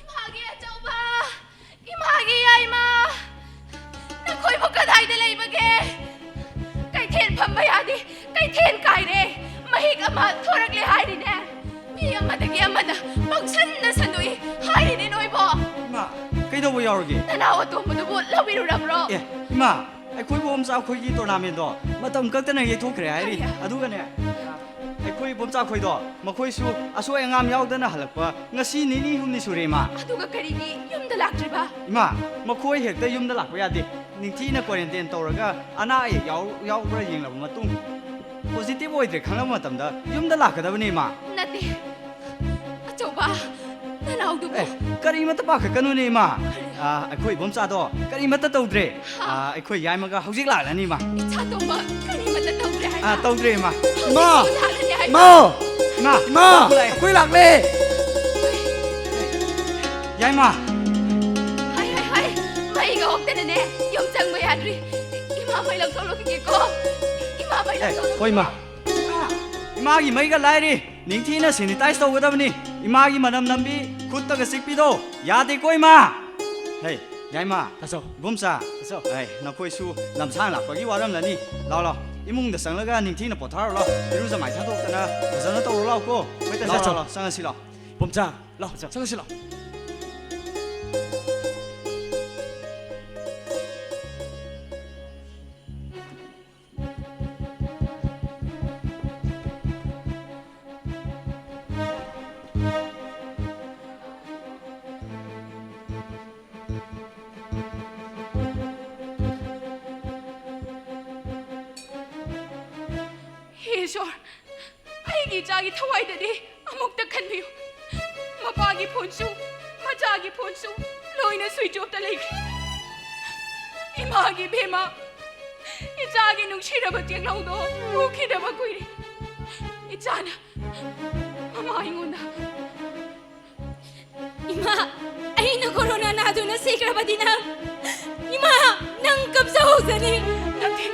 ꯏꯃꯥꯒꯤ ꯑꯆꯧ ꯇꯝꯕ ꯌꯥꯗꯦ꯫ ꯀꯩꯊꯦꯜ ꯀꯥꯏꯔꯦ꯫ ꯃꯍꯤꯛ ꯑꯃ ꯊꯣꯔꯛꯂꯦ ꯍꯥꯏꯔꯤꯅꯦ꯫ ꯃꯤ ꯑꯃꯗꯒꯤ ꯑꯃꯗ ꯄꯪꯁꯟꯗ ꯁꯟꯗꯣꯛꯏ ꯍꯥꯏꯔꯤꯅꯦ ꯅꯣꯏꯕꯣ꯫ ꯏꯃꯥ, ꯀꯩꯗꯧꯕ ꯌꯥꯎꯔꯒꯦ? ꯅꯅꯥꯎ ꯑꯇꯣꯝꯕꯗꯨꯕꯨ ꯂꯧꯕꯤꯔꯨꯔꯕ꯭ꯔꯣ? ꯑꯦ, ꯏꯃꯥ, ꯑꯩꯈꯣꯏ ꯕꯣꯝꯆꯥ ꯑꯩꯈꯣꯏꯒꯤ ꯇꯣꯔꯅꯥꯃꯦꯟꯗꯣ ꯃꯇꯝ ꯀꯛꯇꯅ ꯌꯩꯊꯣꯛꯈ꯭ꯔꯦ ꯍꯥꯏꯔꯤ꯫ ꯀꯔꯤ? ꯑꯗꯨꯒꯅꯦ, ꯑꯩꯈꯣꯏ ꯕꯣꯝꯆꯥ ꯑꯩꯈꯣꯏꯗꯣ ꯃꯈꯣꯏꯁꯨ ꯑꯁꯣꯏ ꯑꯉꯥꯝ ꯌꯥꯎꯗꯅ ꯍꯜꯂꯛꯄ ꯉꯁꯤ ꯅꯤꯅꯤ ꯍꯨꯝꯅꯤ ꯁꯨꯔꯦ, ꯏꯃꯥ꯫ ꯑꯗꯨꯒ ꯀꯔꯤꯒꯤ ꯌꯨꯝꯗ ꯂꯥꯛꯇ꯭ꯔꯤꯕ? ꯏꯃꯥ, ꯃꯈꯣꯏ ꯍꯦꯛꯇ ꯌꯨꯝꯗ ꯂꯥꯛꯄ ꯌꯥꯗꯦ꯫ ꯅꯤꯡꯊꯤꯅ ꯀ꯭ꯋꯥꯔꯦꯟꯇꯥꯏꯟ ꯇꯧꯔꯒ ꯑꯅꯥ ꯑꯌꯦꯛ ꯌꯥꯎ-, ꯌꯥꯎꯕ꯭ꯔꯥ ꯌꯦꯡꯂꯕ ꯃꯇꯨꯡ, ꯄꯣꯖꯤꯇꯤꯚ ꯑꯣꯏꯗ꯭ꯔꯦ ꯈꯪꯂꯕ ꯃꯇꯝꯗ ꯌꯨꯝꯗ ꯂꯥꯛꯀꯗꯕꯅꯤ, ꯏꯃꯥ꯫ ꯅꯠꯇꯦ, ꯑꯆꯧꯕ, ꯅꯅꯥꯎꯗꯨꯕꯨ꯫ ꯑꯦ, ꯀꯔꯤꯃꯠꯇ ꯄꯥꯈꯠꯀꯅꯨꯅꯦ, ꯏꯃꯥ꯫ ꯀꯔꯤ? ꯑꯥ, ꯑꯩꯈꯣꯏ ꯏꯕꯣꯝꯆꯥꯗꯣ ꯀꯔꯤꯃꯠꯇ ꯇꯧꯗ꯭ꯔꯦ꯫ ꯍꯥ? ꯑꯥ, ꯑꯩꯈꯣꯏ ꯌꯥꯏꯃꯒ ꯍꯧꯖꯤꯛ ꯂꯥꯛꯂꯅꯤ, ꯏꯃꯥ꯫ ꯏꯆꯥ ꯇꯣꯝꯕ ꯀꯔꯤꯃꯠꯇ ꯇꯧꯗ꯭ꯔꯦ ꯍꯥꯏꯕ? ꯑꯥ, ꯇꯧꯗ꯭ꯔꯦ, ꯏꯃꯥ꯫ ꯍꯧꯖꯤꯛꯁꯨ ꯏꯃꯥ! ꯂꯥꯛꯂꯅꯤ ꯍꯥꯏꯕ? ꯏꯃꯥ! ꯏꯃꯥ! ꯂꯥꯛꯄ ꯂꯥꯛꯑꯦ꯫ ꯑꯩꯈꯣꯏ ꯂꯥꯛꯂꯦ! ꯌꯥꯏꯃ! ꯍꯥꯏ, ꯍꯥꯏ, ꯍꯥꯏ! ꯃꯩꯒ ꯑꯣꯛꯇꯅꯅꯦ ꯌꯨꯝ ꯆꯪꯕ ꯌꯥꯗ꯭ꯔꯤ꯫ ꯏꯃꯥ, ꯃꯩ ꯂꯧꯊꯣꯛꯂꯨꯈꯤꯒꯦꯀꯣ꯫ ꯏꯃꯥ, ꯃꯩ ꯑꯦ, ꯂꯧꯊꯣꯛꯂꯨꯈꯤꯒꯦ꯫ ꯍꯣꯏ, ꯏꯃꯥ꯫ ꯏꯃꯥꯒꯤ ꯃꯩꯒ ꯂꯥꯏꯔꯤ, ꯅꯤꯡꯊꯤꯅ ꯁꯦꯅꯤꯇꯥꯏꯁ ꯇꯧꯒꯗꯕꯅꯤ꯫ ꯏꯃꯥꯒꯤ ꯃꯅꯝ ꯅꯝꯕꯤ, ꯈꯨꯠꯇꯒ ꯆꯤꯛꯄꯤꯗꯣ ꯌꯥꯗꯦꯀꯣ, ꯏꯃꯥ꯫ ꯍꯦ, ꯌꯥꯏꯃ꯫ ꯇꯥꯆꯧ꯫ ꯏꯕꯣꯝꯆꯥ꯫ ꯇꯥꯆꯧ꯫ ꯍꯦ, ꯅꯈꯣꯏꯁꯨ ꯂꯝꯁꯥꯡ ꯂꯥꯛꯄꯒꯤ ꯋꯥꯔꯝꯂꯅꯤ꯫ ꯂꯥꯎ, ꯂꯥꯎ꯫ ꯏꯃꯨꯡꯗ ꯆꯪꯂꯒ ꯅꯤꯡꯊꯤꯅ ꯄꯣꯊꯥꯔꯣ, ꯂꯥꯎ꯫ ꯏꯔꯨꯖ ꯃꯥꯏꯊꯥ ꯊꯣꯛꯇꯅ ꯐꯖꯅ ꯇꯧꯔꯣ, ꯂꯥꯎꯀꯣ꯫ ꯍꯣꯏ, ꯂꯥꯎ, ꯇꯥꯆꯧ꯫ ꯂꯥꯎ, ꯂꯥꯎ, ꯆꯪꯉꯁꯤ, ꯂꯥꯎ꯫ ꯏꯕꯣꯝꯆꯥ, ꯂꯥꯎ, ꯆꯪꯉꯁꯤ, ꯂꯥꯎ꯫ ꯍꯦ ꯏꯁꯣꯔ, ꯑꯩꯒꯤ ꯏꯆꯥꯒꯤ ꯊꯋꯥꯏꯗꯗꯤ ꯑꯃꯨꯛꯇ ꯈꯟꯕꯤꯌꯨ꯫ ꯃꯄꯥꯒꯤ ꯐꯣꯟꯁꯨ, ꯃꯆꯥꯒꯤ ꯐꯣꯟꯁꯨ ꯂꯣꯏꯅ ꯁ꯭ꯋꯤꯆ ꯑꯣꯐꯇ ꯂꯩꯈ꯭ꯔꯦ꯫ ꯏꯃꯥꯒꯤ ꯏꯕꯦꯝꯃ, ꯏꯆꯥꯒꯤ ꯅꯨꯡꯁꯤꯔꯕ ꯇꯦꯡꯅꯧꯗꯣ ꯎꯈꯤꯗꯕ ꯀꯨꯏꯔꯦ꯫ ꯏꯆꯥꯅ ꯃꯃꯥ ꯑꯩꯉꯣꯟꯗ ꯏꯃꯥ, ꯑꯩꯅ ꯀꯣꯔꯣꯅꯥ ꯅꯥꯗꯨꯅ ꯁꯤꯈ꯭ꯔꯕꯗꯤ ꯅꯪ, ꯏꯃꯥ, ꯅꯪ ꯀꯞꯆꯍꯧꯖꯅꯤ꯫ ꯅꯠꯇꯦ꯫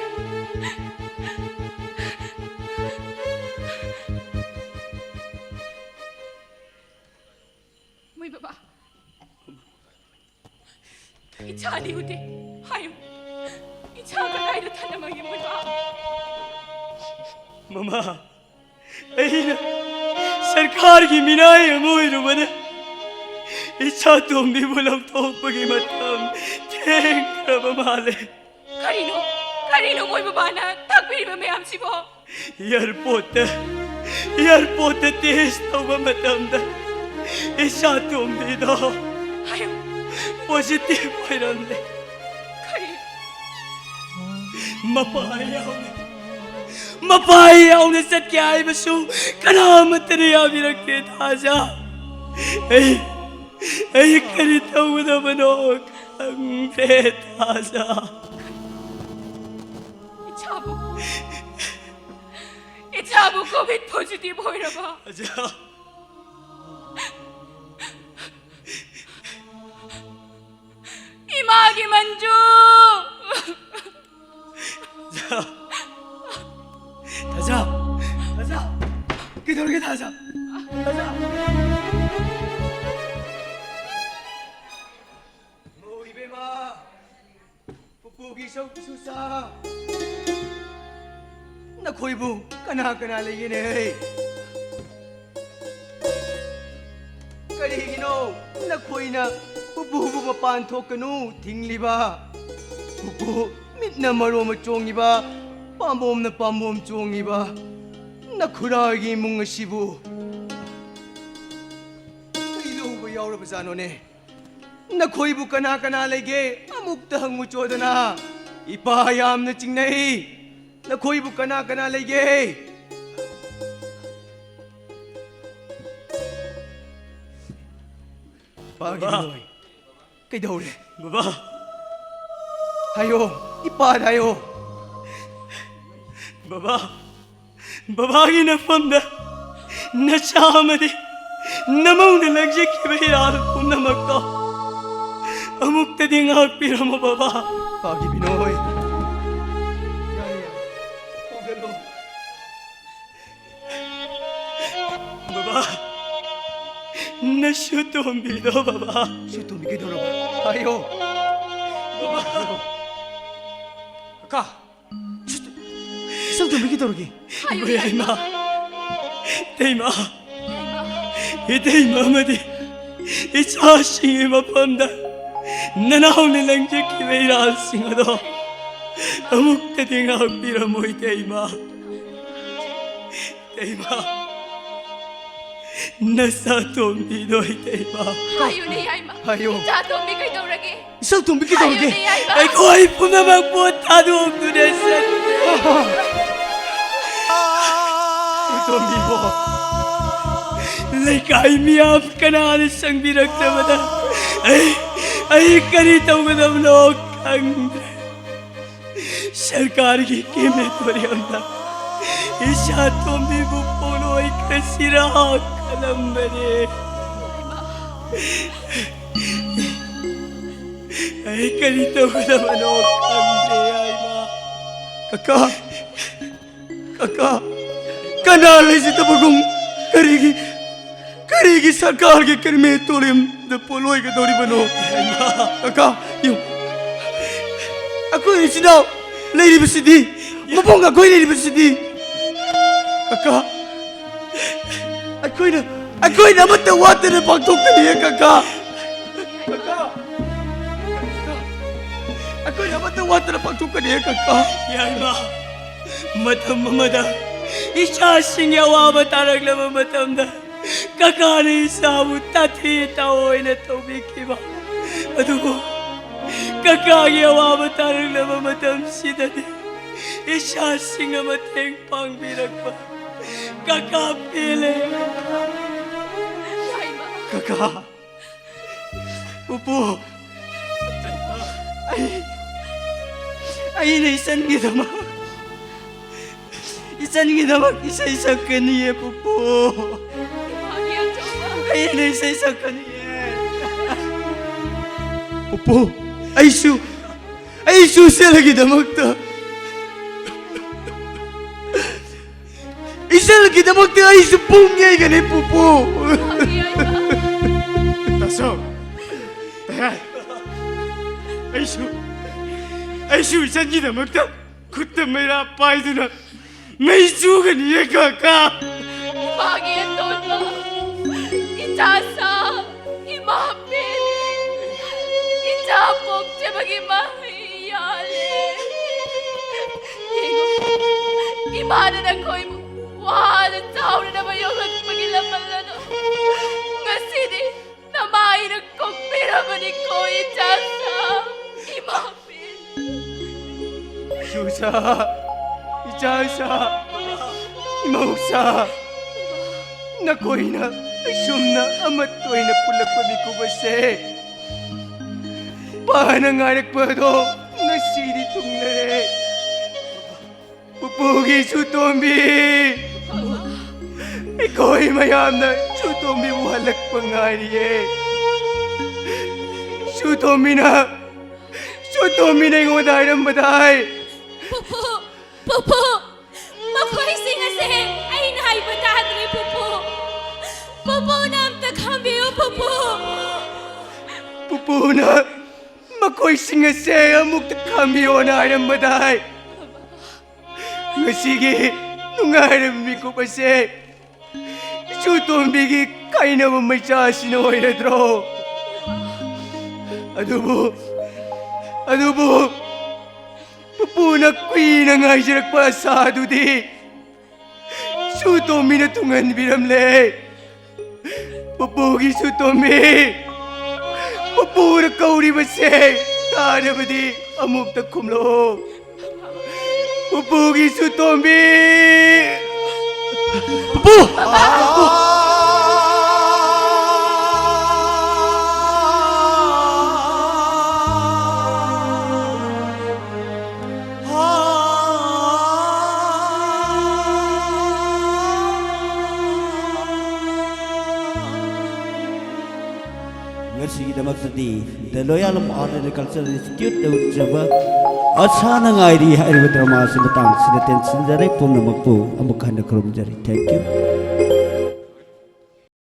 ꯃꯣꯏ ꯕꯕꯥ, ꯏꯆꯥꯗꯤ ꯎꯗꯦ꯫ ꯍꯥꯏꯌꯨ, ꯏꯆꯥ ꯀꯗꯥꯏꯗ ꯊꯅꯝꯃꯒꯦ, ꯃꯣꯏ ꯕꯕꯥ? ꯃꯃꯥ, ꯑꯩꯅ ꯁꯔꯀꯥꯔꯒꯤ ꯃꯤꯅꯥꯏ ꯑꯃ ꯑꯣꯏꯔꯨꯕꯅ ꯏꯆꯥ ꯇꯣꯝꯕꯤꯕꯨ ꯂꯧꯊꯣꯛꯄꯒꯤ ꯃꯇꯝ ꯊꯦꯡꯈ꯭ꯔꯕ ꯃꯥꯜꯂꯦ꯫ ꯀꯔꯤꯅꯣ? ꯀꯔꯤꯅꯣ ꯃꯣꯏ ꯕꯕꯥꯅ ꯇꯥꯛꯄꯤꯔꯤꯕ ꯃꯌꯥꯝꯁꯤꯕꯣ? ꯑꯦꯌꯥꯔꯄꯣꯔꯠꯇ, ꯑꯦꯌꯥꯔꯄꯣꯔꯠꯇ ꯇꯦꯁ ꯇꯧꯕ ꯃꯇꯝꯗ ꯏꯆꯥ ꯇꯣꯝꯕꯤꯗꯣ ꯍꯥꯏꯌꯨ꯫ ꯄꯣꯖꯤꯇꯤꯚ ꯑꯣꯏꯔꯝꯂꯦ꯫ ꯀꯔꯤ? ꯃꯄꯥ ꯌꯥꯎꯅ, ꯃꯄꯥ ꯌꯥꯎꯅ ꯆꯠꯀꯦ ꯍꯥꯏꯕꯁꯨ ꯀꯅꯥꯃꯠꯇꯅ ꯌꯥꯕꯤꯔꯛꯇꯦ, ꯊꯥꯖ꯫ ꯑꯩ, ꯑꯩ ꯀꯔꯤ ꯇꯧꯒꯗꯕꯅꯣ ꯈꯪꯗ꯭ꯔꯦ, ꯊꯥꯖ꯫ ꯏꯆꯥꯕꯨ, ꯏꯆꯥꯕꯨ ꯀꯣꯚꯤꯗ ꯄꯣꯖꯤꯇꯤꯚ ꯑꯣꯏꯔꯕ? ꯑꯖꯥ꯫ ꯏꯃꯥꯒꯤ ꯃꯟꯖꯨ! ꯊꯥꯖ! ꯊꯥꯖ! ꯊꯥꯖ! ꯀꯩꯗꯧꯔꯒꯦ, ꯊꯥꯖ? ꯊꯥꯖ! ꯑꯣ, ꯏꯕꯦꯝꯃ! ꯄꯨꯄꯨꯒꯤ ꯏꯁꯧ ꯄꯤꯁꯨ ꯆꯥ꯫ ꯅꯈꯣꯏꯕꯨ ꯀꯅꯥ ꯀꯅꯥ ꯂꯩꯒꯦꯅꯦ? ꯀꯔꯤꯒꯤꯅꯣ ꯅꯈꯣꯏꯅ ꯄꯨꯄꯨꯕꯨ ꯃꯄꯥꯟ ꯊꯣꯛꯀꯅꯨ ꯊꯤꯡꯂꯤꯕ? ꯄꯨꯄꯨ ꯃꯤꯠꯅ ꯃꯔꯣ ꯑꯃ ꯆꯣꯡꯉꯤꯕ, ꯄꯥꯝꯕꯣꯝꯅ ꯄꯥꯝꯕꯣꯝ ꯆꯣꯡꯉꯤꯕ ꯅꯈꯨꯔꯥꯒꯤ ꯏꯃꯨꯡ ꯑꯁꯤꯕꯨ ꯀꯩꯗꯧꯕ ꯌꯥꯎꯔꯕꯖꯥꯠꯅꯣꯅꯦ? ꯅꯈꯣꯏꯕꯨ ꯀꯅꯥ ꯀꯅꯥ ꯂꯩꯒꯦ? ꯑꯃꯨꯛꯇ ꯍꯪꯉꯨꯆꯣꯗꯅ꯫ ꯏꯄꯥ ꯌꯥꯝꯅ ꯆꯤꯡꯅꯩ꯫ ꯅꯈꯣꯏꯕꯨ ꯀꯅꯥ ꯀꯅꯥ ꯂꯩꯒꯦ? ꯄꯥꯒꯤ ꯕꯕꯥ꯫ ꯃꯤꯑꯣꯏ꯫ ꯀꯩꯗꯧꯔꯦ? ꯕꯕꯥ꯫ ꯍꯥꯏꯌꯣ, ꯏꯄꯥꯗ ꯍꯥꯏꯌꯣ꯫ ꯕꯕꯥ꯫ ꯕꯕꯥꯒꯤ ꯅꯐꯝꯗ ꯅꯆꯥ ꯑꯃꯗꯤ ꯅꯃꯧꯅ ꯂꯪꯖꯈꯤꯕ ꯏꯔꯥꯜ ꯄꯨꯝꯅꯃꯛꯇꯣ ꯑꯃꯨꯛꯇꯗꯤ ꯉꯥꯛꯄꯤꯔꯝꯃꯣ ꯕꯕꯥ꯫ ꯄꯥꯈꯤꯕꯤꯅꯣ ꯍꯣꯏ꯫ ꯌꯥꯔꯦ, ꯌꯥꯔꯦ꯫ ꯍꯧꯒꯠꯂꯣ꯫ ꯕꯕꯥ, ꯅꯁꯨ ꯇꯣꯝꯕꯤꯗꯣ ꯕꯕꯥ꯫ ꯁꯨ ꯇꯣꯝꯕꯤ ꯀꯩꯗꯧꯔꯕ? ꯍꯥꯏꯌꯣ꯫ ꯕꯕꯥ꯫ ꯑꯀꯥ, ꯏꯆꯜꯇꯣꯝꯕꯤ ꯀꯩꯗꯧꯔꯒꯦ? ꯍꯥꯏꯌꯨꯅꯦ, ꯏꯃꯥ꯫ ꯏꯇꯩꯃ, ꯏꯇꯩꯃ ꯑꯃꯗꯤ ꯏꯆꯥꯁꯤꯡꯒꯤ ꯃꯐꯝꯗ ꯅꯅꯥꯎꯅ ꯂꯪꯖꯈꯤꯕ ꯏꯔꯥꯜꯁꯤꯡ ꯑꯗꯣ ꯑꯃꯨꯛꯇꯗꯤ ꯉꯥꯛꯄꯤꯔꯝꯃꯣ, ꯏꯇꯩꯃ꯫ ꯏꯇꯩꯃ, ꯅꯆꯥꯇꯣꯝꯕꯤꯗꯣ, ꯏꯇꯩꯃ꯫ ꯍꯥꯏꯌꯨꯅꯦ, ꯌꯥꯏꯃ꯫ ꯍꯥꯏꯌꯨ꯫ ꯏꯆꯥꯇꯣꯝꯕꯤ ꯀꯩꯗꯧꯔꯒꯦ? ꯏꯆꯜꯇꯣꯝꯕꯤ ꯀꯩꯗꯧꯔꯒꯦ? ꯍꯥꯏꯌꯨꯅꯦ, ꯌꯥꯏꯃ꯫ ꯑꯩꯈꯣꯏ ꯄꯨꯝꯅꯃꯛꯄꯨ ꯊꯥꯗꯣꯛꯇꯨꯅ ꯆꯠꯈ꯭ꯔꯦ꯫ ꯏꯆꯜꯇꯣꯝꯕꯤꯕꯣ, ꯂꯩꯀꯥꯏ ꯃꯤꯌꯥꯝ ꯀꯅꯥꯅ ꯆꯪꯕꯤꯔꯛꯇꯕꯗ ꯑꯩ, ꯑꯩ ꯀꯔꯤ ꯇꯧꯒꯗꯕꯅꯣ ꯈꯪꯗ꯭ꯔꯦ꯫ ꯁꯔꯀꯥꯔꯒꯤ ꯀ꯭ꯔꯦꯃꯦꯇꯣꯔꯤꯌꯝꯗ ꯏꯆꯥꯇꯣꯝꯕꯤꯕꯨ ꯄꯣꯂꯣꯏ ꯀꯁꯤꯔꯥ ꯈꯜꯂꯝꯕꯅꯦ꯫ ꯑꯩ ꯀꯔꯤ ꯇꯧꯒꯗꯕꯅꯣ ꯈꯪꯗ꯭ꯔꯦ, ꯌꯥꯏꯃ꯫ ꯀꯀꯥ, ꯀꯀꯥ, ꯀꯅꯥ ꯂꯩꯖꯗꯕꯒꯨꯝ ꯀꯔꯤꯒꯤ, ꯀꯔꯤꯒꯤ ꯁꯔꯀꯥꯔꯒꯤ ꯀ꯭ꯔꯦꯃꯦꯇꯣꯔꯤꯌꯝꯗ ꯄꯣꯠꯂꯣꯏꯒꯗꯧꯔꯤꯕꯅꯣ? ꯀꯀꯥ, ꯌꯦꯡꯉꯨ꯫ ꯑꯩꯈꯣꯏ ꯏꯆꯤꯟ ꯏꯅꯥꯎ ꯂꯩꯔꯤꯕꯁꯤꯗꯤ, ꯃꯕꯨꯡ ꯑꯩꯈꯣꯏ ꯂꯩꯔꯤꯕꯁꯤꯗꯤ꯫ ꯀꯀꯥ, ꯑꯩꯈꯣꯏꯅ, ꯑꯩꯈꯣꯏꯅ ꯑꯃꯠꯇ ꯋꯥꯠꯇꯅ ꯄꯥꯡꯊꯣꯛꯀꯅꯤꯌꯦ, ꯀꯀꯥ꯫ ꯀꯀꯥ, ꯑꯩꯈꯣꯏꯅ ꯑꯃꯠꯇ ꯋꯥꯠꯇꯅ ꯄꯥꯡꯊꯣꯛꯀꯅꯤꯌꯦ, ꯀꯀꯥ꯫ ꯌꯥꯏꯃ, ꯃꯇꯝ ꯑꯃꯗ ꯏꯆꯥꯁꯤꯡꯒꯤ ꯑꯋꯥꯕ ꯇꯥꯔꯛꯂꯕ ꯃꯇꯝꯗ ꯀꯀꯥꯅ ꯏꯆꯥꯕꯨ ꯇꯥꯊꯤ ꯇꯥꯑꯣꯏꯅ ꯇꯧꯕꯤꯈꯤꯕ꯫ ꯑꯗꯨꯕꯨ ꯀꯀꯥꯒꯤ ꯑꯋꯥꯕ ꯇꯥꯔꯛꯂꯕ ꯃꯇꯝꯁꯤꯗꯗꯤ ꯏꯆꯥꯁꯤꯡꯅ ꯃꯇꯦꯡ ꯄꯥꯡꯕꯤꯔꯛꯄ꯫ ꯀꯀꯥ ꯄꯦꯜꯂꯦ꯫ ꯀꯀꯥ꯫ ꯄꯨꯄꯨ, ꯑꯩ, ꯑꯩꯅ ꯏꯆꯟꯒꯤꯗꯃꯛ, ꯏꯆꯟꯒꯤꯗꯃꯛ ꯏꯁꯩ ꯁꯛꯀꯅꯤꯌꯦ, ꯄꯨꯄꯨ꯫ ꯑꯩꯅ ꯏꯁꯩ ꯁꯛꯀꯅꯤꯌꯦ꯫ ꯄꯨꯄꯨ, ꯑꯩꯁꯨ, ꯑꯩꯁꯨ ꯏꯆꯜꯒꯤꯗꯃꯛꯇ ꯏꯆꯜꯒꯤꯗꯃꯛꯇ ꯑꯩꯁꯨ ꯄꯨꯡ ꯌꯩꯒꯅꯤ, ꯄꯨꯄꯨ꯫ ꯇꯥꯆꯧ, ꯇꯌꯥꯏ, ꯑꯩꯁꯨ, ꯑꯩꯁꯨ ꯏꯆꯟꯒꯤꯗꯃꯛꯇ ꯈꯨꯠꯇ ꯃꯩꯔꯥ ꯄꯥꯏꯗꯨꯅ ꯃꯩ ꯆꯨꯒꯅꯤꯌꯦ ꯀꯀꯥ꯫ ꯏꯃꯥꯒꯤ ꯑꯇꯣꯟꯕ, ꯏꯆꯥ ꯁꯥ, ꯏꯃꯥ ꯄꯦꯜꯂꯦ, ꯏꯆꯥ ꯄꯣꯛꯆꯕꯒꯤ ꯃꯍꯩ ꯌꯥꯜꯂꯦ꯫ ꯌꯦꯡꯉꯨ, ꯏꯃꯥꯅ ꯅꯈꯣꯏꯕꯨ ꯋꯥꯅ ꯆꯥꯎꯅꯅꯕ ꯌꯣꯛꯂꯛꯄꯒꯤ ꯂꯃꯜ ꯑꯗꯣ ꯉꯁꯤꯗꯤ ꯅꯃꯥꯏꯅ ꯀꯣꯛꯄꯤꯔꯕꯅꯤꯀꯣ, ꯏꯆꯥ ꯁꯥ, ꯏꯃꯥ ꯄꯦꯜꯂꯦ꯫ ꯏꯁꯨꯁꯥ, ꯏꯆꯥꯁꯥ, ꯏꯃꯧꯁꯥ, ꯅꯈꯣꯏꯅ ꯑꯁꯨꯝꯅ ꯑꯃꯠꯇ ꯑꯣꯏꯅ ꯄꯨꯜꯂꯛꯄ ꯃꯤꯀꯨꯞ ꯑꯁꯦ ꯄꯥꯅ ꯉꯥꯏꯔꯛꯄꯗꯣ ꯉꯁꯤꯗꯤ ꯊꯨꯡꯂꯔꯦ꯫ ꯄꯨꯄꯨꯒꯤ ꯏꯁꯨ ꯇꯣꯝꯕꯤ, ꯑꯩꯈꯣꯏ ꯃꯌꯥꯝꯅ ꯏꯁꯨ ꯇꯣꯝꯕꯤꯕꯨ ꯍꯜꯂꯛꯄ ꯉꯥꯏꯔꯤꯌꯦ꯫ ꯏꯁꯨ ꯇꯣꯝꯕꯤꯅ, ꯏꯁꯨ ꯇꯣꯝꯕꯤꯅ ꯑꯩꯉꯣꯟꯗ ꯍꯥꯏꯔꯝꯕꯗꯥꯏ꯫ ꯄꯨꯄꯨ, ꯄꯨꯄꯨ, ꯃꯈꯣꯏꯁꯤꯡ ꯑꯁꯦ ꯑꯩꯅ ꯍꯥꯏꯕ ꯇꯥꯗ꯭ꯔꯦ, ꯄꯨꯄꯨ꯫ ꯄꯨꯄꯨꯅ ꯑꯝꯇ ꯈꯥꯝꯕꯤꯌꯨ, ꯄꯨꯄꯨ꯫ ꯄꯨꯄꯨꯅ ꯃꯈꯣꯏꯁꯤꯡ ꯑꯁꯦ ꯑꯃꯨꯛꯇ ꯈꯥꯝꯕꯤꯌꯣꯅ ꯍꯥꯏꯔꯝꯕꯗꯥꯏ꯫ ꯉꯁꯤꯒꯤ ꯅꯨꯡꯉꯥꯏꯔꯕ ꯃꯤꯀꯨꯞ ꯑꯁꯦ ꯏꯁꯨ ꯇꯣꯝꯕꯤꯒꯤ ꯀꯥꯏꯅꯕ ꯃꯩꯆꯥꯁꯤꯅ ꯑꯣꯏꯔꯗ꯭ꯔꯣ? ꯑꯗꯨꯕꯨ, ꯑꯗꯨꯕꯨ, ꯄꯨꯄꯨꯅ ꯀꯨꯏꯅ ꯉꯥꯏꯖꯔꯛꯄ ꯑꯁꯥꯗꯨꯗꯤ ꯏꯁꯨ ꯇꯣꯝꯕꯤꯅ ꯊꯨꯡꯍꯟꯕꯤꯔꯝꯂꯦ꯫ ꯄꯨꯄꯨꯒꯤ ꯏꯁꯨ ꯇꯣꯝꯕꯤ, ꯄꯨꯄꯨꯅ ꯀꯧꯔꯤꯕꯁꯦ ꯇꯥꯔꯕꯗꯤ ꯑꯃꯨꯛꯇ ꯈꯨꯝꯂꯛꯑꯣ꯫ ꯄꯨꯄꯨꯒꯤ ꯏꯁꯨ ꯇꯣꯝꯕꯤ꯫ ꯄꯨꯄꯨ! ꯉꯁꯤꯒꯤꯗꯃꯛꯇꯗꯤ The Loyalam Art and Cultural Institute ꯅ ꯎꯠꯆꯕ ꯑꯁꯥꯅ ꯉꯥꯏꯔꯤ ꯍꯥꯏꯔꯤꯕ drama ꯑꯁꯤ ꯃꯇꯥꯡꯁꯤꯗ ꯇꯦꯟꯁꯤꯟꯖꯔꯦ꯫ ꯄꯨꯝꯅꯃꯛꯄꯨ ꯑꯃꯨꯛ ꯍꯟꯅ ꯈꯨꯔꯨꯝꯖꯔꯤ꯫ Thank you꯫